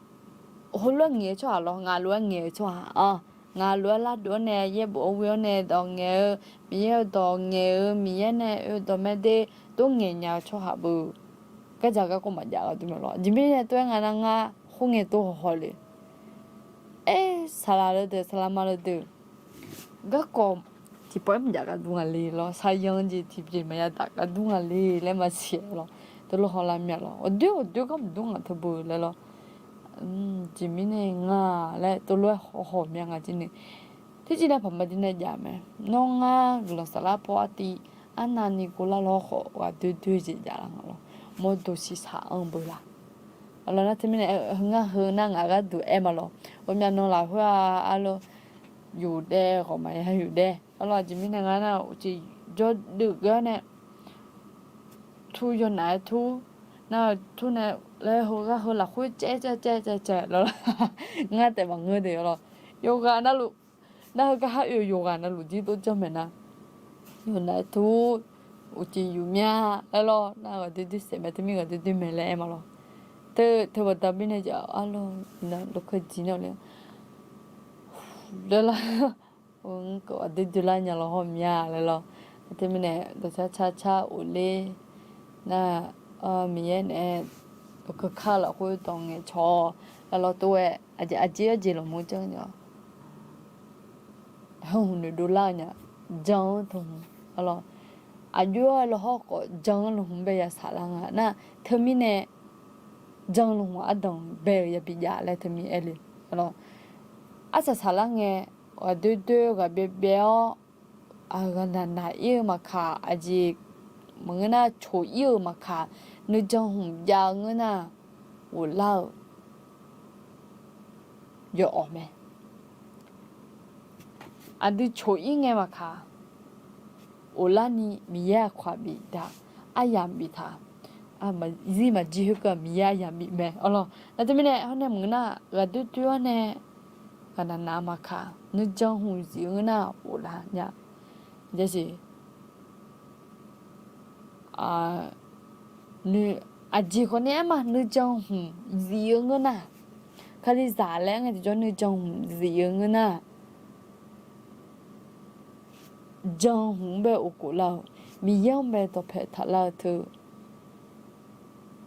heulof-aer ngaeq-eu tsawrhaq lawr, ngaq lof-aer ngaeq-eu tsawrhaq-a, ngaq lof-aer lardov-awr nae yaerbof-awr ghoe-awr nae dawq ngaeq-eu, Miqyaer-eu dawq ngaeq-eu, Miqyaer nae oe dawq mae de, dov ngaeq nya-eu tsawrhaq beu, gardzaq garkawv maqjav gharduq mae lawr. Aqjeq mirnae tov-aer nga nar, ngar khoerngae tov haw haw le. Aer, saqlaq le deuq, saqlaq ma le deuq, garkawv tiqpawf-aer maqjav gharduq nga le lawr. Saqyanq jeq tiqjeq maqya daq gharduq nga le laer maqsiq lawr. Teulof hawlar myav lawr. Ghawqdoer ghawqdoer gar maqdur ngaq teu beu laer lawr. Jeq mirnae nga laer teulof-aer haw haw myav nga jir ni. Tiqjeq nav paq ma jir nae jav mae. Nawr ngar guiqlanq saflar paw artiv arnavni ghovlar lawr khawf ghaqdoer doer jeq javlar nga lawr. Mawrdo siqsaq anr beu la. Aqlawq nar teumirnae, ngar heu nar ngaq gharduq aer ma lawr. Ghawqmyav nan lafkhoer-a, arlawr, yufdaev ghawqmaf ya yufdaev. Arlawr, aqjeq mirnae ngar nar uqcif jawrduv geur nae tur yawnaf-aer tur, nar-eu tur nae laer heugar heu lafkhoer caev caev caev caev caev lawr. Ngar taef maqngeur de lawr. Yawqghaq navluf, nar heugar har oe-eu yawqghaq navluf jir dov janr maeq nar, yawnaf-aer tur, uqcif yuf myav laer lawr. Nar ghaqdoer doer saef mae, teumirnae ghaqdoer doer mae laer aer ma lawr. Teu, teu baqda mirnae jav arlawr, iqnan lokeu jeq nar le doerlar, aqdui doerlar nya lawr hawr mya laer lawr. Teumirnae dawqcar car car of ler nar, Miqyaer naeq-aer aqkar kar lafkhoer dawq ngaeqcawq-awr laer lawr, tov-aer aqjeq aqjeq lawq mur janr nya. Heu hmq noeqdov lar-eu nya, jan-anr teu hmq, arlawr, aqjox-aer lawhawr khawf jan-anr luf hmq bae ya saqlar nga nar, teumirnae jan luf hmq ardanq bae-eu yabi jav laer teumirnae aer le, arlawr. Arsaq saqlar ngae, ghaqdoer doer ghaqbyaev byaev-awr, ghaqnaq naq ir-eu maqkaq, aqjeq maqngeur nar coq ir-eu maqkaq, nuijan hmq jav-eu ngeur nar, ghoflar-eu yawawq mae. Aqdui coq ir ngae maqkaq, ghoflarni Miqyaer aqkawq-aq biftaq, aryamq biftaq, zir maqjir khoerkeuv Miqyaer aryamq bif mae, arlawr. Nar teumirnae hawr nae maqngeur nar, ghaqdoer doer-awr nae ghaqnaq naq-eu maqkaq, nuijan hmq zif-eu ngeur nar ghoflar nya. Jasiq, aqjeq khawf ni aerma, nuijan hmq zif-eu ngeur nar, Kalizaq laer ngae tiqjawr nuijan hmq zif-eu ngeur nar, jan hmq-anr bae of khof lar-eu, Miqyaer-anr bae dawqpae taqlar-eu teu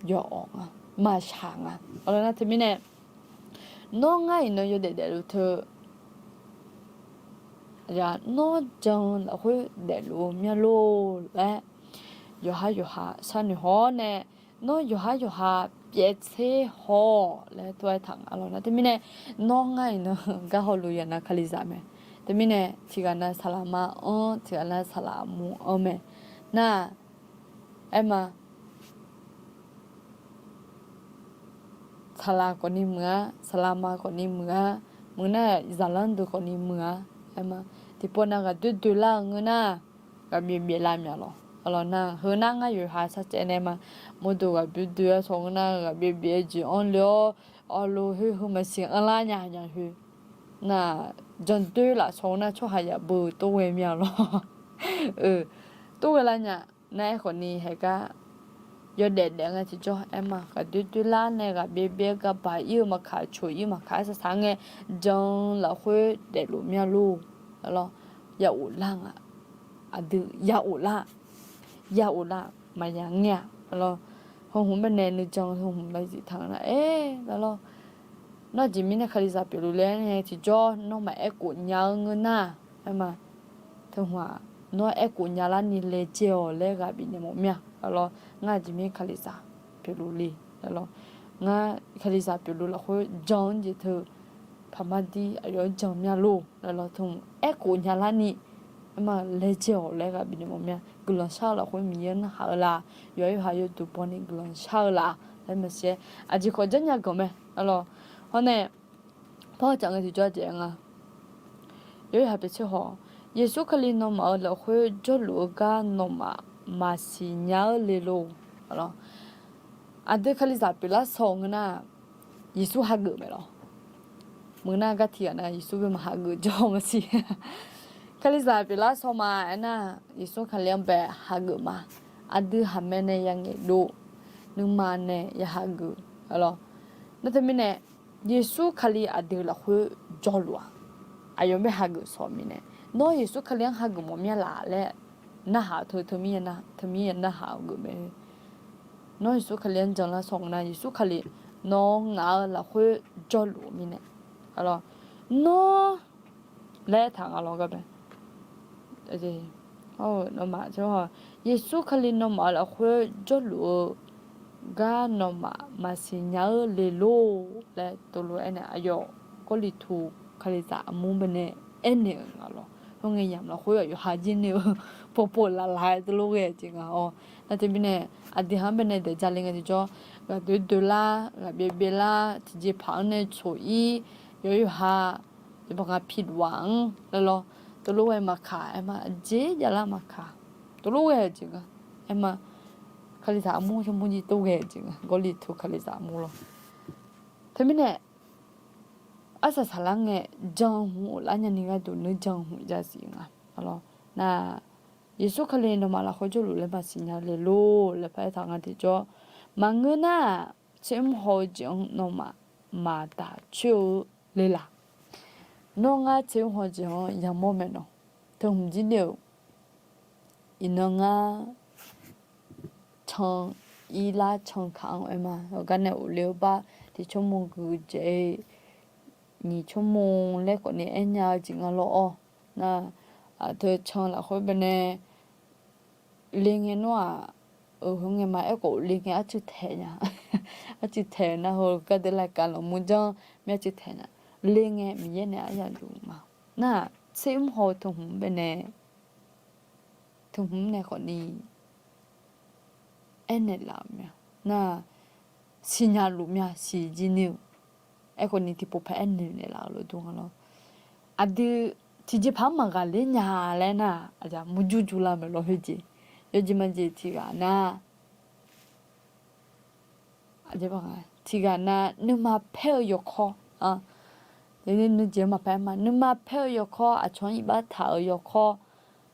yawawq nga, maqshaq nga. Arlawr nar teumirnae, nawr ngar iqnan yawdaef daefluf teu, nawr jan lafkhoer daefluf-eu myanr lor laer, yawqhar yawqha sharnoeq haw-awr nae, nawr yawqhar yawqha pyaev tser haw-awq laer tov-aer taq nga, arlawr nar teumirnae, nawr ngar iqnan gar hawluf yaqnav Kalizaq mae. Teumirnae tiqghaq nav saqlaq ma anr, tiqghaq nav saqlaq mur anr mae. Nar, aerma, saqlaq khawfni muiq-ar, saqlaq ma khawfni muiq-ar, maqngeur nar zaqlanr deuq khawfni muiq-ar, aerma, tiqpov nav ghaqdoer doerlar-eu ngeur nar, ghaqbyaev byaevlar mya lawr, arlawr nar, heu nar ngar yawqha sarcaev nae ma, mawrdo ghaqdoer doer-ar sawq ngeur nar, ghaqbyaev byaev jeq anr le-awr, arlawr khoer heu maqsiq anrlar nya nya khoer, nar, jandoer lafsawq ngeur nar tsawrhaq yaf beu tov ghae mya lawr, tov ghae lar nya. Nar aerkhawfni haegar yawdaef daef ngae tiqjawr aerma, ghaqdoer doerlar nae ghaqbyaev byaev garbaq ir-eu maqkaq, coq ir maqkaq, arsaq saq ngae, jan lafkhoer daefluf myanr lor, arlawr, ya ghoflar nga. Aqdui ya ghoflar, ya ghoflar maqya ngaer-aq, arlawr, heu hmq baenae nuijan heu hmq laeqzif taq nga nar, aer, arlawr, nawr aqjeq mirnae Kalizaq pyeufluf le-aer nae tiqjawr nawr maqaer khof nya-eu ngeur nar, aerma, teu hmq-aq, nawr aer khof nya larni laejae-awq laer ghaq bifnaeq mawf mir-a, arlawr, ngar aqjeq mirnae Kalizaq pyeufluf le, arlawr, ngar Kalizaq pyeufluf lafkhoer jan-anr jeq teu paqmar dir aqyawf-anr jan mya lor, arlawr, teu hmq aer khof nya larni, aerma, laejae-awq laer ghaq bifnaeq mawf mir-a. Guiqlanq shar-eu lafkhoer Miqyaer-anr narhaq-eu la, yawqha yawqha yawduq bawni guiqlanq shar-eu la laer maqsiq-aer aqjeq khawf janrnya ganq mae, arlawr, hawr nae, par-eu caf ngae tiqjawr aqjeq nga. Yawqha pyaeq tser haw, Yeqsur Kali nawmaf-euq lafkhoer jawrluf-eu gar nawmaf maqsiq nya-eu le lor, arlawr, aqdui Kalizaq pyeuflar saw ngeur nar, Yeqsur hageuf mae lawr. Meuq nar gar tiq ghaq nar Yeqsur bae maq hageuf jawr maqsiq. Kalizaq pyeuflar saw ma aernar, Yeqsur Kali-anr bae hageuf ma. Aqdui haqmae nae ya ngaeqdov, nuima nae ya hageuf, arlawr. Nar teumirnae, Yeqsur Kali aqdui lafkhoer jawrluf-aq, aqyawf bae hageuf saw mirnae, nawr Yeqsur Kali-anr hageuf mawf mir-a laf laer narhaq-eu teu, teumirnae narhaq-eu geuf mae. Nawr Yeqsur Kali-anr janlar saw ngeur nar, Yeqsur Kali nawq-eu ngaq-eu lafkhoer jawrluf-eu mirnae, arlawr, nawr laer taq nga lawr gar bae, Yeqsur Kali nawmaf-euq lafkhoer jawrluf-eu gar nawmaf maqsiq nya-eu le lor laer teulof-aer nae aqyawf Gawrliqtu Kalizaq armur baenae aernaeq-euq nga lawr. Khoerngae yamq lafkhoer aqyawf ha jir ni-eu pawqpawf laflaf-aer teulof ghae-eu jeq nga-awr. Nar teumirnae, aqdui ha-anr baenae daeq ja le ngae tiqjawr, ghaqdoer doerlar, ghaqbyaev byaevlar, tiqjeqpaq-anr nae coq-ir, yawqha yawqha yawbaq nga piluf-aq-anr laer lawr, teulof ghae maqkaq, aerma, aqjeq javlar maqkaq, teulof ghae-eu jeq nga, aerma, Kalizaq armur yawmur jir tov ghae-eu jeq nga, Gawrliqtu Kalizaq armur lawr. Teumirnae, arsaq saqlar ngae, jan hmq ghoflar nyani gharduq nuijan hmq jasiq nga. Nar, Yeqsur Kali nawmaf lafkhoer jawrluf laer maqsiq nya le lor laer paraer taq nga tiqjawr, maqngeur nar-aq, tsermr haw-eu jeq-anr nawmaf maqdaq coer-eu le laq. Nawr ngar tser mr haw jeq-anr yamawr maeqnawq. Teuhmq jir ni-euq, iqnan ngar can, irlar can kaq-anr aer ma. Heugar nae uqle-eu bar tiq tsawrmq guiqdzaeq-eu nyiq tsawrmq laer khawfni aernya-eu jeq nga lawr-awr. Nar, aqteu can lafkhoer baenae le ngae nawr-aq, heu ngae ma aerkhawf le ngae arcuiv taeq nya. Arcuiv taeq nar heu gardeuv laeqkaq lanqmur janr mir arcuiv taeq nya. Le ngae Miqyaer nae aryaq luf ma. Nar-aq tser mr haw-eu teuhmq baenae, teuhmq nae khawfni aernaeq laf-euq mae. Nar, siqnya luf mya siq jir ni-eu. Aerkhawfni tiqpov paq aernaeq naeqlaf-euq lof dur nga lawr. Aqdui tiqjeqpaq-anr maqghaqler nya laer nar-aq, aqjeq murjur jur lar maeq lawr khoerjeq. Yawjeq majeq tiqghaq nar, tiqghaq nar nuima paer-eu yawkawr, nuima paer-eu yawkawr, aqcawq-anr iqbax taq-euq yawkawr,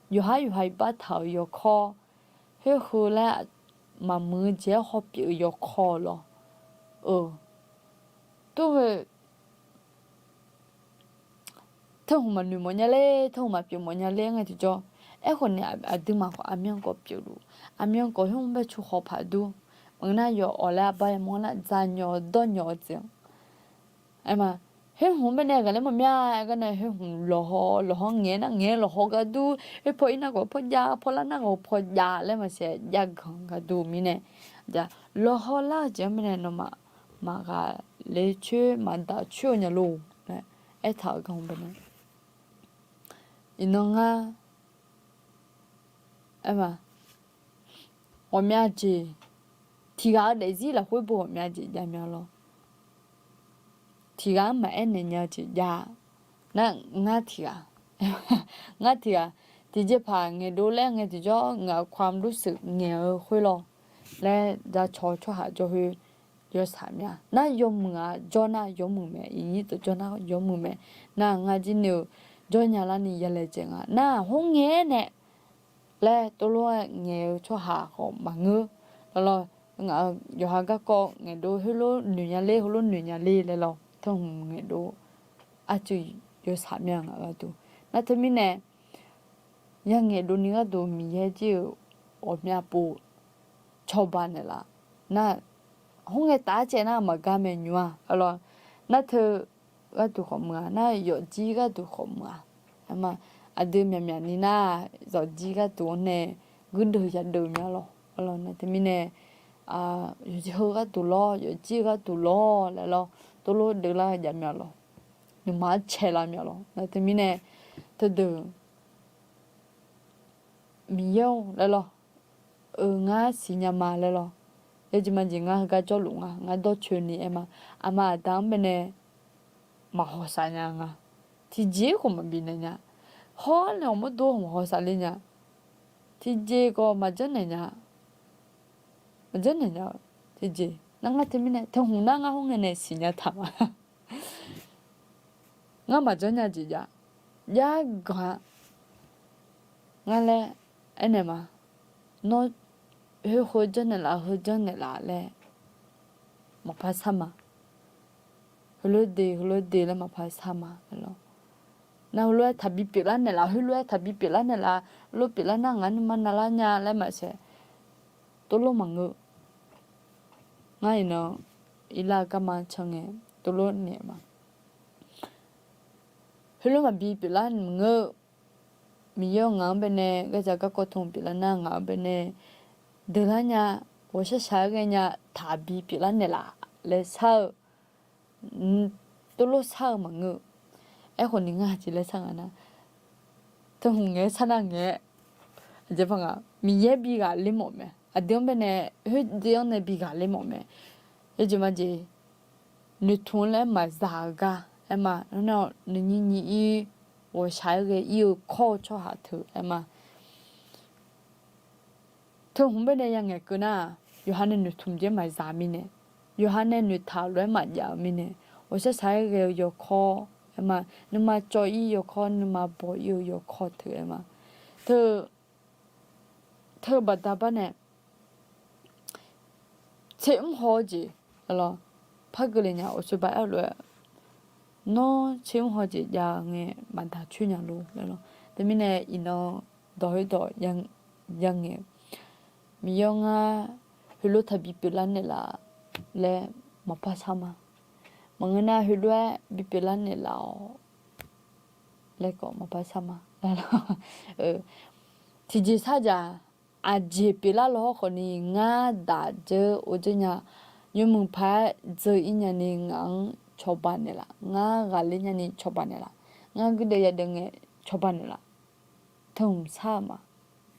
yawqhar yawqha iqbax taq-euq yawkawr, khoer heu laer maqmuiq-eu jeq-aer hawpyeuf-eu yawkawr lawr. Tov-eu teuhmq maqnoeq mawf nya ler, teuhmq maqpyeuf mawf nya ler ngae tiqjawr. Aerkhawfni aqduimaf khawf aqmyan kawf pyeufluf, aqmyan kawf khoer mr bae cu khawf paq dur. Maqngeur nar yawf awq laer arbar yamawr nar dzaq nyawq dawr nyawq-eu jeq-anr aer ma. Khoer hmq-anr baenae ghaqler mawf mya-a. Aergar nae khoer hmq lawqhaw lawqhaw ngaeq nar ngaeq lawqhaw gar dur. Khoer paw ir nar khawf paw jav, paw lar nar khawf paw jav laer maqsiq jav ganq gar dur mirnae, lawqhaw lar-eu jeq-anr baenae nawmaf maqghaqler coer maqdaq coer-eu nya lor laer aertaq-euq gar hmq baenae, iqnan ngar aer ma. Ghawqmya jeq, tiqghaq-eu daefzir lafkhoer bo ghawqmya jeq jav mya lawr. Tiqghaq-anr maqaer naeq nya-eu jeq jav nar ngar tiqghaq, ngar tiqghaq, tiqjeqpaq ngaeqdov laer ngae tiqjawr ngaq-euq ความรู้สึก ngaeq-eu khoer lawr laer jacawq-eu tsawrhaq jawr khoer yawsaq mya. Nar yawmuiq-aq jawr nar yawmuiq mae, iqnyir tawv jawr nar yawmuiq mae. Nar ngar jir ni-eu jawr nya larni yalaejae nga. Nar khoerngae nae laer tov lof-aer ngaeq-eu tsawrhaq khawf maqngeur. Lawlawr, ngaq-euq yawqha garkawv ngaeqdov heulof noeq nya ler, heulof noeq nya ler laer lawr, teuhmq ngaeqdov arcuiv yawsaq mya ngaq gharduq. Nar teumirnae, yangaeq dovni gharduq Miqyaer jir-euq ghawqmya pov cawba naeqlaf. Nar, khoerngae taf-aer caev nar maqgar mae nymr-a. Lawlawr, nar teu gharduq khawf muiq-a, nar yawfjir gharduq khawf muiq-a. Aer ma, aqdui myaqmyaq ni nar, yawfjir gharduq-anr nae guirdeuv yadeuv mya lawr. Lawlawr, nar teumirnae, yawqjir heu gharduq lawr, yawfjir-eu gharduq lawr laer lawr, tov lof deuvlar jav mya lawr. Nuima-anr caelar mya lawr. Nar teumirnae, teudeuq Miqyaer-or laer lawr, eu ngar siqnya ma laer lawr. Yawjeq majeq ngar heugar jawrluf nga, ngar dawrcoeni aer ma. Aqma aqda-anr baenae maqhaw saf nya nga. Tiqjeq-ir khawf maqbi naeq nya. Hawr nae ghawqmawr dur maqhaw saf le nya. Tiqjeq khawf maqjanr naeq nya. Maqjanr naeq nya-eu tiqjeq. Nar ngar teumirnae teuhmq nar ngar khoerngae nae siqnya taq ma. Ngar maqjanr nya jeq jav. Jarganq-a. Ngar laer aernaeq ma. Nawr khoer heu janrnaeq laf, heu janrnaeq laf laer maqpar shar ma. Heulof de, heulof de laer maqpar shar ma. Nar heulof-aer taqbi pyeuflar naeqlaf, heulof-aer taqbi pyeuflar naeqlaf, heulof pyeuflar nar ngaq nuima navlar nya laer maqsaef. Tov lof maqngeur. Ngar iqnan irlar-eu garma can ngae tov lof naeq ma. Heulof maqbi pyeuflar maqngeur. Miqyaer-or ngaq-anr baenae ghardzaq garkawv tmq pyeuflar nar ngaq-anr baenae deuqlar nya, ghawqshaq shaq-aer ghae nya, taqbi pyeuflar naeqlaf laer shar-eu, tov lof shar-eu maqngeur. Aerkhawf ni ngar haqjeq laer shar nga nar, teuhmq ngaeq-aer shar nar ngaeq-aer, aqjeq par nga, Miqyaer bi ghaqler mawf mae. Aqdui-anr baenae, khoerdui-anr nae bi ghaqler mawf mae. Yawjeq majeq noeqtmq laer maqzaq-eu gar aer ma. Nar nuinyir nyir-ir ghawqshaq-aer ghae-ir-eu kawr-eu tsawrhaq teu aer ma. Teuhmq baenae yangaeq keuv nar, yawqha nae noeqtmq jeq maqzaq mirnae, yawqha nae noeqtaq lof-aer maqjav-eu mirnae, ghawqshaq shaq-aer ghae-eu yawkawr aer ma. Nuima cawv-ir yawkawr, nuima baw-ir-eu yawkawr teu aer ma. Teu teu baqda bar nae tser mr haw-eu jeq, lawr, par keuvle nya, awqsoeq ba aer-eu lof-aer Nawr tsermr haw jeq jav-eu ngae maqdaq coer nya lor laer lawr. Teumirnae iqnan dawq khoerdawq yangaeq-eu, Miqyaer-or, ngar heulof taqbi pyeuflar naeqlaf laer maqpar shar ma. Maqngeur nar heulof-aer bi pyeuflar naeqlaf-awq laer khawf maqpar shar ma. Tiqjeq sharjaq, aqjeq pyeuflar lawhawr khawfni ngar daq dzeur or dzeur nya, yawmuiq paq-aer dzeur-ir nyani ngaq-anr cawba naeqlaf, ngar ghaqler nyani cawba naeqlaf, ngar guirdeuv yadeuv ngae cawba naeqlaf. Teu hmq shar-eu ma,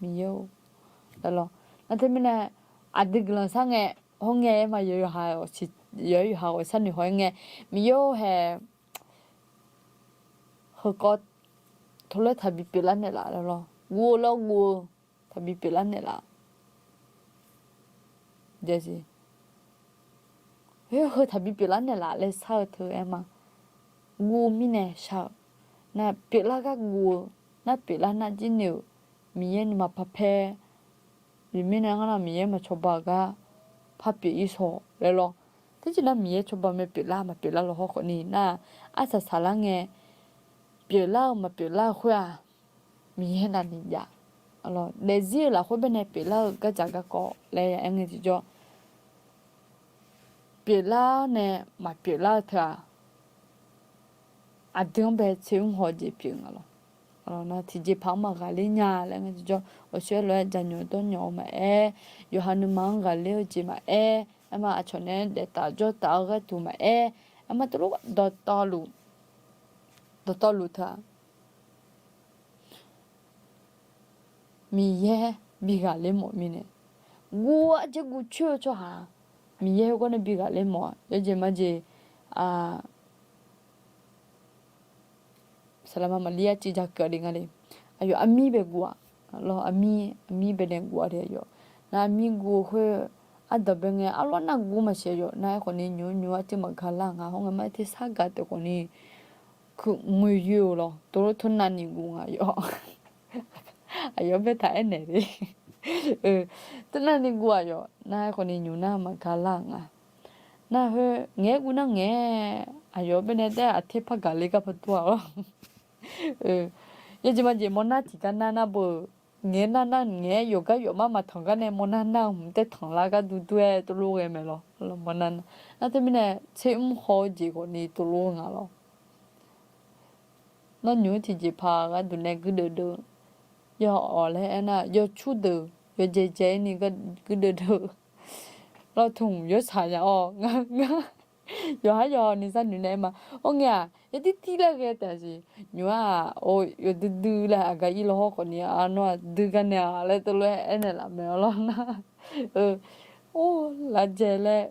Miqyaer-or. Nar teumirnae aqdui guiqlanq shar ngae, hawr ngae-aer ma, yawqha-aer yawqha ghawqshar noeq haw-aer ngae, Miqyaer-or hae, heukawv teulof-aer taqbi pyeuflar naeqlaf laer lawr, guv-eu lawr guv-eu taqbi pyeuflar naeqlaf. Heu heu taqbi pyeuflar naeqlaf laer shar-eu teu-aer ma. Guv-eu mirnae shar-eu, nar pyeuflar gar guv-eu, nar pyeuflar nar jir noeq-euq, Miqyaer nuima parpaer, iqmirnae ngar nar Miqyaer maqcawba-eu gar par pyeuf-ir shawq laer lawr. Teqciv nar Miqyaer cawba mae, pyeuflar maqpyeuflar lawhawr khawfni nar, arsaq saqlar ngae, pyeuflar-eu maqpyeuflar-eu khoer-aq, Miqyaer navni jav. Daefzir-eu lafkhoer baenae pyeuflar-eu gardzaq garkawv laer ya aer ngae tiqjawr, pyeuflar nae maqpyeuflar-eu teu-aq, aqdui-anr bae tsermr haw-eu jeq pyeuf nga lawr. Nar tiqjeqpaq-anr maqghaqler nya laer ngae tiqjawr, awqshoer lof-aer jaqnyawq dawrnyawq-eu maqaer, yawqha nuima-anr ghaqler-eu jeq maqaer, aerma aqcawq naeq-aer daeftaf jawrtaf-eu gharduq maqaer, aerma teulof dawqtawvluf, dawqtawvluf teu-aq, Miqyaer bi ghaqler mawf mirnae, guv-eu arjeq guv coer-eu tsawrhaq, Miqyaer heugar nae bi ghaqler mawf-a. Yawjeq majeq, saqlaqma maqlir arcuiv ja keuv-a de nga le. Aqyawf armir bae guv-aq, lawr, armir, armir bae nae guv-a de aqyawf. Nar armir guv-eu khoer, ardanq bae ngae arlawr nar guv maqsiq aqyawf. Nar aerkhawfni nymq-mr nymq-mr arcuiv maqga lar nga, hawr ngae mar-aer tersar gaq taef khawfni, keuv ngoeqyoe-eu lawr, teulof teunavni guv nga yawf. Aqyawf bae taq aernaeq le. Teunavni guv aqyawf nar aerkhawfni nymq nar maqga lar nga. Nar khoer ngaeq-aer guv nar ngaeq-aer, aqyawf bae nae taef-aer aqter par gaq le gar par dur-a lawr. Yawjeq majeq mawrnar tiqgar nar nar beu, ngaeq-aer nar nar ngaeq-aer yawqgar yawqmar maqtanq gar nae mawrnar nar-eu hmq taer tanqlar gar durdur-aer teulof ghae mae lawr. Mawrnar nar, nar teumirnae tsermr haw-eu jeq khawfni teulof nga lawr. Nawr nymq-mr tiqjeqpaq gharduq nae guirdeuv deuv, yawawq laer aernar yawcur deuq yawjaeq jaev-ir ni guirdeuv deuv, lawr, tmq yawshaq nya-awr ngar, ngar yawqhar yawq ni zar noeq nae aer ma. Awr ngae-aq yawdir dir laer ghae taef-a siq. Nymq-mr-aq, or, yawdui dui laer aqgaf ir lawhawr khawfni, aqnawr-aq dui gar nae-a laer teulof-aer aernaeq laf mae-awr lawr nar. Or, lavjae laer,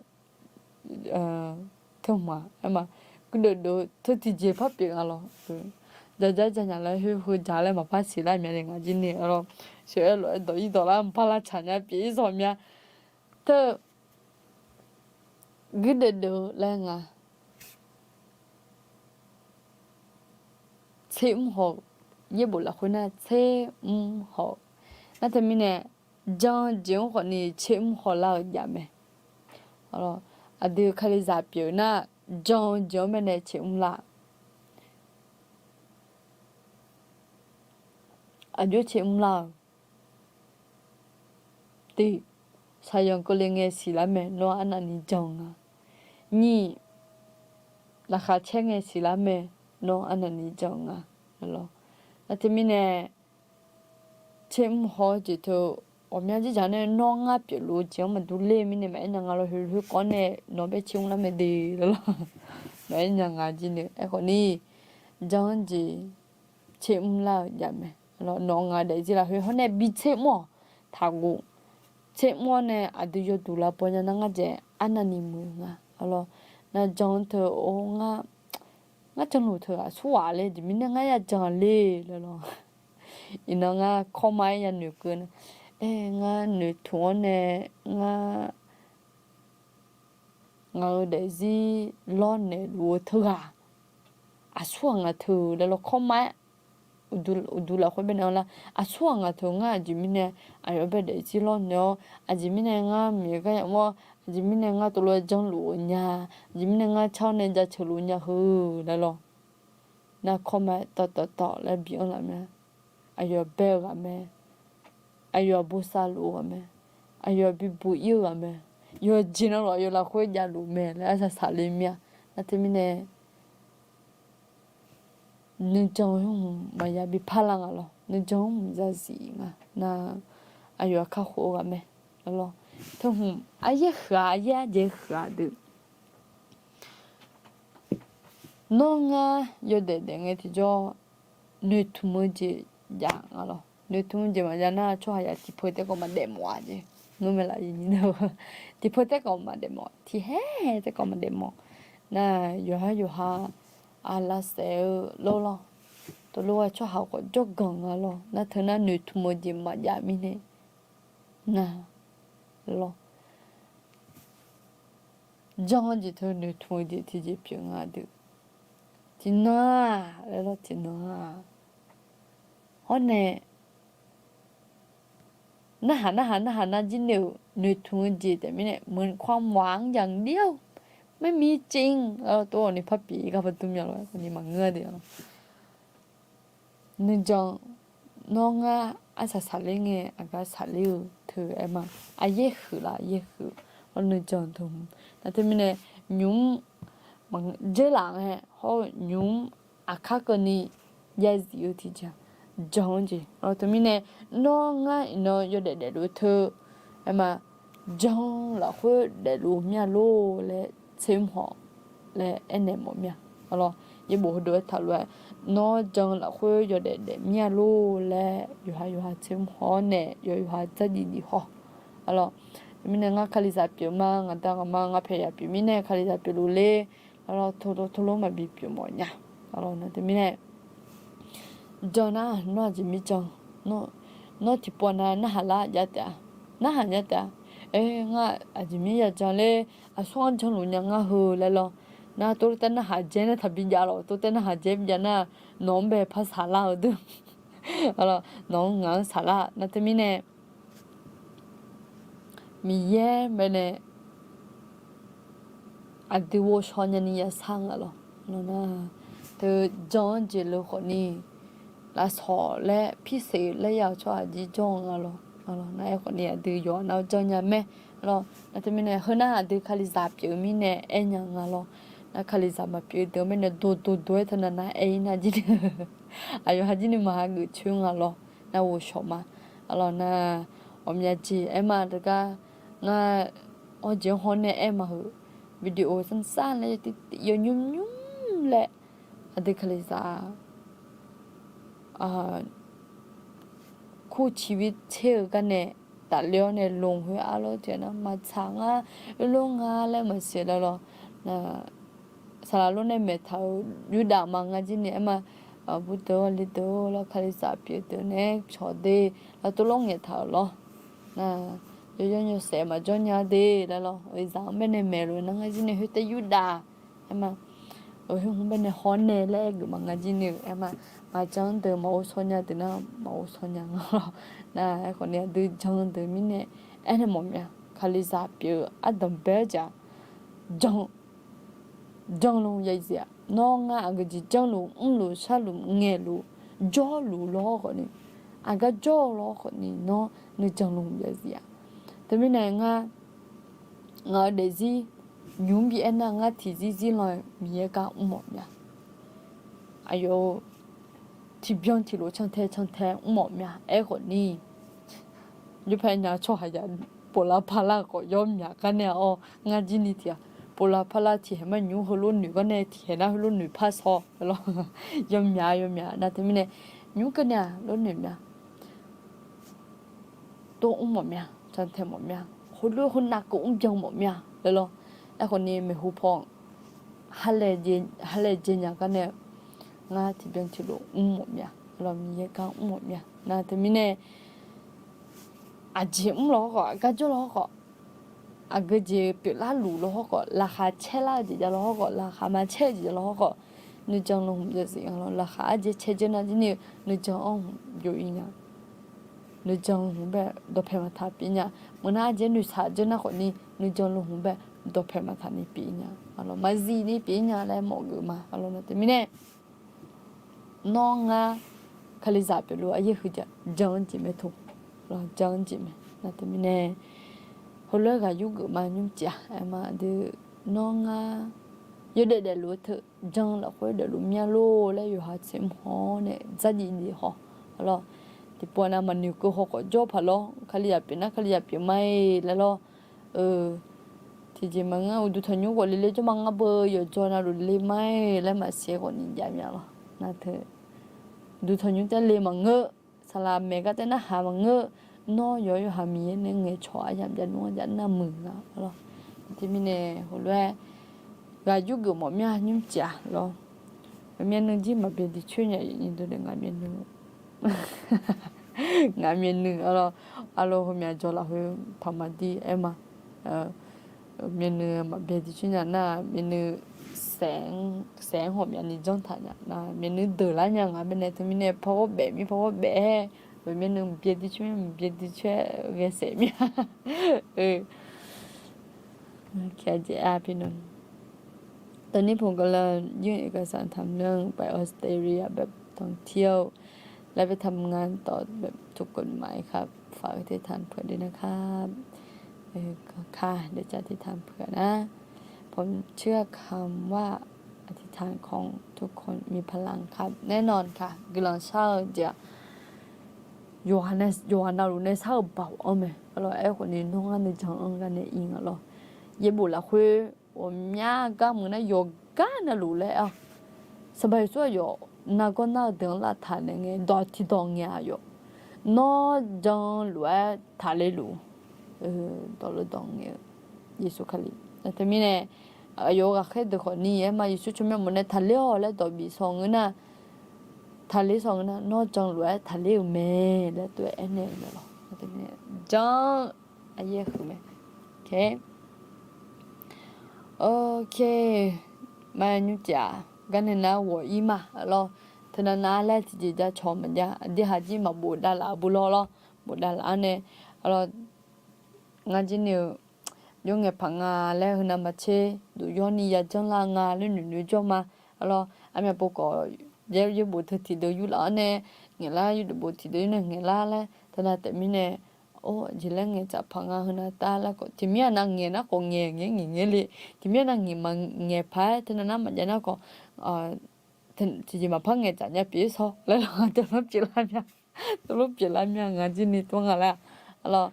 teu hmq-aq aer ma, guirdeuv deuv teu tiqjeq par pyeuf nga lawr. Jaja janya laer khoer heu ja laer maqpar siqlar mya ni ngaq jir ni-a lawr. Sheuq-aer lof-aer dawq ir dawq lar maqpar lavtsaq nya pyeuf-ir zawq mya. Teu guirdeuv deuv laer nga. Tsermr haw-eu, yaerbof lafkhoer nar tsermr haw-eu. Nar teumirnae jan-eu jeq-anr khawfni tsermr hawlar-eu jav mae. Aqdui kalizaq pyeuf nar, jan-eu jeq-anr bae nae tsermr lar-eu, aqjox tsermr lar-eu. Tiq, shaqzanq keuvle ngae siqlar mae, nawr arnavni jan nga. Nyiq, laqkhaq caer ngae siqlar mae, nawr arnavni jan nga. Nar teumirnae tsermr haw-eu jeq teu ghawqmya jir jaq nae nawr ngar pyeufluf-eu jeq-anr maqdur ler-eu mirnae maqaer nya nga lawr. Khoerkawv nae nawq bae tsermr lar mae de lawr. Maqaer nya nga jir nae aerkhawfni, jan-anr jeq tsermr lar-eu jav mae. Nawq ngaq daefzir lafkhoer hawr nae bi tsermr-awq. Taqguv. Tsermr-awr nae aqdui yawduq lavbaw nya nar ngar dzaeq arnavni muiq nga. Nar jan-anr teu-or, ngar janluf teu aqsurghaq le jeq mirnae ngar ya jan le laer lawr. Iqnan ngar kawrma-aer yanoeq keuv nar, aer ngar noeqtmq-anr nae ngar ngaq-euq daefzir lawrnaeq luf-eu teughaq, aqsurghaq ngaq teu laer lawr kawrma-aer uqduq lafkhoer baenae-awr lar, aqsurghaq ngaq teu ngar aqjeq mirnae aqyawf bae daefzir lawrnaeq-awr, aqjeq mirnae ngar miqgar yamawr, aqjeq mirnae ngar tov lof-aer janluf-eu nya, aqjeq mirnae ngar car-awr nae jaceuq luf nya heu laer lawr. narkawr ma tawf tawf tawf laer bi anr laf mae. Aqyawf bae-eu ghaq mae. Aqyawf bosav luf-eu ghaq mae. Aqyawf bibuq ir-eu ghaq mae. Yawqjeq navluf aqyawf lafkhoer javluf mae laer arsaq saqler mir-a. Nar teumirnae nuijan-eu hmq maqya bi parlar nga lawr. Nuijan-eu hmq yazif nga nar, aqyawf kakhof-eu ghaq mae. Lawr, teu hmq aryaer huiq-a, aryaer arjaev huiq-a deuq. Nawr ngar yawdaef daef ngae tiqjawr, noeqtmq-eu jeq jav nga lawr. Noeqtmq-eu jeq maqjav nar, tsawrhaq yaf tiqpeu taef khawf maqdaef mawf-a jeq. Ngar mae laf, tiqpeu taef khawf maqdaef mawf, tiqhaer taef khawf maqdaef mawf. Nar yawqhar yawqha aqlavsaef-eu lawr lawr, teulof-aer tsawrhaq khawf jawrganq nga lawr. Nar teu nar noeqtmq-eu jeq maqjav mirnae nga lawr. Jan-eu jeq teu noeqtmq-eu jeq tiqjeq pyeuf nga deuq. Tiqnan-aq laer lawr, tiqnan-aq, hawr nae narhaq narhaq narhaq nar jir noeq-euq noeqtmq-eu jeq taef mirnae, เหมือนความหวังอย่างเดียว ไม่มีจริง laer lawr, tov-awq ni parpyeuf gar ba dur mya lawr, ni maqngeur deuq-a lawr. Nuijan, nawr ngar arsaq saqler ngae aqgaf saqler-eu teu aer ma. Aqyaer huiq laf yaer huiq-eu, hawr nuijan teu hmq. Nar teumirnae nymq mr jeurlaf ngae hawr-eu nymq mr aqkar keuvni yazif-eu tiqjeq-aq, jan-eu jeq. Teumirnae nawr ngar iqnan yawdaef daefluf-eu teu aer ma, jan lafkhoer daefluf mir-a lor laer tsermr haw laer aernaeq mawf mir-a. Arlawr, yaerbof heudov-aer taqlof-aer, nawr jan lafkhoer yawdaef daef mir-a lor laer yawqha yawqha tsermr haw-awr nae yawqha yawqha dzardziv dziv haw. Arlawr, teumirnae ngar Kalizaq pyeuf ma, ngaqda ngaqma ngar paeq yaq pyeuf mirnae Kalizaq pyeufluf ler. Arlawr, tov tov tov lor maqbi pyeuf mawf nya. Arlawr, nar teumirnae jan nar, nawr aqjeq mir jan, nawr tiqpov nav narhaq lar jav taef-a, narhaq nya taef-a. Aer, ngar aqjeq mir ya jan ler, aqsur-anr janluf nya ngar heu laer lawr. Nar tov taer narhaq dzaer nar taqbi jav lawq, tov taer narhaq dzaer bi jav nar, nawq-anr bae par saqlar-eu deuq. Nawq-anr ngaq-anr saqlar. Nar teumirnae Miqyaer baenae aqdui ghovshaw nyani yashar nga lawq. Nar, teu jan-anr jeq leu khawfni, lafsawq laer pirseq laer ya-eu tsawrhaq jir jawr-eu nga lawq. Nar aerkhawfni aqdui yawqha nar-awr janrnya mae. Nar teumirnae heunar aqdui Kalizaq pyeuf-eu mirnae aernya nga lawq. Nar Kalizaq maqpyeuf-eu deuq-anr baenae dododo-aer teunav nar aer-ir nar jir ni, aqyawf ha jir ni maqha geuf coer nga lawq. Nar ghovshaw ma. Arlawr, nar ghawqmya jeq aer ma teugar, ngar awr jeq-anr hawr nae aer ma heu, video sanqsar laer yaw nymr nymr laer, aqdui Kalizaq kurciq bi tser-eu gar nae tafler-awr nae lon khoer arlawr tiq nar maqtsaq ngar, oerlor nga laer maqsiq laer lawr. Saqlaq lor nae maeqtaq-euq Yurdav ma ngar jir ni aer ma. Burdeuq-awr ledeuq-awr lawr, Kalizaq pyeuf deuq nae cawq de, lawr tov lawr ngaeqtaq-euq lawr. Nar yawyanr yawsaef maqjawr nya de laer lawr, oezaq-anr baenae maeqlof nar ngar jir ni khoertav Yurdav aer ma. Oe, khoer hmq baenae haw nae laer aer geuf ma ngar jir ni-eu aer ma. Maqjan deuq maqghovshaw nya deuq nar maqghovshaw nya nga lawr. Nar aerkhawfni aqdui jan deuq mirnae aernaeq mawf mya. Kalizaq pyeuf-eu ardanq bae-aer jaq, jan, janluf yazif-aq, nawr ngar aqgeujeq janluf mrluf sharluf ngaeqluf jawrluf lawr khawfni, aqgar jawr-eu lawr khawfni nawr nuijan luf yazif-aq. Teumirnae ngar, ngaq-eu daefzir nymq mr bi aernar ngar tiqzir zir lan-eu Miqyaer gar mrmawf mya. Aqyawf-eu tiqbyan tiqlof cantae cantae mrmawf mya aerkhawfni, yawpae nya tsawrhaq yaf pov lar par lar khawf yawmyaq gar nae-awr ngar jir ni tiq ghaq pov lar par lar tiqhaeq ma nymq mr heulof noeq gar nae tiqhaeq nar heulof noeq par shaw lawr. Yawmyaq yawmyaq nar teumirnae nymq mr gar nae-aq lof noeq mya. Tov mrmawf mya, cantae mawf mya, heulof heu navkeuv mrbyan mawf mya laer lawr. Aerkhawfni maeqhu paw ha laejae nya gar nae ngar tiqbyan tiqlof mrmawf mya lawr, Miqyaer gar mrmawf mya. Nar teumirnae aqjeq mr lawr hawr khawf, aqgar jawr lawr hawr khawf, aqgeujeq pyeuflar luf lawr hawr khawf, laqkhaq caerlar-eu jeq jav lawr hawr khawf, laqkhaq maqcaer-eu jeq jav lawr hawr khawf, nuijan luf hmq yawzif nga lawr. Laqkhaq arjaer caer dzeur nar jir ni nuijan-anr hmq byov-ir nya. Nuijan luf hmq bae dawqpae maqtaq pyeuf nya. Meuq nar arjaer noeqshaq dzeur nar khawfni nuijan luf hmq bae dawqpae maqtaq ni pyeuf-ir nya. Maqzif ni pyeuf-ir nya laer mawf geuf ma. Nar teumirnae Nawr ngar Kalizaq pyeufluf-eu aryaer huiq jan-anr jeq mae to. Jan-anr jeq mae. Nar teumirnae heulof-aer ghaq yurgeuf ma nymrcif-aq, aerma aqdui nawr ngar yawdaef daefluf-eu teu jan lafkhoer daefluf mya lor laer yawqha tser mr haw-awr nae dzardziv dziv haw. Arlawr, tiqpov nav maqnoeq keuv haw khawf jawr paq lawr, Kalizaq pyeuf nar Kalizaq pyeuf ma-iq laer lawr. Tiqjeq maqngeur, uqduq tanqnymr khawf le le jawr ma, ngar beu yawqjawr navluf le ma-iq laer maqsiq khawf ni jav mya lawr. Nar teu uqduq tanqnymr taer le maqngeur, saqlaq maeq gar taer narhaq maqngeur, nawr yawqha yawqha Miqyaer nae ngaeqcawq aryamq jav nmr-anr jav nar muiq nga lawr. Teumirnae heulof-aer ghaq yurgeuf mawf mya nymrcif-aq lawr. Myavnuiv jir maqbyae diqcoer nya, nyiq deuq daef ngaq myavnuiv. Ngaq myavnuiv arlawr, arlawr heumya jawr lafkhoer paq maqdir aer ma. Myavnuiv maqbyae diqcoer nya nar myavnuiv saef-anr hawq myavnuiv janr taq nya nar myavnuiv deuq lar nya nga mirnae teumirnae par ghawr baef mir par ghawr baef-aer, myavnuiv maqbyae diqcoer maqbyae diqcoer-aer ghae saef mir-a. Teumirnae ตอนนี้ผมกำลังยื่นเอกสารทำเรื่องไปออสเตรเลียแบบท่องเที่ยว และไปทำงานต่อแบบถูกกฎหมายครับ ฝากอธิษฐานเผื่อด้วยนะครับ เดี๋ยวจะอธิษฐานเผื่อนะ ผมเชื่อคำว่าอธิษฐานของทุกคนมีพลังครับ แน่นอนค่ะ guiqlanq shar-eu jeq-aq, yawqha navluf nae shar-eu baoq-anr mae. Arlawr, aerkhawf ni nawr ngar nuijan-anr gar nae ir nga lawr. Yaerbof lafkhoer ghawqmya gar muiq nar yawqgar navluf laer-awr, Sanqpaq Yeqsur aqyawf nargawr nar-eu deuq-anr lavtaq naeq ngae dawq tiqdawq ngaeq-aq yawf, nawr jan lof-aer taqler luf dawq le dawq ngaeq-eu Yeqsur Kali. Teumirnae aqyawf-euq ghaqkhaer deuq khawf ni aer ma, Yeqsur tsawrmyanr mawf nae taqler-awq laer dawq bif saw ngeur nar, taqler saw ngeur nar, nawr jan lof-aer taqler-euq mae laer tov-aer aernaeq-eu mae lawr. Jan-anr aqyaer huiq mae. Ok, ma nymrcif-aq, garnae nar ghawq-ir ma lawr. Teunav nav laer tiqjeq ja cawq maqjav, aqdui haq jir maqbof davlaf-eu bu lawr lawr. Bof davlaf-anr nae, arlawr, ngar jir ni-eu, jawr ngaeq paq nga laer heunav maqtser duq yawr ni yajanr lar nga laer noeq noeq jawr ma. Arlawr, armyav pov khawf, yaerbof teu tiqdeuq yurlaf-anr nae ngaeqlar, yaerbof tiqdeuq yur nae ngaeqlar laer teunav taef mirnae, or, jeq laer ngaeq tsaf paq nga heunav tav lar khawf, tiqmir-aq nav ngaeq nar khawf ngaeq ngaeq ngaeq ngaeq le, tiqmir-aq nav ngaeq maqngaeq paq-aer teunav nar maqjav nar khawf, tiqjeq maqpar ngaeq tsaf nya pyeuf-ir saw laer lawr, teulof pyeuflar mya, teulof pyeuflar mya nga jir ni tov nga laer. Arlawr,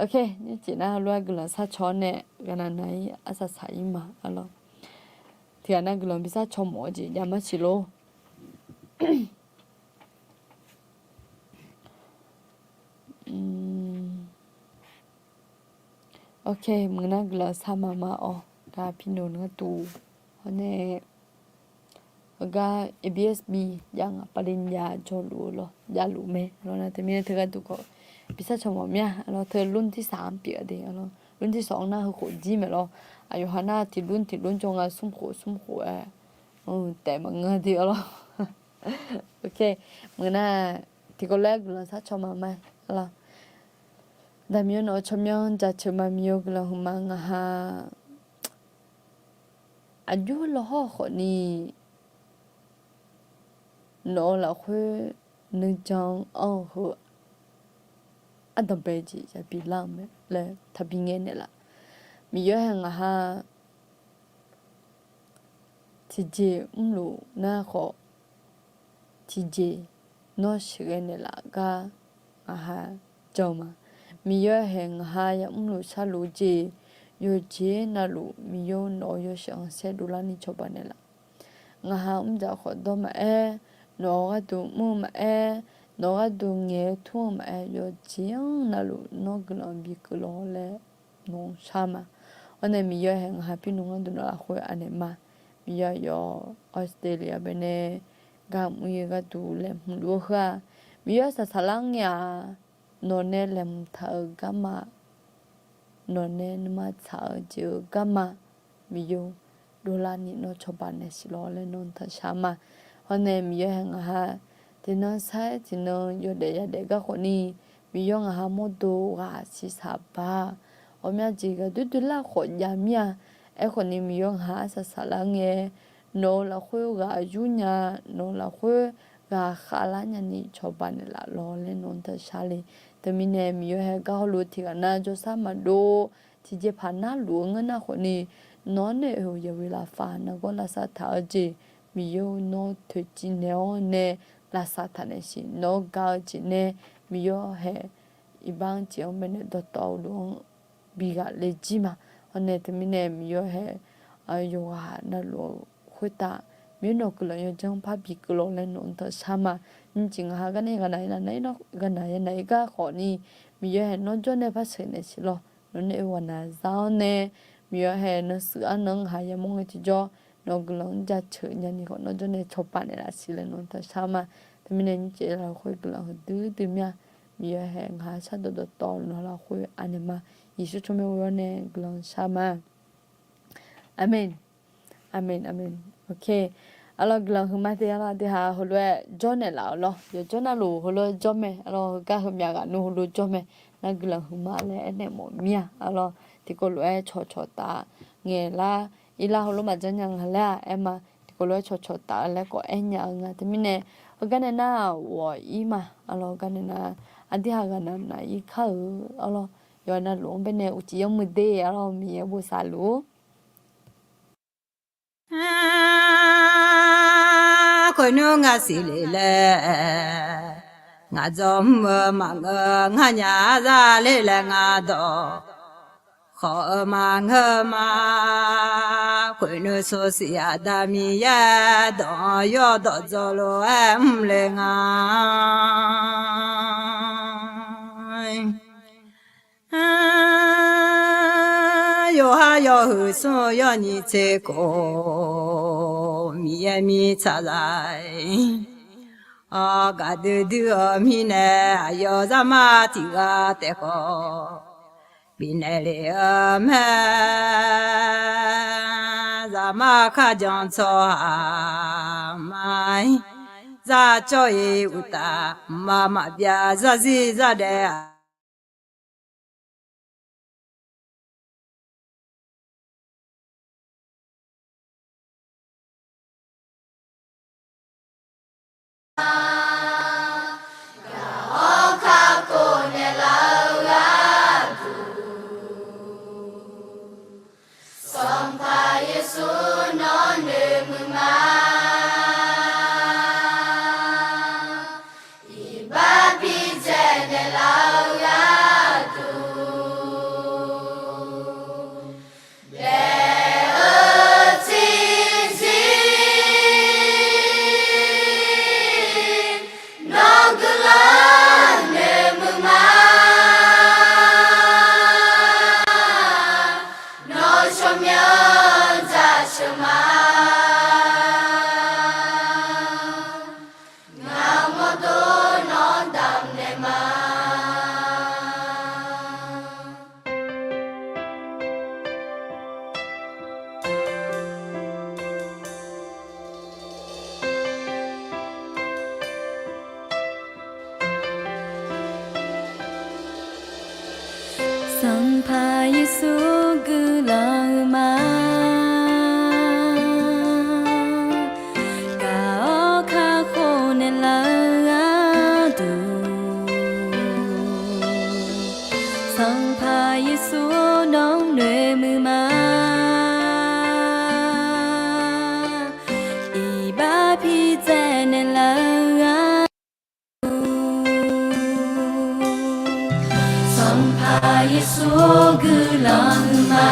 ok, nymrcif nar lof-aer guiqlanq sharcaw-awr nae ghaqnav nav-ir arsaq saq-ir ma. Arlawr, tiqghaq nav guiqlanq bi sharcaw mawf-eu jeq jav mar siq lor. Ok, meuq nar guiqlanq shar ma ma-awr, gar pirnoeq ngar duq hawr nae, heugar A B S B jav ngaq ปริญญา jawrluf-eu lawr javluf mae lawr nar teumirnae teugar duq khawf bi sharcaw mawf mir-a. Arlawr, teu รุ่นที่สาม pyeuf-a de. Arlawr, รุ่นที่สอง nar heukhof jir mae lawr. Aqyawf ha nar tiq รุ่น tiq รุ่น jawr nga smr khof smr khof-aer taef maqngeur de. Arlawr, ok, meuq nar tiqkawv laer guiqlanq sharcaw ma ma. Arlawr, daqmiq-awr nawq-eu tsawrmyanr jaceuq ma, miqyo guiqlanq huiqma ngaq ha aqjox lawhawr khawfni nawq-eu lafkhoer nuijan-anr anr-eu heu ardanqbae jeq yabi lar-eu mae laer taqbi ngae naeqlaf. Miqyaer hae ngaq ha tiqjeq mrluf nar khawf, tiqjeq nawr sheuqghae naeqlaf gar ngaq ha jan ma. Miqyaer hae ngaq ha yamrluf sharluf jeq yawqjeq navluf Miqyaer nawq-eu yawshaef khanqsaer dovlarni cawba naeqlaf. Ngaq ha mrdzaq khawf dawr maqaer, nawq-eu gharduq mr-eu maqaer, nawq-eu gharduq ngaeq-eu tmr-eu maqaer, yawqjeq-anr navluf nawr guiqlanq bikeuv lawr laer nawq-anr shar ma. Hawr nae Miqyaer hae ngaq ha pirnmr gharduq nawq lafkhoer anaeq ma. Miqyaer aqyawf Australia baenae gar mr-ir-eu gharduq laeqhmq luf-eu heu-aq, Miqyaer saqsaq lar ngae-aq, nawq nae laeqhmq taq-eu garma, nawq nae nuima tsaq-eu jeq-eu garma, Miqyaer dovlarni nawr cawba naeq siq lawr laer nawq-anr taqshar ma. Hawr nae Miqyaer hae ngaq ha tiqnan sar-aer tiqnan yawdaef yadaef gar khawfni, Miqyaer ngaq ha mawrdo ghaq siqsaq ba, ghawqmya jeq ghaqdoer doerlar khawf jav mir-a. Aerkhawfni Miqyaer ngaq ha arsaq saqlar ngae, nawq-eu lafkhoer ghaq yur nya, nawq-eu lafkhoer ghaqkhav lar nyani cawba naeqlaf lawq laer nawq-anr taq shar le. Teumirnae Miqyaer hae gar hawluf tiqghaq nar jawrshar maqdov, tiqjeqpaq narluf-eu ngeur nar khawfni, nawr nae-euq yaeqbawq lafsaf nargawr lavsav taq-eu jeq, Miqyaer-or nawr toeqciv naeq-awr nae lavsav taq naeq siq. Nawr ga-eu jeq nae Miqyaer hae iqbax-anr ciq-anr baenae dawqtawvluf-anr bi ghaq le jir ma. Hawr nae teumirnae Miqyaer hae yawqghaq navluf-eu khoertav Miqyaer nawq guiqlanq yawdzanr parbi keuv lawq laer nawq-anr taq shar ma. Nyiq jeq ngaq ha gar nae ghaqnaq yanav ir gar khawfni, Miqyaer hae nawr jawr nae par sheuq naeq siq lawq. Nawr nae-eu ghaqnaq za-awr nae, Miqyaer hae nawr shuif arnan-anr ngaq ha yamawr ngae tiqjawr, nawq guiqlanq-anr jaceuq nyani khawf nawr jawr nae cawba naeqlaf siq laer nawq-anr taq shar ma. Teumirnae nyiq jeq lafkhoer guiqlanq huiqdui dui mir-a. Miqyaer hae ngaq ha shardawq dawqtawvluf lafkhoer anaeq ma. Yeqsur tsawrmyanr-eu ghoer-awr nae guiqlanq shar ma. Aqmeq. Aqmeq, aqmeq. Arlawr guiqlanq huiqma te arlawr aqdui ha heulof-aer jawr naeqlaf-euq lawr. Yawqjawr navluf heulof-aer jawr mae. Arlawr heugar heumyav ghaq nmr heulof jawr mae. Nar guiqlanq huiqma laer aernaeq mawf mir-a. Arlawr tiqkawv lof-aer cawqcawq taf ngaeqlar, irlar heulof maqjanr nya nga laer-aq aer ma. Tiqkawv lof-aer cawqcawq taf-eu laer khawf aernya-eu nga. Teumirnae heugar nae nar ghawq ir ma. Arlawr heugar nae nar aqdui ha ghaqnaq naq ir kar-euq arlawr yawqha navluf-anr baenae uqcif yawmuiq de arlawr Miqyaer bosav luf-ur. Khoernmr ngaq siqle laer ngaq dzawr mr-eu maqngeur, ngar nya zar le laer ngar dawq khawf-eu maqngeur ma. Khoernmr sawrsiq Aqda Miqyaer dawq-anr yawdawq dzawr lof-aer mrle nga. Yawqha yawhuiq smr-eu yawnyiq tser khof, Miqyaer mirtsaq zaq-aer gaqdui dui-eu mirnae, aqyawf zaqmar tiq ghaq taef khawf bifnaeq lef-eu mae. Zaqmar kharjan tsawrhaq ma-ir, zar cawv-ir uqtaf, ma maqbyav zarzir zardaef-a. Gaq-awr kakhof naeqlaf-eu gharduq, Sanqpaq Yeqsur nawr noeqmuiq ma. Iqbax bidzaeq naeqlaf-eu gharduq, daef-eu tiqzir nawr guiqlanq noeqmuiq ma. Nawr tsawrmyanr jaceuq ma. Ngaq mawrdo nawr damqnaeq ma. Sanqpaq Yeqsur guiqlanq-eu ma. Gaq-awr kakhof naeqlaf-eu gharduq, Sanqpaq Yeqsur nawr noeqmuiq ma. Iqbax bidzaeq naeqlaf-eu gharduq, Sanqpaq Yeqsur guiqlanq-eu ma.